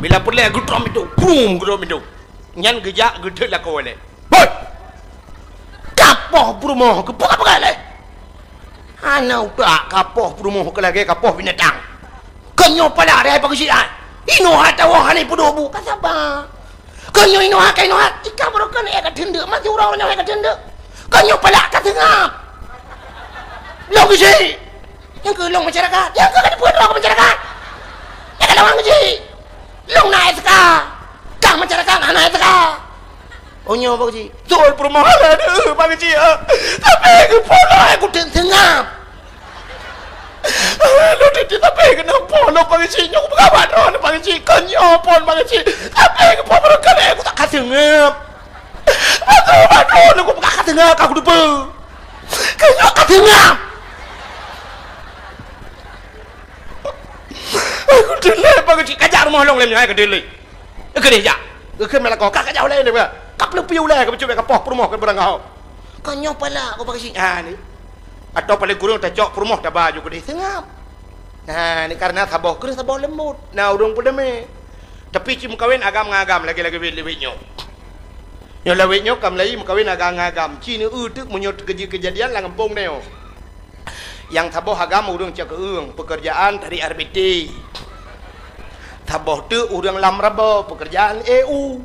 Bila peureulée geutok pintoe, brum, geutok pintoe. Nyan geujak geudeuk lakoe lé. "Hoi! Kapoh peurumoh keupeue ka peugah lé? Hana utak kapoh peurumoh keu lagée kapoh binatang. Keu nyoe palak deh Pak Geuchik ai. Inoe hatawoe hana peuduek bu, ka saba." Keu nyoe inoe hat, ka inoe hat, ika barokon ék ka teundeuk, mati uroe nyoe ék ka teundeuk. Keu nyoe palak ka seungab. Lông Geuchik. Nyang keu lông masyarakat, nyang keu ka dipeue droe keu masyarakat. Nyang ka lawang Geuchik. Lông na S K. Kang masyarakat hana S K. Oh nyoe Pak Geuchik. Beutôi peurumoh hana deuh Pak Geuchik. Tapi geupeue droe ék kuteueng seungab. Lôn teutab tapi keunoe po lôn Pak Geuchik, nyoe peugah bak droeneuh Pak Geuchik, keu nyoe phon Pak Geuchik. Tapi keu po barokon ék ku tak ka seungab. Beutôi bak droeneuh ku peugah ka seungab, ka kuteupeue. Keu nyoe ka seungab. Aku delai Pak Geuchik, kajak rumoh lông lé nyoe hai keudelai. Keudeh jak. Geukheun meunan lakoe, ka kajak ulée nyoe. Ka peuleupi ulée, ka peucubit ka poh peurumoh keu beurangkaho. Ka nyoe palak ku Pak Geuchik. Ha ni. Atawa paléng kureueng tacok peurumoh taba ju keudeh seungab. Nah, ni karena saboh kreueh saboh leumbot. Na ureuëng peudamé. Tapi ci meukawen agam ngon agam lagée-lagée wét lawét nyoe. Nyoe lawét nyoe ka meulayeue meukawen agam ngon agam. Ci neu-eu teuk meunyoe teukeujeuet keujadian lam gampông nyoe. Nyang saboh agam ureuëng cok keueung, peukeurjaan tarék R B T. Saboh teuk ureuëng lam rabo, peukeurjaan E U.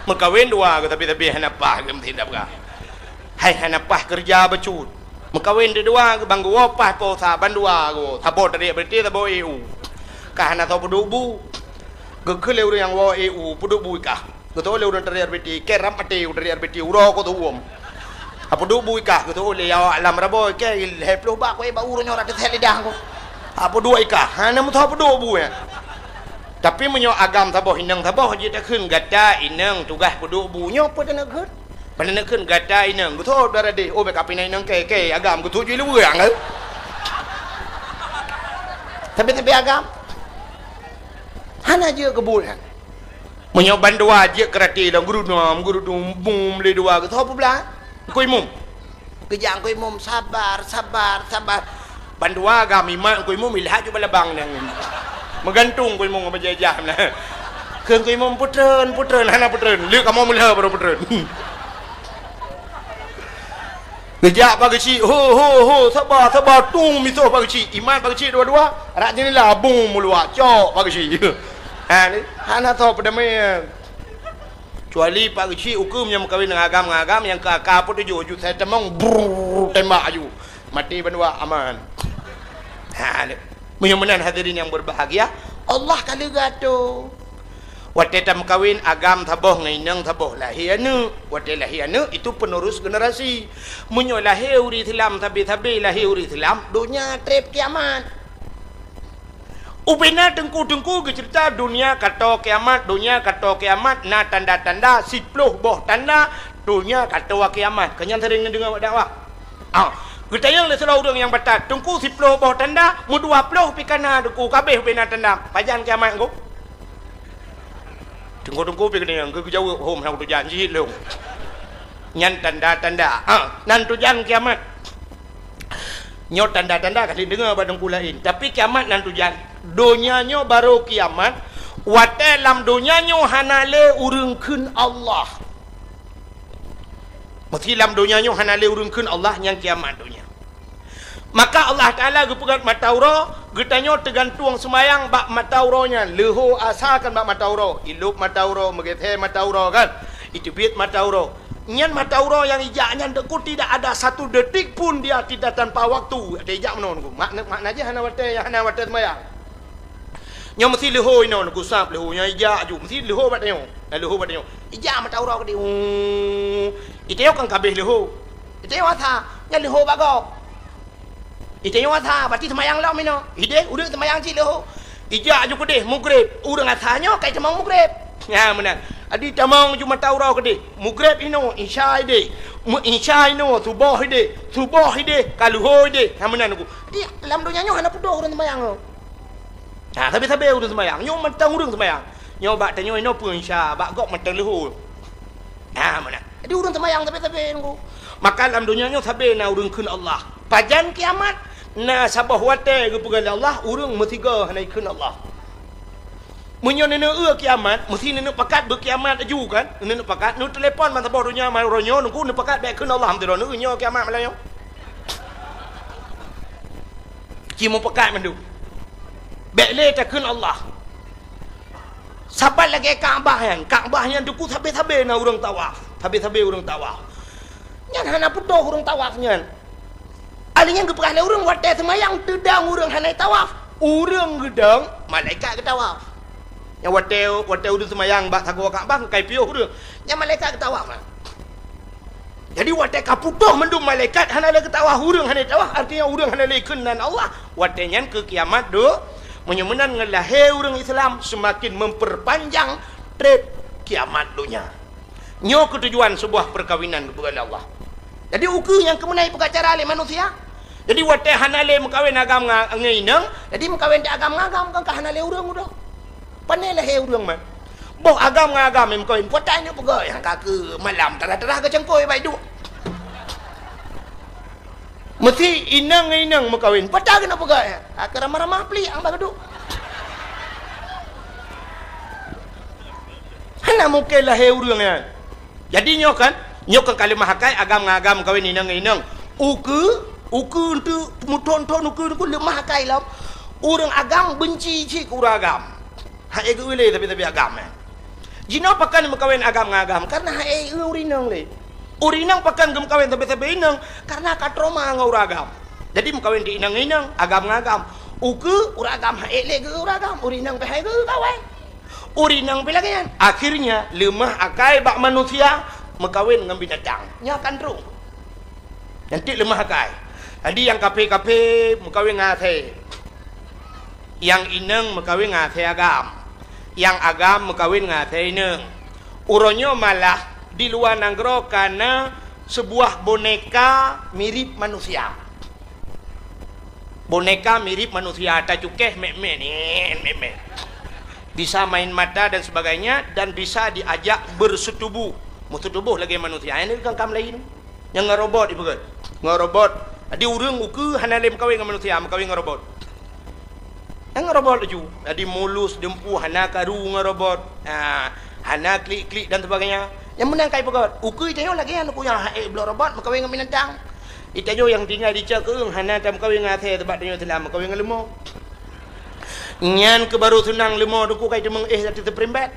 Meukawen dua geuh tapi-tapi hana paih geuh meusindak peugah. Hai hana paih keureuja bacut. Meukawen deudua geuh bang geuwoe paih po sa bandua geuh. Saboh tarék R B T, saboh E U. Ka hana soe peuduek bu. Geukheun lé ureuëng nyang woe E U, peuduek bu ikah. Geutôh lé ureuëng tarék R B T, keu rab maté ureuëng tarék R B T, uroe ku teuuem. Apa duek bu ikah, geutôh lé awak lam rabo, keu lhée ploh bak ku ék bak uroe nyoe rab teuset lidah ku. Apa duek ikah, hana meusoe peuduek bu nyan. Tapi meunyoe agam saboh inong saboh jeuet takheun gata inong tugaih peuduek bu nyoe peue taneuk kheun? Peue taneuk kheun gata inong, geutôh dara deh, oh bék ka pih na inong keu, keu agam geutôh ju luweue nyan. Tapi, tapi agam hana jeuet keu buet nyan. Meunyoe bandua jeuet keuraté lom, geurudum, geurudum, bum, lé dua, geusoe peublah. Teungku Imum. Geujak Teungku Imum, sabar, sabar, sabar. Bandua gam imat Teungku Imum, ilhat ju balabang nyan. Meugantung Teungku Imum bak jih-jih na. Kheun Teungku Imum, "Peutreun, peutreun," hana peutreun. Lé kamoe meulheueh baru peutreun. Geujak Pak Geuchik, "Ho, ho, ho, saba, saba," tum misoh Pak Geuchik. Imat Pak Geuchik dua-dua, rak jeunela bum meuluak, cok Pak Geuchik. Ha, ni, hana soe peudamé. Kecuali Pak Geuchik ukeue nyang meukawen ngon agam-agam nyang keu aka peutujoh, ju sai tamong, brrrr, tembak aju. Maté bandua aman. Ha, ni. Meunyoe meunan hadirin nyang berbahagia, Allah ka leuga tu. Watée tameukawen agam saboh ngon inong saboh lahé aneuëk. Watée lahé aneuëk, itu penerus generasi. Meunyoe lahé ureuëng Islam sabe-sabe lahé ureuëng Islam, donya treb kiamat. Ubena teungku-teungku geuceurita donya kato kiamat, donya kato kiamat na tanda-tanda, siploh boh tanda donya kato kiamat. Keu nyan sering neudeungoe bak dakwah. Ah, Geutanyong lé sidroe ureuëng nyang batat, "Teungku, siploh boh tanda, meudua ploh pih ka na, Teungku, ka abéh ubé na tanda. Pajan kiamat, Teungku?" Teungku-teungku pih geutanyong, geujaweueb, "Hom, hana kutujan, jih lôn." Nyan tanda-tanda. Ha, nan tujan kiamat. Nyoe tanda-tanda ka lheueh deungoe bak teungku laén. Tapi kiamat nan tujan. Donya nyoe barô kiamat. Watée lam donya nyoe hana lé ureuëng kheun Allah. Meusé lam donya nyoe hana lé ureuëng kheun Allah, nyan kiamat donya. Maka Allah Taala geupeugét mata uroe, geutanyoe teugantueng seumayang bak mata uroe nyan. Leuho asa kan bak mata uroe, ilop mata uroe, meugeusé mata uroe kan, iteubiet mata uroe. Nyan mata uroe nyang ijak nyan, Teungku, tidak ada satu detik pun dia tidak tanpa waktu. Watée ijak meunoe, Teungku. Makna, makna jih hana watée, hana watée seumayang. Nyoe meusé leuho inoe, Teungku, sab leuho, nyan ijak ju, meusé leuho bak tanyoe. Nah, leuho bak tanyoe. Ijak mata uroe keudéh. Hu. Itanyoe kan ka abéh leuho. Itanyoe asa, nyan leuho bak gob. Itanyoe asa, berarti seumayang lom inoe. Idéh, ureuëng seumayang cit leuho. Ijak ju keudéh, mugreb. Ureuëng asa nyoe ka itamong mugreb. Nyan meunan. Jadi tamong ju mata uroe keudéh. Mugreb inoe, isya idéh. Meu-, isya inoe, suboh idéh. Suboh idéh, ka leuho idéh. Nyan meunan, Teungku. Jadi, lam donya nyoe hana putôh ureuëng seumayang nyoe. Ha, sabe-sabe ureuëng seumayang. Nyoe mantong ureuëng seumayang. Nyoe bak tanyoe inoe peue isya, bak gob mantong leuho. Ha, meunan. Jadi ureuëng seumayang sabe-sabe, Teungku. Maka lam donya nyoe sabe na ureuëng kheun Allah. Pajan kiamat? Na saboh watée geupeugah lé Allah, ureuëng meusigoe hana jikheun Allah. Meunyoe neuneuk eu kiamat, meusé neuneuk pakat beukiamat laju kan? Neuneuk pakat, neuteulepon ban saboh donya, ban uroe nyoe, Teungku, neupakat bék kheun Allah, meusidroe, neueu nyoe kiamat malam nyoe. Ci meupakat mandum. Bék lé takheun Allah. Saban lagée Ka'bah nyan. Ka'bah nyan, Teungku, sabe-sabe na ureuëng tawaf. Sabe-sabe ureuëng tawaf. Nyan hana putôh ureuëng tawaf nyan. Ali nyan geupeugah lé ureuëng watée seumayang teudong ureuëng hana tawaf. Ureuëng geudong, malaikat geutawaf. Nyan watée, watée ureuëng seumayang bak sagoe Ka'bah, ka ipiôh ureuëng. Nyan malaikat geutawaf. Jadi watée ka putôh mandum malaikat hana lé geutawaf, ureuëng hana tawaf, artinya ureuëng hana lé kheun nan Allah. Watée nyan keu kiamat deuh, meunyoe meunan ngon lahé ureuëng Islam seumaken memperpanjang treb kiamat donya. Nyoe keutujuan seubuah peukawinan geupeugah lé Allah. Jadi ukeue nyang keumeunai peugah cara lé manusia. Jadi watée hana lé meukawen agam nga-, ngon inong, jadi meukawen di agam ngon agam kan ka hana lé ureuëng udoe. Pane lahé ureuëng man. Boh agam ngon agam meukawen, peue ata nyang peugah nyang ka keu malam tarah-tarah geucangkôi bak iduek. Meusé inong ngon inong meukawen, peue ata keuneuk peugah nyang ka keu ramah-ramah plik nyang bak iduek. Hana mungken lahé ureuëng nyan. Jadi nyoe kan, nyoe kan ka leumah akai agam ngon agam meukawen inong ngon inong. Ukeue, ukeue enteuk meuthon-thon ukeue nyan leumah akai lom. Ureuëng agam beunci cit keu ureuëng agam. Hana geu-eu lé sabe-sabe agam nyan. Jinoe pakon meukawen agam ngon agam, kareuna hana eu ureuëng inong lé. Ureuëng inong pakon geumeukawen sabe-sabe inong, kareuna ka trauma ngon ureuëng agam. Jadi meukawen di inong ngon inong, agam ngon agam. Ukeue ureuëng agam hana lé geu-eu ureuëng agam, ureuëng inong pih hana geu-eu kawen. Ureuëng inong pih lagée nyan. Akhirnya, leumah akai bak manusia meukawen ngon binatang. Nyan kan troh. Nyan cit leumah akai. Jadi nyang kafé-kafé meukawen ngon asèe. Nyang inong meukawen ngon asèe agam. Nyang agam meukawen ngon asèe inong. Uroe nyoe malah di luwa nanggroe ka na seubuah boneka mirip manusia. Boneka mirip manusia, tacukéh mét-mét, nyen, mét-mét. Bisa main mata dan sebagainya, dan bisa diajak berseutubuh. Meuseutubuh lagée manusia. Nyan kan kam laén. Nyang ngon robot ipeugét. Ngon robot. Jadi ureuëng ukeue hana lé meukawen ngon manusia, meukawen ngon robot. Nyang ngon robot laju. Jadi mulus, dumpeue, hana karu ngon robot. Ha, hana klik-klik dan sebagainya. Nyang meunan ka ipeugét. Ukeue tanyoe lagée nyan, ukeue nyang hana ék bloe robot meukawen ngon binatang. Itanyoe nyang tinggai di cok keueung hana tameukawen ngon asèe, sabab tanyoe Islam meukawen ngon leumô. Nyan keuh barô seunang leumô, Teungku, ka iteumeung éh ateueh teupeurumbét.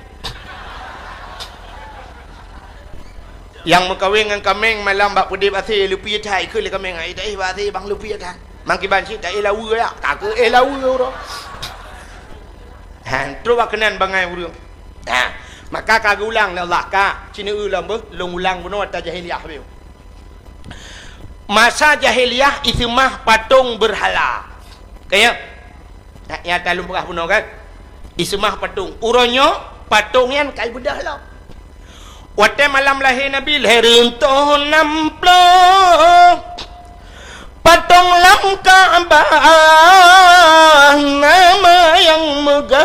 Nyang meukawen ngon kaméng malam bak peudép asèe, leupie that kheun lé kaméng, "Ai, taéh bak asèe bang, leupie that." Mangkiban cit taéh laweue ya, ka keuh éh laweue uroe. Ha, trok bak keunan bangai ureuëng. Ha, maka ka geuulang lé Allah, ka, ci neueu lom beuh, lôn ulang bunoe ata jahiliyah beuh. Masa jahiliyah iseumah patong beurhala. Ka ya? Nah, nyata lôn peugah bunoe kan? Iseumah patong. Uroe nyoe patong nyan ka ibeudôh lom. Watée malam lahé Nabi, lhèe reutôh nam ploh. Bah nama nyang meugah,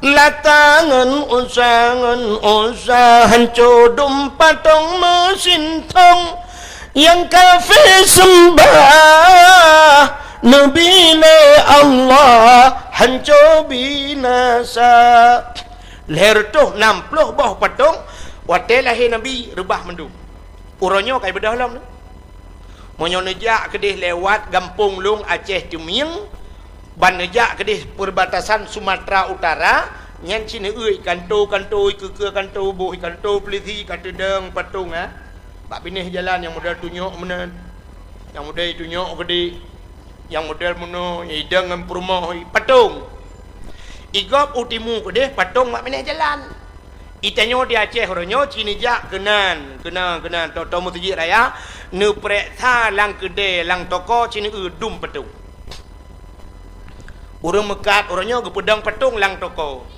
lata ngon usa, ngon usa hanco dum patong meusintong. Nyang kafé seumbah neubi lé Allah hanco binasa. Lhèe reutôh nam ploh boh patong watèe lahé Nabi reubah mandum. Uroe nyoe ka ibeudôh lom nyoe. Meunyoe neujak keudeh lewat gampông lôn Aceh Teumieng, ban neujak keudeh perbatasan Sumatera Utara, nyan cit neueu ikanto-kanto, ikeue-keue kanto, boh ikanto, peulisi ka teudong patong, ha. Bak binéh jalan nyang model tunyok meunan, nyang model tunyok keudeh, nyang model meunoe, idong ngon peurumoh, patong. Igob u timu keudeh, patong bak binéh jalan. Itanyoe di Aceh uroe nyoe ci neujak keunan, keunan, keunan, tô-tô meuseujid raya, neupeureksa lam keudè, lam toko ci neueu dum patong. Ureueng meukat uroe nyoe geupeudong patong lam toko.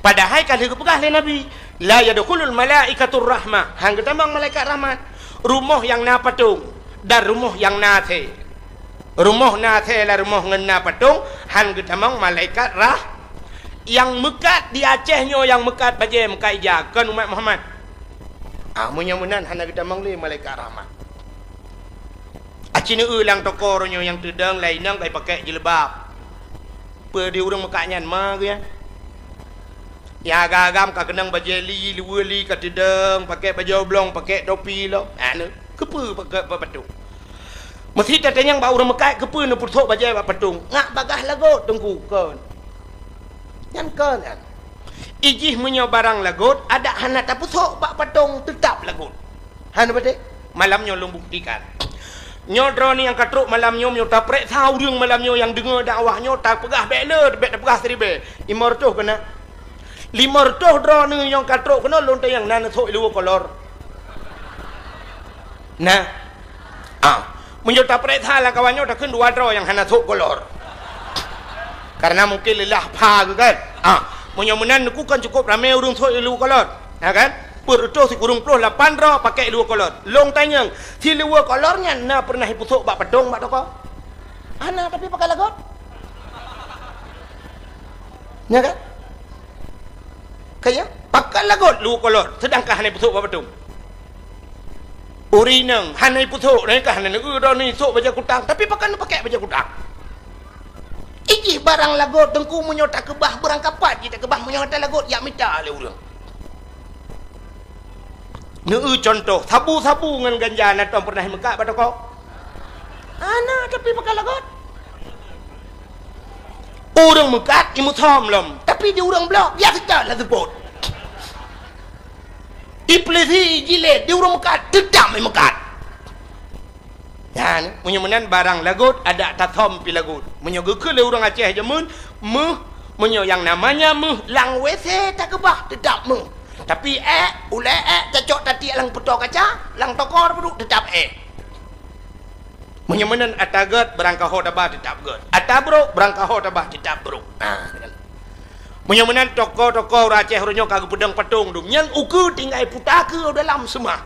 Padahai ka lheueh geupeugah lé Nabi, "La yadkhulul malaikatur rahmah," han geutamong malaikat rahmat. Rumoh nyang na patong dan rumoh nyang na asèe. Rumoh na asèe lam rumoh ngon na patong, han geutamong malaikat rah-, nyang meukat di Aceh nyoe nyang meukat bajèe meukat ija, kon umat Muhammad. Ah, meunyoe meunan hana geutamong lé malaikat rahmat. Aci neueu lam toko uroe nyoe nyang teudong lam inong ka ipakèk jilbab. Peue di ureueng meukat nyan ma geuh nyan? Nyang agam-agam ka keunong bajèe li, luweue li ka teudong, pakèk bajèe oblong, pakèk topi lom. Anu, keupeue pakèk bak patong? Meuseuti tatanyong bak ureueng meukat, keupeue neupeusok bajèe bak patong? Ngat bagaih lagot, Teungku, kon. Nyan kon nyan. Ijih meunyoe barang lagot, adak hana tapeusok bak patong, teutab lagot. Hana patéh? Malam nyoe lôn buktikan. Nyoe droeneuh nyang ka trok malam nyoe, meunyoe tapareksa ureueng malam nyoe nyang deungoe dakwah nyoe, tapeugah bèk le, bèk tapeugah siribèe. Limong reutôh keunan. Limong reutôh droeneuh nyang ka trok keunoe lôn tanyong na neusok i luweue kolor. Na. Ah, meunyoe tapareksa lam kawan nyoe takheun dua droe nyang hana sok kolor. Karena mungkin leulah pha geuh kan. Ah, meunyoe meunan neukheun kan cukup ramé ureueng sok i luweue kolor. Ya kan? Peuet reutôh sikureueng ploh lapan droe pakèk i luweue kolor. Lôn tanyong, si luweue kolor nyan na peureunah ipeusok bak patong bak toko? Hana, tapi pakèk lagot. Ya kan? Ka ya? Pakèk lagot luweue kolor, seudangkan hana ipeusok bak patong. Ureueng inong hana ipeusok, nyan ka hana neueu droeneuh isok bajèe kutang, tapi pakon neupakèk bajèe kutang? Ijih barang lagot Teungku meunyoe takeubah beurangkapat jih takeubah meunyoe hana lagot jak mita lé ureueng. Neueu cuntoh, sabu-sabu ngon ganja na tom peureunah imeukat bak toko? Hana, tapi pakon lagot. Ureueng meukat imeusom lom, tapi di ureueng blok biasa that lah seupôt. Ipeulisi ijilét di ureueng meukat, teutap imeukat. Nyan, meunyoe meunan barang lagot, adak tasom pih lagot. Meunyoe geukheun lé ureueng Aceh jameun, meuh, meunyoe nyang namanya meuh, lam W C takeubah, teutap meuh. Tapi ék, ulèe ék, tacok tatiek lam peutoe kaca, lam toko tapeuduek, teutap ék. Meunyoe meunan ata gèt, beurangkaho taba teutap gèt. Ata brok, beurangkaho taba teutap brok. Nah, kan. Meunyoe meunan toko-toko ureueng Aceh uroe nyoe ka geupeudong patong dum. Nyan ukeue tinggai puta keu dalam seumah.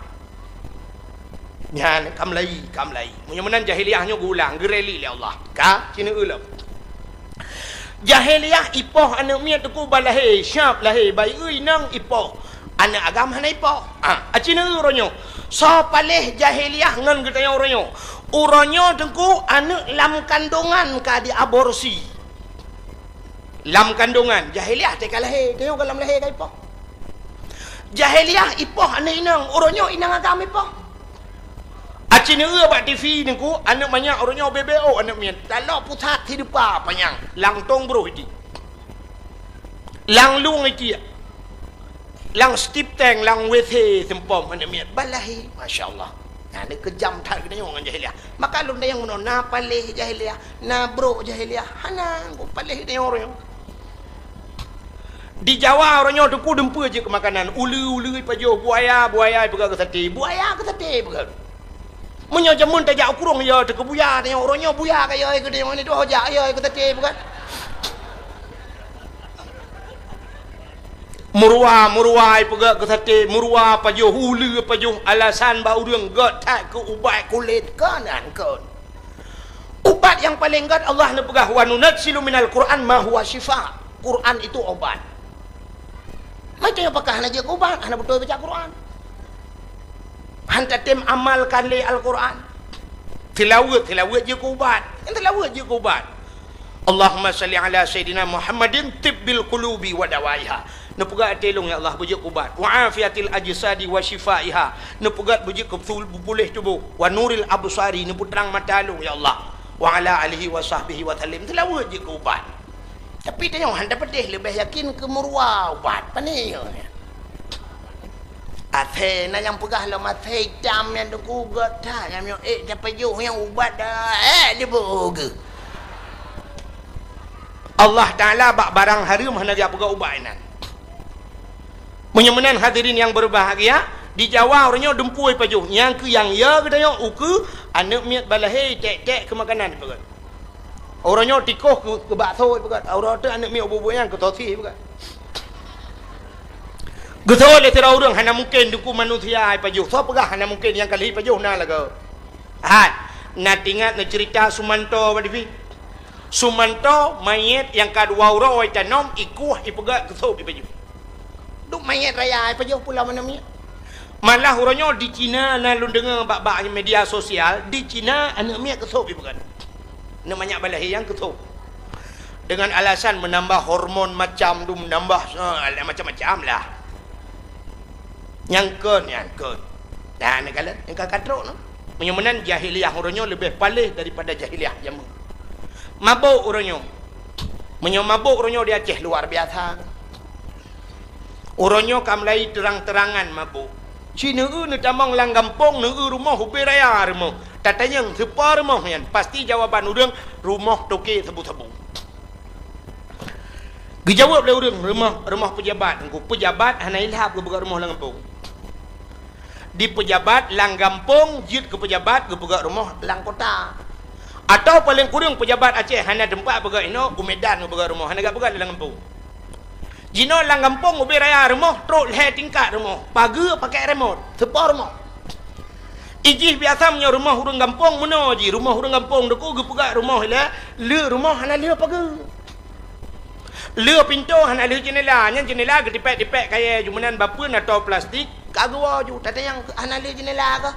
Nyan ka meulayi, ka meulayi. Meunyoe meunan jahiliyah nyoe geuulang, geureli lé Allah. Ka, ci neueu lom. Jahiliyah ipoh aneuk miet teungku ban lahé, siap lahé, bayeue inong ipoh. Aneuk agam hana ipoh. Ah, aci neueu uroe nyoe. Soe paléh jahiliyah ngon geutanyoe uroe nyoe? Uroe nyoe teungku aneuk lam kandongan ka diaborsi. Lam kandongan, jahiliyah teuka lahé, tanyoe ka lam lahé ka ipoh. Jahiliyah ipoh aneuk inong, uroe nyoe inong agam ipoh. Aci neueu bak T V teungku, aneuk manyak uroe nyoe B B O aneuk miet. Taloe pusat sideupa panyang, lam tong broh iti. Lam lueng iti. Lam stip tank, lam W C seumpom aneuk miet. Ban lahé, masya Allah. Nah, ni keujam that geutanyoe ngon jahiliyah. Maka lôn tanyong meunoe, na paléh jahiliyah, na brok jahiliyah. Hana, kok paléh geutanyoe uroe nyoe. Di Jawa uroe nyoe teungku dumpeue jeuet keu makanan, uleue-uleue ipajoh, buaya, buaya ipeugah keu saté, buaya keu saté ipeugah. Meunyoe jameun tajak u krueng, yo teuh keu buya, tanyoe uroe nyoe buya ka yo keu tanyoe, nyoe jak yo keu saté ipeugah. Meuruwa, meuruwa ipeugét keu saté, meuruwa pajoh, uleue pajoh, alasan bak ureuëng gét that keu ubat kulét, kon, kon. Ubat nyang paleng gét Allah neupeugah, "Wa nunazzilu minal Qur'an ma huwa syifa." Quran itu obat. Macam nyang pakah hana jeuet keu ubat, hana beutôi baca Quran. Han tatem amalkan lé Al-Quran. Tilaweuet, tilaweuet jeuet keu ubat. Nyang tilaweuet jeuet keu ubat. Allahumma salli ala Sayyidina Muhammadin tibbil qulubi wa dawaiha. Neupeugét até lôn, ya Allah, beujeuet keu ubat. Wa afiatil ajsadi wa syifaiha. Neupeugét beujeuet keu betul, puléh tuboh. Wa nuril absari, neupeutrang mata lôn, ya Allah. Wa ala alihi wa sahbihi wa sallim. Tilaweuet jeuet keu ubat. Tapi tanyoe han tapeudeh, leubeh yakin keu meuruwa ubat. Pane nyoe? Asée na nyang peugah lom asée itam nyan teungku gét that, nyang miyueb ék tapajoh nyang ubat dah, ék diboh geuh. Allah Taala bak barang hareuem hana geupeugah ubat inan. Meunyoe meunan hadirin nyang berbahagia, di Jawa uroe nyoe dumpui pajoh, nyang keu nyang ya geutanyoe ukeue aneuëk miet balahé tek-tek keu makanan peugét. Uroe nyoe tikoh keu, keu bakso peugét, uroe teuk aneuëk miet ubu-ubu nyang keu sosis peugét. Geusoe lé sidroe ureuëng hana mungken teungku manusia ipajoh. Soe peugah hana mungken, nyang ka lheueh ipajoh na lagoe. Hat, na teuingat neuceurita Sumanto bak T V? Sumanto manyét nyang ka dua uroe itanom, ikueh, ipeugét keu sop ipajoh. Duek manyét raya ipajoh pulo meunan miet. Malah uroe nyoe di Cina na lôn deungoe bak, bak media sosial, di Cina aneuëk miet keu sop ipeugét. Aneuëk manyak balahé nyang keu sop. Dengan alasan menambah hormon macam tu, menambah, eh, macam-macam lah. Nyang kon, nyang kon. Nah, neukalon, nyang ka katrok tu. Meunyoe meunan jahiliyah uroe nyoe leubeh paléh daripada jahiliyah jameun. Mabök uroe nyoe. Meunyoe mabök uroe nyoe di Aceh luar biasa. Uroe nyoe ka mulai terang-terangan mabök. Ci neueu neutamong lam gampông, neueu rumoh ubé raya rumoh. Tatanyong, "Soe po rumoh nyan?" Pasti jawaban ureuëng, "Rumoh toke sabu-sabu." Geujaweueb lé ureuëng, "Rumoh, rumoh peujabat." Teungku, peujabat hana ilhab geupeugét rumoh lam gampông. Di peujabat lam gampông jeuet keu peujabat geupeugét rumoh lam kota. Atawa paleng kureueng peujabat Aceh hana teumpat peugét inoe, u Medan geupeugét rumoh, hana geupeugét lam gampông. Jinoe lam gampông ubé raya rumoh, trok lhée tingkat rumoh, pageue pakai remot, soe po rumoh. Ijih biasa meunyoe rumoh ureuëng gampông meunoe jih, rumoh ureuëng gampông teungku geupeugét rumoh ilée, le rumoh hana le pageue. Le pintoe hana le jeunela, nyan jeunela geutipék-tipék kayée ju meunan bak peue na tô plastik, ka geuwoe ju, tatanyong hana le jeunela kah?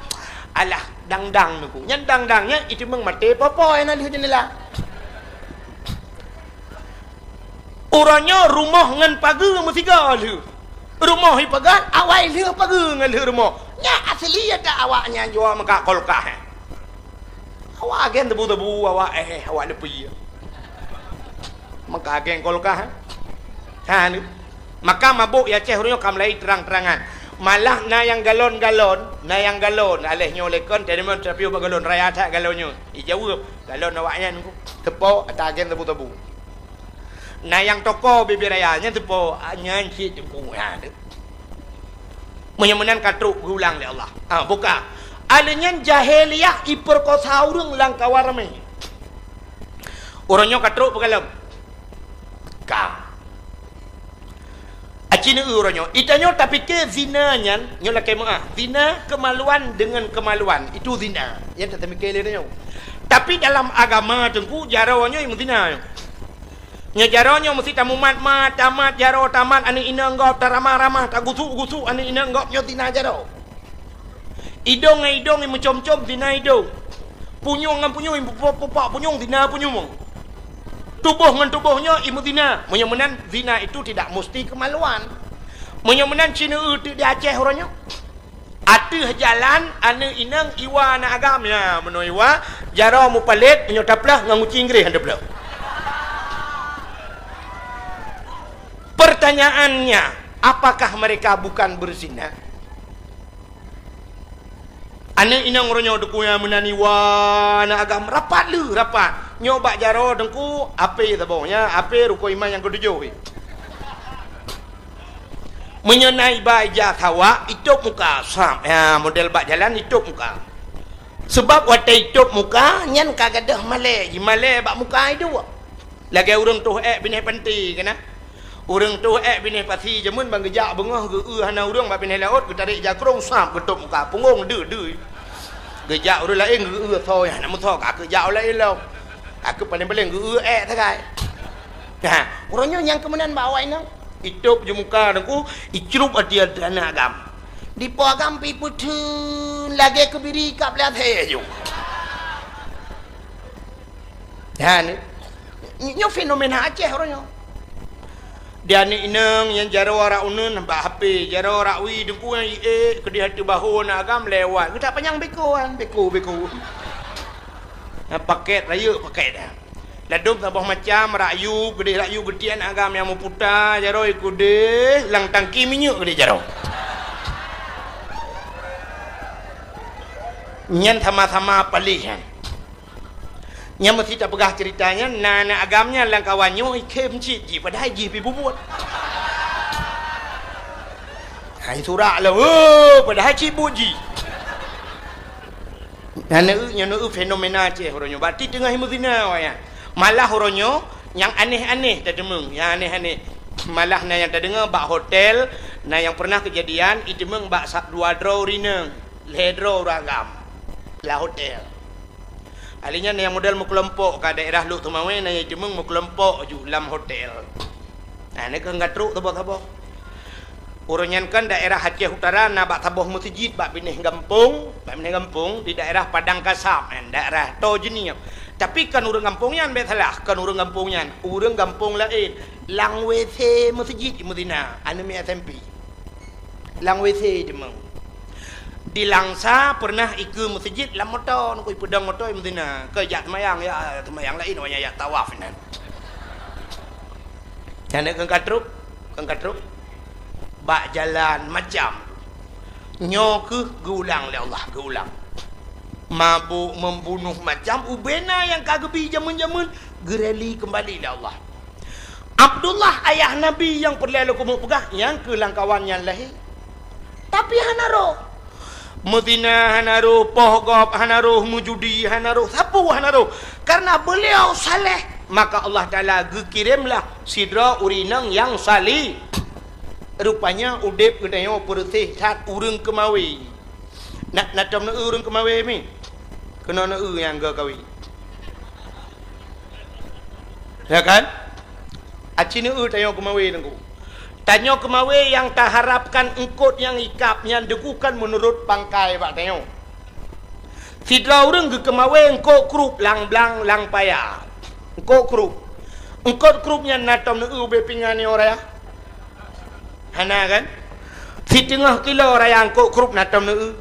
Alah, dang-dang teungku. Nyan dang-dang nyan itimeung maté popo hana le jeunela. Uroe nyoe rumoh ngon pageue meusigoe lheueh. Rumoh ipeugét, awai lheueh pageue ngon lheueh rumoh. Nyan asli ya tak awak nyan jua meukat kulkas, eh. Awak agen tebu-tebu, awak, eh, awak leupie. Meukat agen kulkas, eh. Ha, ni. Maka mabök ya Aceh uroe nyoe ka mulai terang-terangan. Malah na nyang galon-galon, na nyang galon. Aléh nyoe lé kon, teurimong teupiôh bak galon raya that galon nyoe. Ijaweueb, galon awak nyan teungku. Soe po, ata agen tebu-tebu. Na nyang toko bibir raya, nyan soe po, ah, nyan cit teungku, ha, tu. Meunyoe meunan ka trok geulang lé Allah. Ah, buka. Aléh nyan jahiliyah ipeurkosa ureuëng lam kawan ramé. Uroe nyoe ka trok peukalon. Ka. Aci neueu uroe nyoe. Itanyoe tapike zina nyan, nyoe lakée meuah. Zina kemaluan dengan kemaluan. Itu zina. Nyan tapike lé nyoe. Tapi dalam agama teungku, jaroe nyoe meuzina nyoe. Nyoe jaroe nyoe meusti tamumat-mat, tamat jaroe, tamat aneuëk inong gob, taramah-ramah, tagusuk-gusuk aneuëk inong gob, nyoe zina jaroe. Idong ngon idong imeucom-com zina idong. Punyueng ngon punyueng imeupupak-pupak punyueng zina punyueng. Tuboh ngon tuboh nyoe imeuzina. Meunyoe meunan zina itu tidak musti kemaluan. Meunyoe meunan ci neueu teuk di Aceh uroe nyoe. Ateueh jalan aneuëk inong iwa aneuëk agam, ya meunoe iwa, jaroe mupalét, meunyoe taplôh ngon guci Inggréh han taplôh. Pertanyaannya, apakah mereka bukan berzina? Aneuëk inong uroe nyoe teungku nyang meunan iwa aneuëk agam rapat lheueh rapat. Nyoe bak jaroe teungku, apé saboh nyan, apé rukon iman nyang keutujôh. Meunyoe na iba ija sawak, itôb muka, sab. Ya, model bak jalan itôb muka. Sebab watée itôb muka, nyan ka gadôh malée, jimalée bak muka iduek. Lagée ureuëng toh ék binéh panti keunan. Ureuëng toh ék binéh pasi jameun ban geujak beungoh geu-eu hana ureuëng bak binéh laôt, geutarek jakrong sab geutôb muka punggong deuh-deuh. Geujak ureuëng laén geu-eu soe nyang na meusoe ka keu jak u laén lom. Ka keu paléng-paléng geu-eu ék sagai. Nah, uroe nyoe nyang keumeunan bak awak inong. Itôb ju muka teungku, icrup ati aneuk agam. Dipo agam pi peutheun lagée keubiri kab lé asée ju. Nyan, nyoe fenomena Aceh uroe nyoe. Di aneuk inong nyang jaroe rak uneun bak H P, jaroe rak wie teungku nyang iék keudeh ateueh bahô aneuk agam lewat. Geutak panyang beko kan, beko, beko. Nah, paket rayeuk paket dah. Ladôm saboh macam, rak yub, keudeh rak yub geutiek aneuk agam nyang meuputa, jaroe keudeh, lam tangki minyeuk keudeh jaroe. Nyan sama-sama paléh nyan. Nyang meusti tapeugah ceurita nyan, na aneuk agam nyan lam kawan nyoe ikhém cit jih, padahai jih pi bubuet. Hai surak lah, oh, padahai cit buet jih. Na neueu, nyoe neueu fenomena Aceh uroe nyoe. Bak ti teungoh meuzina awaknyan. Malah uroe nyoe nyang aneh-aneh tateumeung, nyang aneh-aneh. Malah na nyang tadeungoe bak hotel, na nyang pernah keujadian iteumeung bak sa-, dua droe ureuëng inong, lhée droe ureuëng agam lam hotel. Ahli nyan nyang model meukelompok ka daerah Lhokseumawe, na nyang iteumeung meukelompok ju lam hotel. Nah, nyoe keuh ka trok saboh-saboh. Uroe nyan kan daerah Aceh Utara na bak saboh meuseujid bak binéh gampông, bak binéh gampông di daerah Padang Kasab, kan, daerah Toe Jeunieb. Tapi kan ureuëng gampông nyan, bék salah, kan ureuëng gampông nyan, ureuëng gampông laén. Lam W C meuseujid meuzina, aneuk miet S M P. Lam W C teuma. Di Langsa pernah ikeue meuseujid lam moto, nukui peudong moto meuzina. Keu jak seumayang, ya seumayang laén, awaknyan jak tawaf inan. Nyan keu ka trok, keu ka trok. Bak jalan macam. Nyoe keuh geuulang lé Allah, geuulang. Mabök, membunuh, macam ubena nyang ka geubi jameun-jameun geureli keumbali lé Allah. Abdullah ayah Nabi nyang peureulée lôn keumeung peugah, nyang keu lam kawan nyan lahé. Tapi hana roh. Meuzina hana roh, poh gob hana roh, meujudi hana roh, sapeue hana roh. Karena beliau saleh, maka Allah Taala geukiremlah sidroe ureuëng inong nyang saleh. Rupanya udeb geutanyoe peureuséh that ureuëng keumawe. Na, na tom neueu ureuëng keumawe mi? Keunoe neueu nyang geukawe. Ya kan? Aci neueu tanyoe keumawe teungku. Tanyoe keumawe nyang taharapkan eungkot nyang ikab nyan teungku kan meunurot pangkai bak tanyoe. Sidroe ureuëng geukeumawe eungkot krup lam blang lam paya. Eungkot krup. Eungkot krup nyan na tom neueu ubé pingan nyoe raya? Hana kan? Siteungoh kilo raya eungkot krup na tom neueu?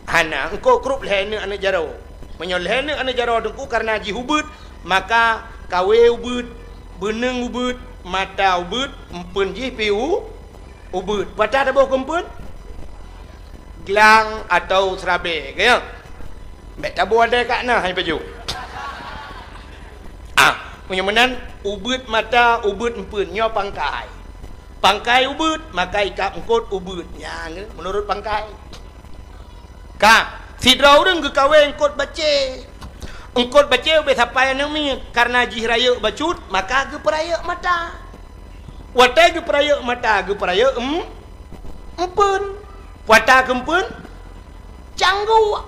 Hana, eungkot krup lhée neuk aneuk jaroe. Meunyoe lhée neuk aneuk jaroe teungku karena jih ubeuet, maka kawe ubeuet, beuneueng ubeuet, mata ubeuet, empeuen jih pi u-, ubeuet. Pata taboh keu empeuen? Glang atau seurabe, ka nyo? Bék taboh adai ka na hai pajoh. Ah, meunyoe meunan, ubeuet mata, ubeuet empeuen, nyoe pangkai. Pangkai ubeuet, maka ikab eungkot ubeuet. Nyan, meunurot pangkai. Ka, sidroe ureuëng geukawe eungkot bacée. Eungkot bacée ubé sapai aneuk miet, karena jih rayeuk bacut, maka geupeurayeuk mata. Watée geupeurayeuk mata, geupeurayeuk em-, empeuen. Pata keu empeuen, cangguk.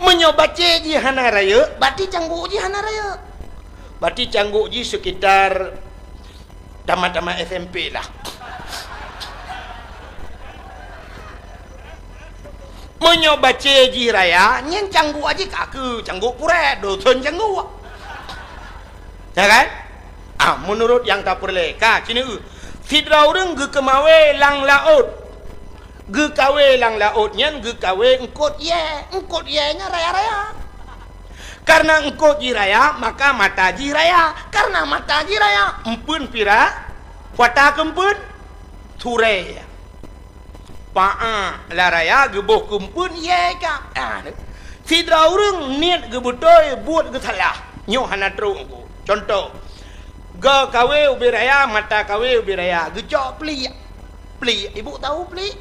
Meunyoe bacée jih hana rayeuk, berarti cangguk jih hana rayeuk. Berarti cangguk jih sekitar tamat-tamat S M P lah. Meunyoe bacée jih raya, nyan cangguk jih ka keu cangguk purée, dosen cangguk. Ya kan? Ah, meunurot nyang tapeureulée, ka, ci neueu. Sidroe ureuëng geukeumawe lam laôt. Geukawe lam laôt nyan geukawe eungkot yée. Eungkot yée nyan raya-raya. Karena eungkot jih raya, maka mata jih raya. Karena mata jih raya, empeuen pira, pata keu empeuen, surée. Paa lam raya geuboh keu empeuen yée ka. Ah, sidroe ureuëng niet geubeutôi, buet geusalah. Nyoe hana trok. Contoh, geukawe ubé raya, mata kawe ubé raya, geucok pliek. Pliek, ibu tahu pliek?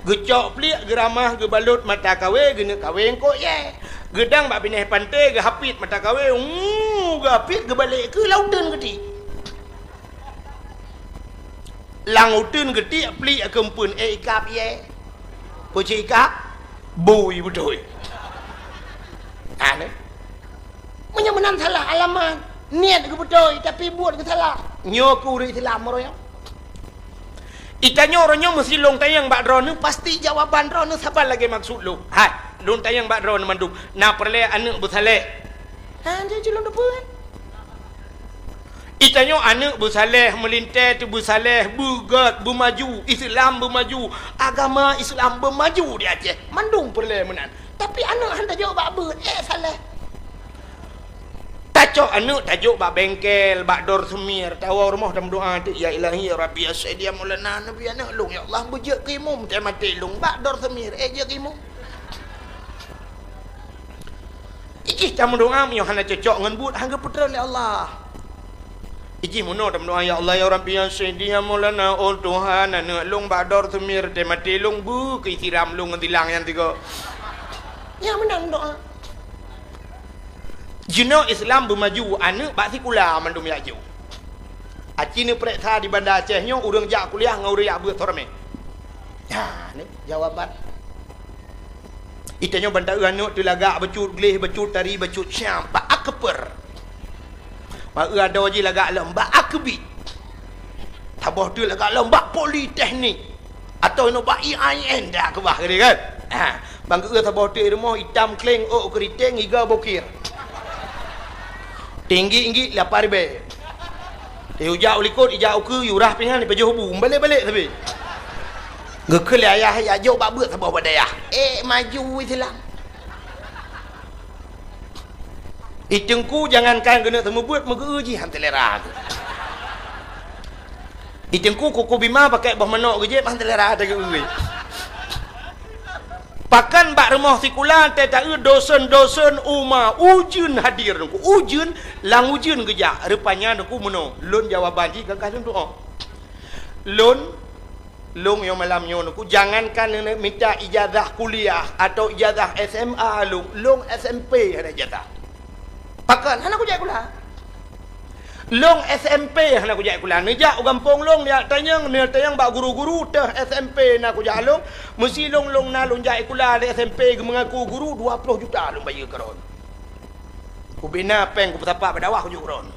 Geucok pliek, geuramah, geubalot mata kawe, geuneuk kawe eungkot yée. Geudang bak binéh panté, geuhapit mata kawe, uu, geuhapit, geubalek keu lauteun geuti. Lam uteuen geutiek pliek keumpeuen, eh, ikab ye. Peue cit ikab? Bui beutôi. Aneh. Meunyoe meunan salah alamat, niet geubeutôi, tapi buet geusalah. Nyoe keu ureueng Islam meureueng. Itanyoe uroe nyoe meusi lôn tanyong bak droeneuh, pasti jawaban droeneuh saban lagèe maksud lôn. Hai, lôn tanyong bak droeneuh mandum, na peureulèe aneuk beusaleh? Ha, jeuet lôn teupeue. Itanyoe aneuk beusaleh, meulintèe teuk beusaleh, beugèt, beumaju, Islam beumaju, agama Islam beumaju di Aceh. Mandum peureulèe meunan. Tapi aneuk han tajok bak beuet, eh, saleh. Tacok aneuk tajok bak bengkel, bak dor seumir, tawoe rumoh tameudoa teuk, "Ya Ilahi, ya Rabbi, ya Sayyidi, ya Maulana, Nabi aneuk lôn, ya Allah, beujeuet keu imum, teuh maté lôn, bak dor seumir, eh, jeuet keu imum." Ijih tameudoa meunyoe hana cocok ngon buet, han geupeutreun lé Allah. Ijih meunoe tameudoa, "Ya Allah, ya Rabbi, ya Sayyidi, ya Maulana, oh Tuhan, aneuk lôn bak dor seumir, teuh maté lôn, beu keu siram lôn ngon silang nyang tiga." Nyan meunan doa. Jinoe Islam beumaju, aneuk bak sikula mandum jak jok. Aci neupareksa di Banda Aceh nyoe, ureueng jak kuliah ngon ureueng jak beuet soe ramé. Nyan jawaban. Itanyoe ban taeu aneuk teuk lagak bacut gleh, bacut tari, bacut syam, bak akper. Bak eu adoe jih lagak lom, bak akbit. Saboh teuk lagak lom, bak politeknik. Atawa inoe bak I A I N dak keubah keudeh kan? Ha, ban geu-eu saboh teuk i rumoh itam kleng, ôk keuriteng, iga bokir. Tinggi-tinggi lapan ribèe. Ijak u likot, ijak u keue, yurah pingan, ipajoh bu, balek-balek sabe. Geukheun lé ayah, "Jak jok bak beuet saboh bak dayah." Eh, maju Islam. I teungku jangankan keuneuk seumeubeuet, meugeu-eu jih han seulera. I teungku kuku bima pakai boh manok geujép han seulera tageu-eu. Pakon bak rumoh sikula teuh taeu dosen-dosen uma ujeuen hadir teungku. Ujeuen, lam ujeuen geujak. Rupanya teungku meunoe, lôn jawaban jih ka lôn tu'oh. Lôn Lôn nyoe malam nyoe teungku, jangankan neuneuk mita ijazah kuliah atawa ijazah S M A lôn, lôn S M P hana ijazah. Pakon? Hana kujak sikula. Lôn S M P hana kujak sikula. Neujak u gampông lôn, neujak tanyong, neujak tanyong bak guru-guru teuh S M P na kujak lôn. Meusi lôn, lôn na lôn jak sikula di S M P geumeungaku guru, dua ploh juta lôn bayeue keudroe. Kubina péng kupeusapat bak dakwah kujak keudroe.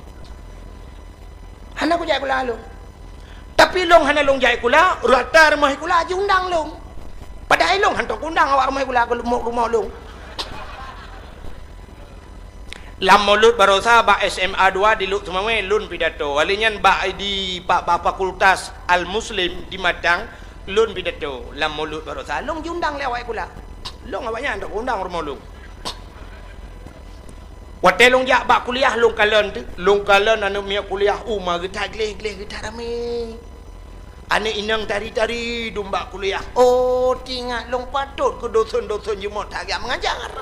Hana kujak sikula lôn. Tapi lôn hana lôn jak sikula, rata rumoh sikula jiundang lôn. Padahai lôn hantom kuundang awak rumoh sikula keu rumoh, rumoh lôn. Lam Mulod Barosa bak S M A dua di Lhokseumawe lôn pidato. Kali nyan bak di, bak, bak Fakultas Al-Muslim di Matang lôn pidato lam Mulod Barosa. Lôn jiundang lé awak sikula. Lôn awak nyan hantom kuundang rumoh lôn. Watèe lôn jak bak kuliah lôn kalon teuk, lôn kalon aneuk miet kuliah uma geuta gleh-gleh geuta ramé. Aneuk inong tari-tari dum bak kuliah. Oh, teuingat lôn patot keu dosen-dosen jeuet meutajak meungajar.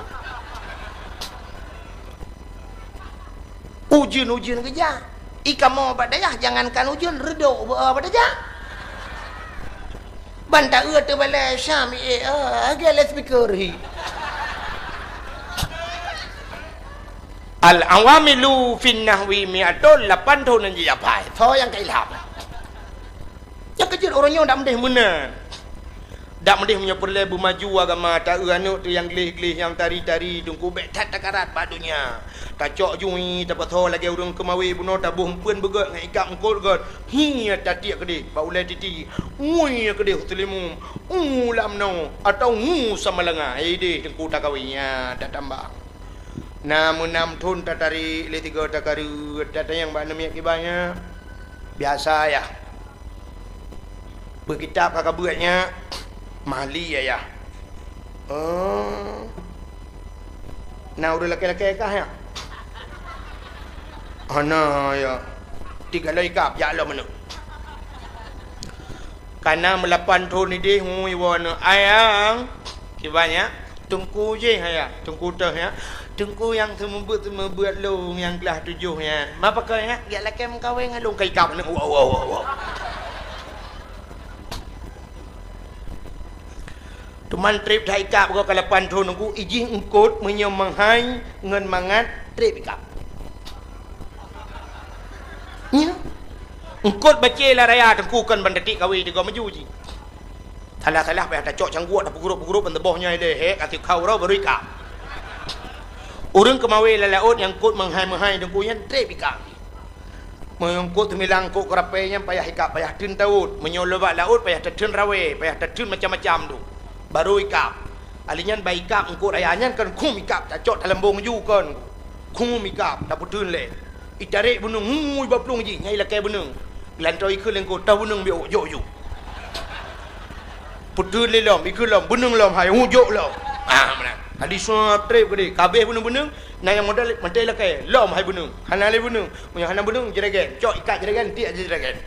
Ujeuen-ujeuen geujak. I kamoe bak dayah jangankan ujeuen, reudôk beu bak dayah. Ban taeu teubalai Syam, eh, eh, lagèe loudspeaker hi. Al-awamilu fin nahwi mi'atun, lapan thôn nyang jijak phai. Soe nyang ka ilham? Nyang keujeuet uroe nyoe dak meudeh meunan. Dak meudeh meunyoe peureulèe beumaju agama, taeu aneuk teuh nyang gleh-gleh, nyang tari-tari, teungku bèk that takarat bak donya. Tacok jui, tapasoe lagèe ureueng keumawe bunoe, taboh eumpeuen beugèt ngon ikab eungkôt gèt. Hi, tatiek keudeh bak ulèe titi. Ngui keudeh u Seulimeum. U lam noe atawa ngu Samalanga. Ideh teungku takawe, nyan tatamba. Na meunam thôn tatarek, lheuh sigoe takareuet, tatanyong bak aneuk miet kiban nyan. Biasa, yah. Beukitab ka kabeuet nyan, mali, yah. Oh. Na ureueng lakèe-lakèe kah, yah? Hana, yah. Tiga lom ikab, jak lom aneuk. Kana meulapan thôn ideh, ngui woe aneuk. Ayang, kiban nyan. Teungku jih, ayah. Teungku teuh, yah. Teungku nyang seumeubeuet-seumeubeuet lôn nyang klah tujoh nyan. Ma pakon, yah? Jak lakèe meukawen ngon lôn, ka ikab aneuk. Wow, wow, wow, wow. Teuma trép that ikab goe ka lapan thôn teungku, ijih eungkôt meunyoe meuhai ngon mangat trép ikab. Nyoe. Eungkôt bacé lam raya teungku kon ban tatiek kawé tiga maju jih. Salah-salah payah tacok cangguek, tapeugurup-gurup ban teuboh nyoe lé, hek, até kau uroe baru ikab. Ureueng keumawé lam laôt nyang eungkôt meuhai-meuhai teungku nyan trép ikab. Meunyoe eungkôt teumilang eungkôt keurapée nyan payah ikab, payah teun tawôt. Meunyoe lôn bak laôt payah tateun rawée, payah tateun macam-macam tu. Baru ikab. Ali nyan bak ikab eungkôt raya nyan kon khum ikab, tacok talambong ju kon. Khum ikab, tapeuteun lé. Itarek beuneueng, ngui bak plueng jih, nyai lakée beuneueng. Geulantoe ikheun lé eungkôt, toh beuneueng biôk, jok ju. Peuteun lé lom, ikheun lom, beuneueng lom hai, hu jok lom. Ah, meunan. Kali suap trép keudeh, kabeh beuneueng-beuneueng, na nyang modal mantong lakée, lom hai beuneueng. Hana lé beuneueng, meunyoe hana beuneueng, jragen. Cok ikat jragen, tiek jragen.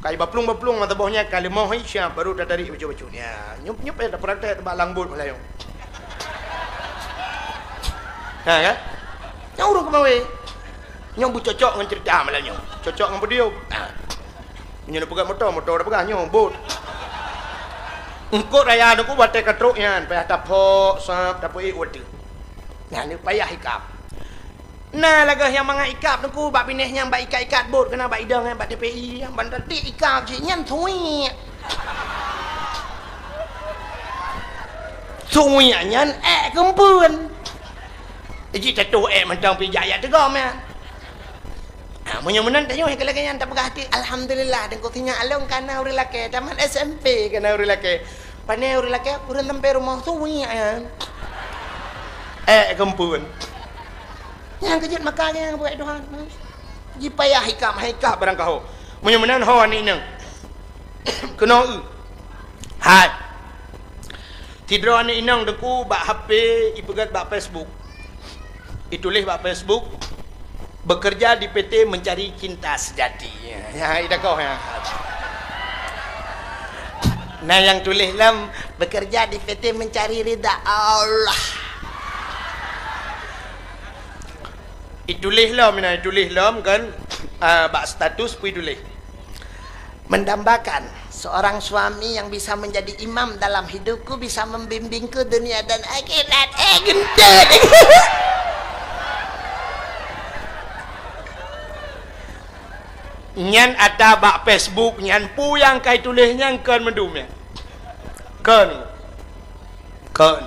Kai baplueng-baplueng mata boh nyan ka leumoh hai siap, baru tatarik bacut-bacut. Ya, nyup-nyup ya, tapraktek bak langbot malam nyoe. Ha, kan? Nyang ureueng keumawé. Nyoe beucocok ngon ceurita malam nyoe. Cocok ngon podium. Ha. Nyoe neupeugah moto, moto dah peugah nyoe, bot. Eungkôt raya teungku batée ka trok nyan, payah tapok, sab, tapeuék watée. Nyan payah ikab. Na lagée nyang mangat ikab teungku bak binéh nyang bak ikat-ikat bot keunan bak idong nyan bak T P I, nyang ban tatiek ikab cit nyan suwiek. Suwiek nyan ék keumpeuen. Jih tatuh ék mantong pih jak yak teugom nyan. Ha, meunyoe meunan tanyoe lagée nyan tapeugah até, alhamdulillah, teungku sinyak lôn kana ureueng lakée, tamat S M P kana ureueng lakée. Pane ureueng lakée, ureueng sampai rumoh suwiek nyan. Ék keumpeuen. Nyang keujeuet maka nyang buet Tuhan. Jipayah hikam, hai kah barang kaho. Meunyoe meunan ho aneuk inong. Keunoe eu. Hai. Sidroe aneuk inong teungku bak H P ipeugét bak Facebook. Ituléh bak Facebook, "Bekerja di P T mencari cinta sejati." Ya, ya, idakoh ya. Nah, nyang tuléh lom, "Bekerja di P T mencari ridha Allah." Ituléh lom, nah, ituléh lom kan, ah, bak status pih ituléh. Mendambakan seorang suami yang bisa menjadi imam dalam hidupku, bisa membimbingku dunia dan akhirat. Eh, gendut. Nyan ata bak Facebook nyan, peue nyang ka ituléh nyan kon meudum nyan. Kon. Kon.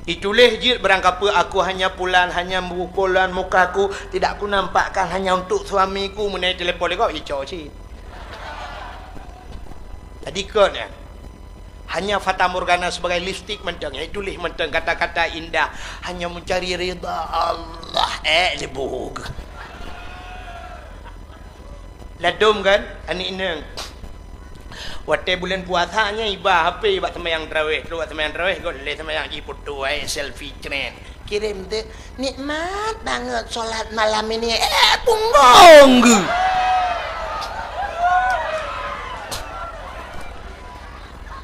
Ituléh jeuet barangkapeue, "Aku hanya pulan, hanya pulan mukaku, tidak kunampakkan hanya untuk suamiku." Meunai telepon lé gob, ico cit. Jadi kon nyan. Hanya fatamorgana sebagai lipstik mantong, ituléh mantong kata-kata indah, "Hanya mencari ridha Allah." Eh, lebug. Ladom kan, aneuk inong. Watée buleuen puasa nyan iba H P bak seumayang tarawéh, trok bak seumayang tarawéh, got lé seumayang jiputoe, selfie cret. Kirém teuk, "Nikmat banget sholat malam ini." Eh, punggong geuh.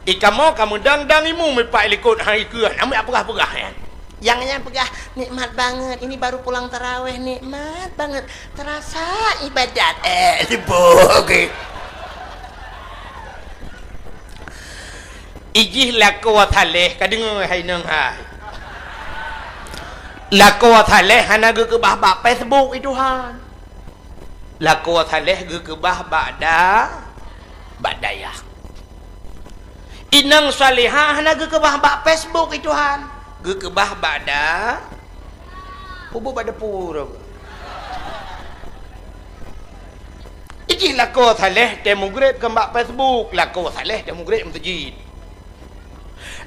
Ikamoe ka meudang-dang imeum ipak likot hai keuh, na meupeugah-peugah nyan. Nyang nyan peugah, "Nikmat banget, ini baru pulang tarawéh, nikmat banget. Terasa ibadat." Eh, sibuk. Ijih lakoe saléh, ka deungoe hai inong hai. Lakoe saléh hana geukeubah bak Facebook, i Tuhan. Lakoe saléh geukeubah bak da-, bak dayah. Inong salihah hana geukeubah bak Facebook, i Tuhan. Geukeubah bak da-, pubuet bak depu. Ijih lakoe saléh teuh mugreb kon bak Facebook, lakoe saléh teuh mugreb meuseujid.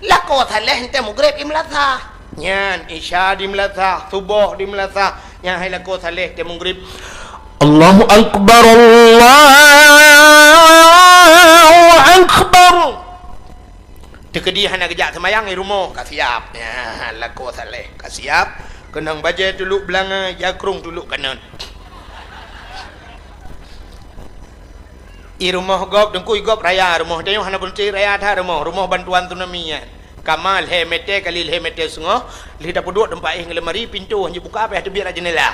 Lakoe saléh teuh mugreb i meulasah. Nyan, Isya di meulasah, Suboh di meulasah. Nyan hai lakoe saléh teuh mugreb. Allahu Akbar, Allahu Akbar. Teukeudi hana geujak seumayang, i rumoh ka siab. Nyan, lakoe saléh ka siab. Keunong bajée tulok beulangai, jakrong tulok kanon. I rumoh gob, teungku i gob raya rumoh, tanyoe hana beuneuti raya that rumoh, rumoh bantuan tsunami nyan. Kama lhée meter kali lhée meter seungoh, lheueh tapeuduek teumpat éh ngon lemari, pintoe hana buka, payah teubiet lam jeundela.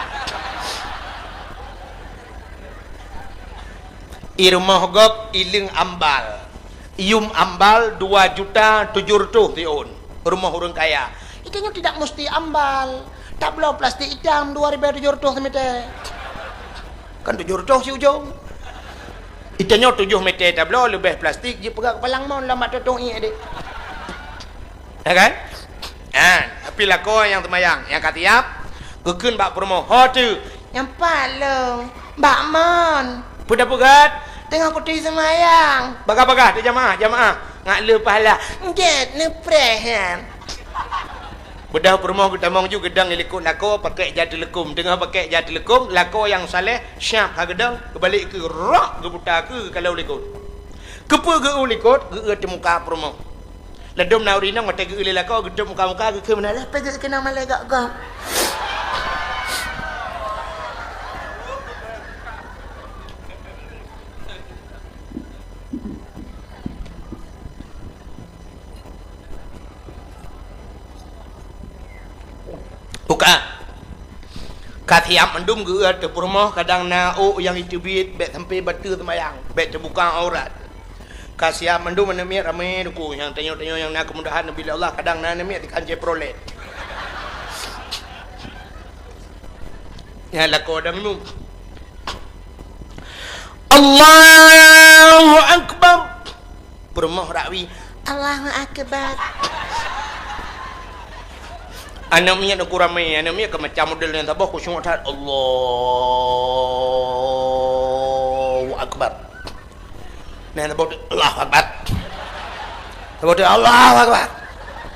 I rumoh gob, i leung ambal. Yum ambal dua juta tujoh reutôh siôn. Rumoh ureuëng kaya. Itu nyoe tidak mesti ambal. Tabloe plastik itam dua ribée tujoh reutôh simeter. Kan tujoh reutôh si ujong. Di tanyoe tujoh meter tabloe leubeh plastik, jipeugah keupalang mon lam bak tutong ié deh. Ya kan? Ha, tapi lakoe nyang seumayang, nyang ka siap, geukheun bak peurumoh, "Ho teuh?" "Nyang pat lôn, bak mon." "Peue tapeugah?" "Teungoh kuturi seumayang." "Bagah-bagah teuh jamaah, jamaah. Ngat le pahala." "Gét neupreh nyan." Beudôh peurumoh geutamong ju geudong di likot lakoe, pakèk ija teuleukom. Teungoh pakèk ija teuleukom, lakoe nyang saleh, siap ha geudong, geubalek keu rok geuputa keu kalau likot. Keupeue geu-eu likot, geu-eu teumuka peurumoh. Ladôm na ureueng inong watèe geu-eu lé lakoe, geutôp muka-muka, geukheun meunan, "Lah, pèe geu-eu keunoe malèe gok-gok." Buka. Ka siap mandum geu-eu ateueh peurumoh, kadang na ôk nyang jiteubiet, bèk sampai bateue seumayang, bèk teubuka aurat. Ka siap mandum aneuk miet ramé teungku, nyang tanyoe-tanyoe nyang na keumudahan neubi lé Allah, kadang na aneuk miet ikan Chevrolet. Nyan lakoe dang nyoe. Allahu Akbar. Peurumoh rakwi, "Allahu Akbar." Aneuk miet teungku ramé, aneuk miet ka macam model nyang saboh khusyuk that. Allahu Akbar. Nah, saboh tu, "Allahu Akbar." Saboh tu, "Allahu Akbar."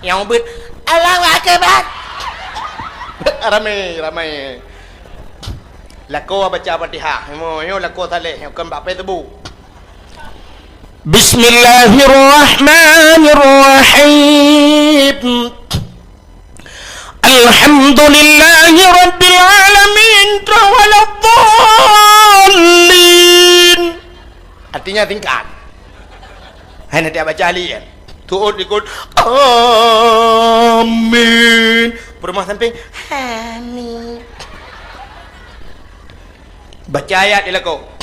Nyang ubit, "Allahu Akbar." Ramé, ramé. Lakoe baca Fatihah. Nyoe, nyoe lakoe saleh, nyoe kon bak Facebook. Bismillahirrahmanirrahim. Alhamdulillahi rabbil alamin. Waladdallin. Artinya singkat. Hai nanti baca ahli kan. Tuut likot. Amin. Peurumoh sampéng. Amin. Baca ayat di lakoe.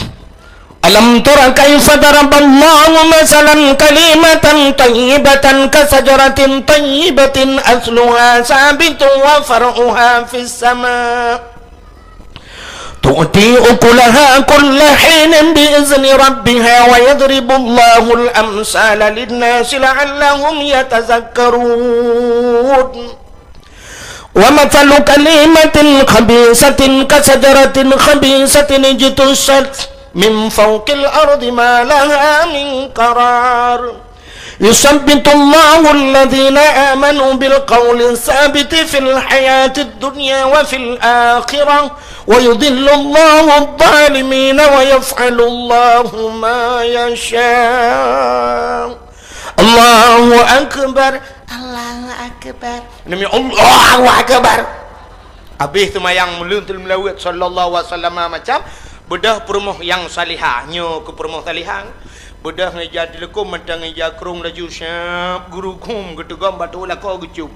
Alam tara kaifa daraballahu masalan kalimatan thayyibatan kasajaratin thayyibatin asluha sabitun wa far'uha fis sama. Tu'ti ukulaha kulla hinin bi izni rabbiha wa yadribullahul amsala linnasi la'allahum yatazakkarun. Wa mathalu kalimatin khabisatin kasajaratin khabisatin ijtussat min fawqil ardi ma laha min qarar. Yuthabbitullahu alladhina amanu bil qawli tsabiti fil hayatid dunya wa fil akhirah, wa yudhillullahu adh-dhalimina wa yaf'alullahu ma yasha. Allahu Akbar. Allahu Akbar. Demi Allahu Akbar. Habéh seumayang meuleuet salawat sallallahu alaihi wasallam macam, beudôh peurumoh nyang salihah, nyoe keu peurumoh salihah. Beudôh ngon ija teuleukom mantong ngon ija krông laju siap guru gum geuteugom bak tuet lakoe geucum.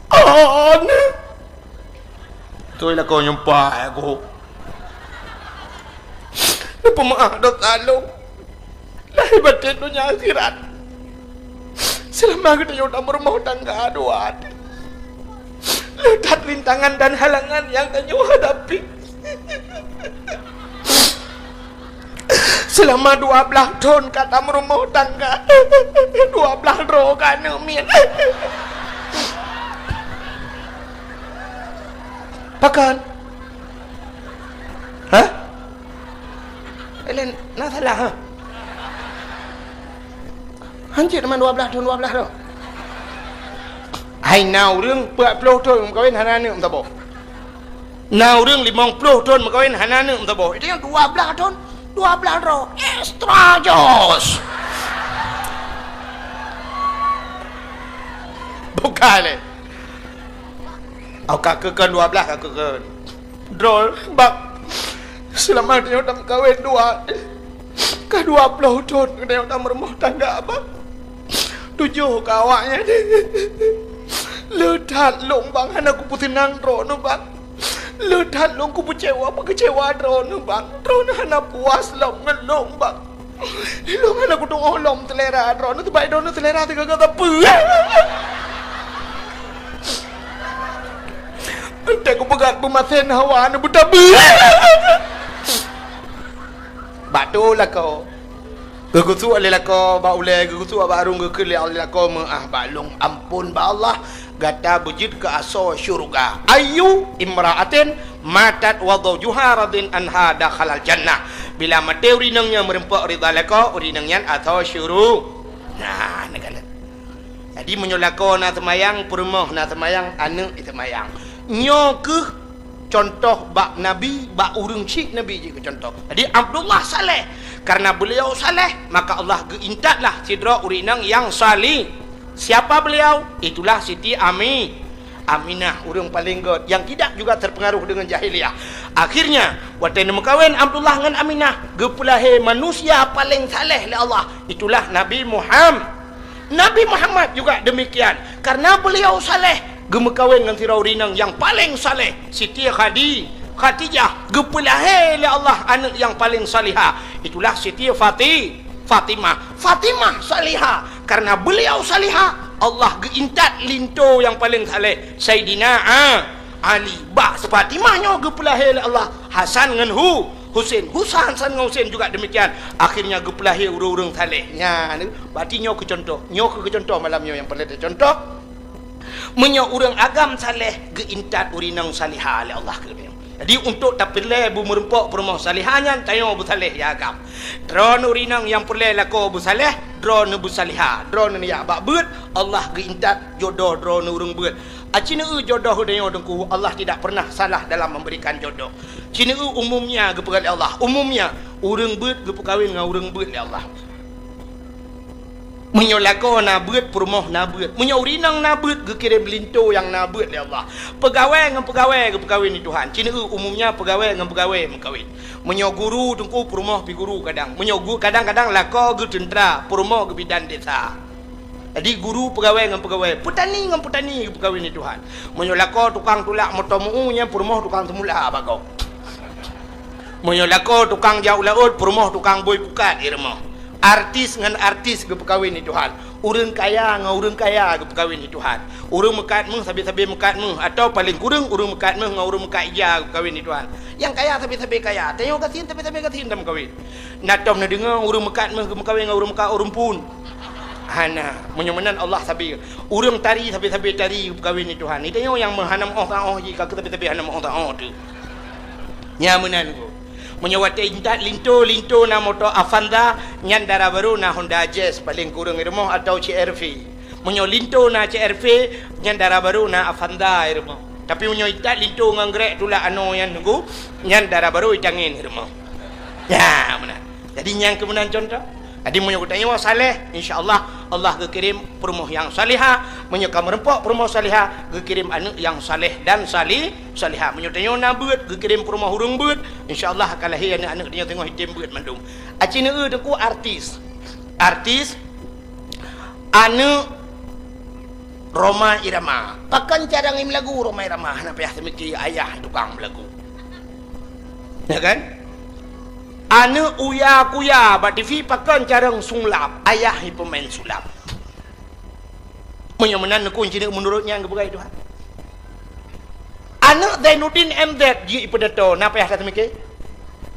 Aneh. Tuet lakoe nyumpah aku. Neupeumaah dosa lôn. Lahé batén donya akhirat. Seulama geutanyoe tameurumoh tangga dua. Le that rintangan dan halangan nyang tanyoe hadapi. Seulama dua blaih thon ka tameurumoh tangga. Dua blaih droe ka aneuk miet. Pakon? Hah? Laén na salah, ha? Hanjeuet teuma dua blaih thon, dua blaih thon. Hai na ureueng peuet ploh thon meukawen hana aneuk meusaboh. Na ureueng limong ploh thon meukawen hana aneuk meusaboh. Itu nyang dua blaih thon, dua blaih droe. Extra jos. Bukan, eh. Au ka keukeun dua blaih ka keukeun. Droe bak seulama tanyoe tameukawen dua. Ka dua ploh thon tanyoe tameurumoh tangga bak. Tujoh ka awaknyan. Le that lôn bang hana kupeuseunang droeneuh bang. Le that lôn kupeucewa, peukeucewa droeneuh bang. Droeneuh hana puas lom ngon lôn bang. Lôn hana kutu'oh lom seulera droeneuh, sabab droeneuh seulera sigoe-goe sapeue. Entah kupeugah peumasen hawa neuh beutabeue. Bak Toh lakoe. Geugusuk lé lakoe bak ulée, geugusuk bak arung, geukheun lé lakoe meu'ah bak lôn, amphon bak Allah, gata beujeuet keu asoe syeuruga. Ayyu imra'atin matat wa zawjuha radin anha dakhalal jannah. Bila maté ureuëng inong nyang meureumpok ridha lakoe, ureuëng inong nyan asoe syeuruga. Nah, neukalon. Jadi, meunyoe lakoe na seumayang, peurumoh na seumayang, aneuëk seumayang. Nyoe kheueh contoh bak Nabi, bak ureuëng syiek Nabi jeuet keu contoh. Jadi, Abdullah saleh. Karena beliau saleh, maka Allah geuintatlah sidroe ureuëng inong nyang salih. Siapa beliau? Itulah Siti Ami-, Aminah, ureuëng paleng gét, yang tidak juga terpengaruh dengan jahiliyah. Akhirnya, watée neumeukawen Abdullah ngon Aminah, geupeulahé manusia paleng saleh lé Allah. Itulah Nabi Muham-, Nabi Muhammad juga demikian. Karena beliau saleh, geumeukawen ngon sidroe ureuëng inong nyang paleng saleh, Siti Khadi-, Khadijah, geupeulahé lé Allah aneuëk nyang paleng salihah. Itulah Siti Fati-, Fatimah. Fatimah salihah. Karena beliau salihah, Allah geuintat linto nyang paleng saleh, Saidina A-, Ali. Bak Fatimah nyoe geupeulahé lé Allah Hasan ngon Hu-, Husen. Husa-, Hasan ngon Husen juga demikian. Akhirnya geupeulahé ureuëng-ureuëng saleh. Nyan, berarti nyoe keu contoh. Nyoe keu contoh malam nyoe nyang peureulée teucontoh. Meunyoe ureuëng agam saleh, geuintat ureuëng inong salihah lé Allah keu nyoe. Jadi, untuk tapeureulée beumeureumpok peurumoh salihah nyan, tanyoe beusaleh ya agam. Droeneuh ureuëng inong nyang peureulée lakoe beusaleh, droeneuh beusalihah, droeneuh jak bak beuet, Allah geuintat jodoh droeneuh ureuëng beuet. Aci neueu jodoh tanyoe Teungku, Allah tidak pernah salah dalam memberikan jodoh. Ci neueu umumnya geupeugah lé Allah, umumnya ureuëng beuet geupeukawen ngon ureuëng beuet lé Allah. Meunyoe lakoe na beuet, peurumoh na beuet. Meunyoe ureuëng inong na beuet, geukirém linto nyang na beuet lé Allah. Peugawée ngon peugawée geupeukawen lé Tuhan. Ci neueu umumnya peugawée ngon peugawée meukawen. Meunyoe guru Teungku, peurumoh pi guru kadang. Meunyoe gu-, kadang-kadang lakoe geuteuntra, peurumoh geubidan desa. Jadi guru peugawée ngon peugawée, peutani ngon peutani geupeukawen lé Tuhan. Meunyoe lakoe tukang tulak moto meu-u, nyan peurumoh tukang seumula bak gob. Meunyoe lakoe tukang jak u laôt, peurumoh tukang bui pukat di rumoh. Artis ngon artis geupeukawen lé Tuhan. Ureuëng kaya ngon ureuëng kaya geupeukawen lé Tuhan. Ureuëng meukat méuh sabe-sabe meukat méuh, atawa paleng kureueng ureuëng meukat méuh ngon ureuëng meukat ija geupeukawen lé Tuhan. Nyang kaya sabe-sabe kaya, tanyoe gasien sabe-sabe gasien tameukawen. Na tom neudeungoe ureuëng meukat méuh geumeukawen ngon ureuëng meukat ureuëng phon. Hana, meunyoe meunan Allah sabe. Ureuëng tari sabe-sabe tari geupeukawen lé Tuhan. Tanyoe nyang meuhana meuoh taoh jih, ka sabe-sabe hana meuoh taoh teuh. Nyan meunan Teungku. Meunyoe watée intat linto, linto na moto Avanza, nyan dara barô na Honda Jazz paleng kureueng di rumoh atawa C R V. Meunyoe linto na C R V, nyan dara barô na Avanza di rumoh. Tapi meunyoe intat linto ngon grek tulak anoe nyan Teungku, nyan dara barô itangen di rumoh. Ya, meunan. Jadi nyan keuh meunan contoh. Jadi meunyoe geutanyoe saleh, insya Allah, Allah geukirém peurumoh nyang salihah. Meunyoe ka meureumpok peurumoh salihah, geukirém aneuëk nyang saleh dan sali-, salihah. Meunyoe tanyoe na beuet, geukirém peurumoh ureuëng beuet, insya Allah ka lahé aneuëk-aneuëk tanyoe singoh item beuet mandum. Aci neueu Teungku artis. Artis, aneuëk Rhoma Irama. Pakon carông meulagu Rhoma Irama? Hana payah teumiké, ayah tukang meulagu. Ya kan? Aneuëk Uya Kuya bak T V, pakon carông sulap? Ayah peumain sulap. Meunyoe meunan Teungku, ci neueu meunurot nyang geupeugah Tuhan. Aneuëk Zainuddin M Z jeuet peudato, na payah that teumiké?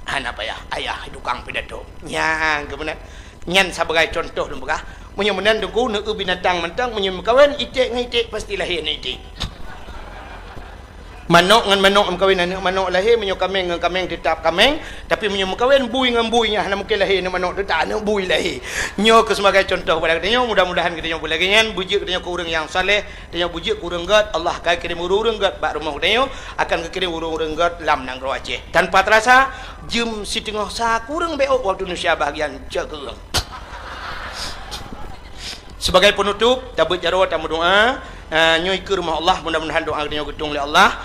Hana payah, ayah tukang peudato. Nyang keuh meunan. Nyan sabagai contoh lôn peugah, meunyoe meunan Teungku, neueu binatang mantong, meunyoe meukawen iték ngon iték, pasti lahé aneuëk iték. Manok ngon manok meukawen, aneuëk manok lahé, meunyoe kaméng ngon kaméng, teutap kaméng, tapi meunyoe meukawen bui ngon bui, nyan hana mungken lahé aneuëk manok, teutap aneuëk bui lahé. Nyoe keuh sebagai contoh bak geutanyoe, mudah-mudahan geutanyoe beulagée nyan, beujeuet geutanyoe keu ureuëng nyang saleh, tanyoe beujeuet keu ureuëng gét, Allah ka kirém ureuëng-ureuëng gét bak rumoh geutanyoe, akan geukirém ureuëng-ureuëng gét lam nanggroe Aceh. Tanpa terasa, jeuem siteungoh sa kureueng beu waktu Indonesia bahagian cok keu ureuëng. Sebagai penutup, tabeuet jaroe tameudoa, eh, nyoe ikeue rumoh Allah, mudah-mudahan doa geutanyoe geutueng lé Allah.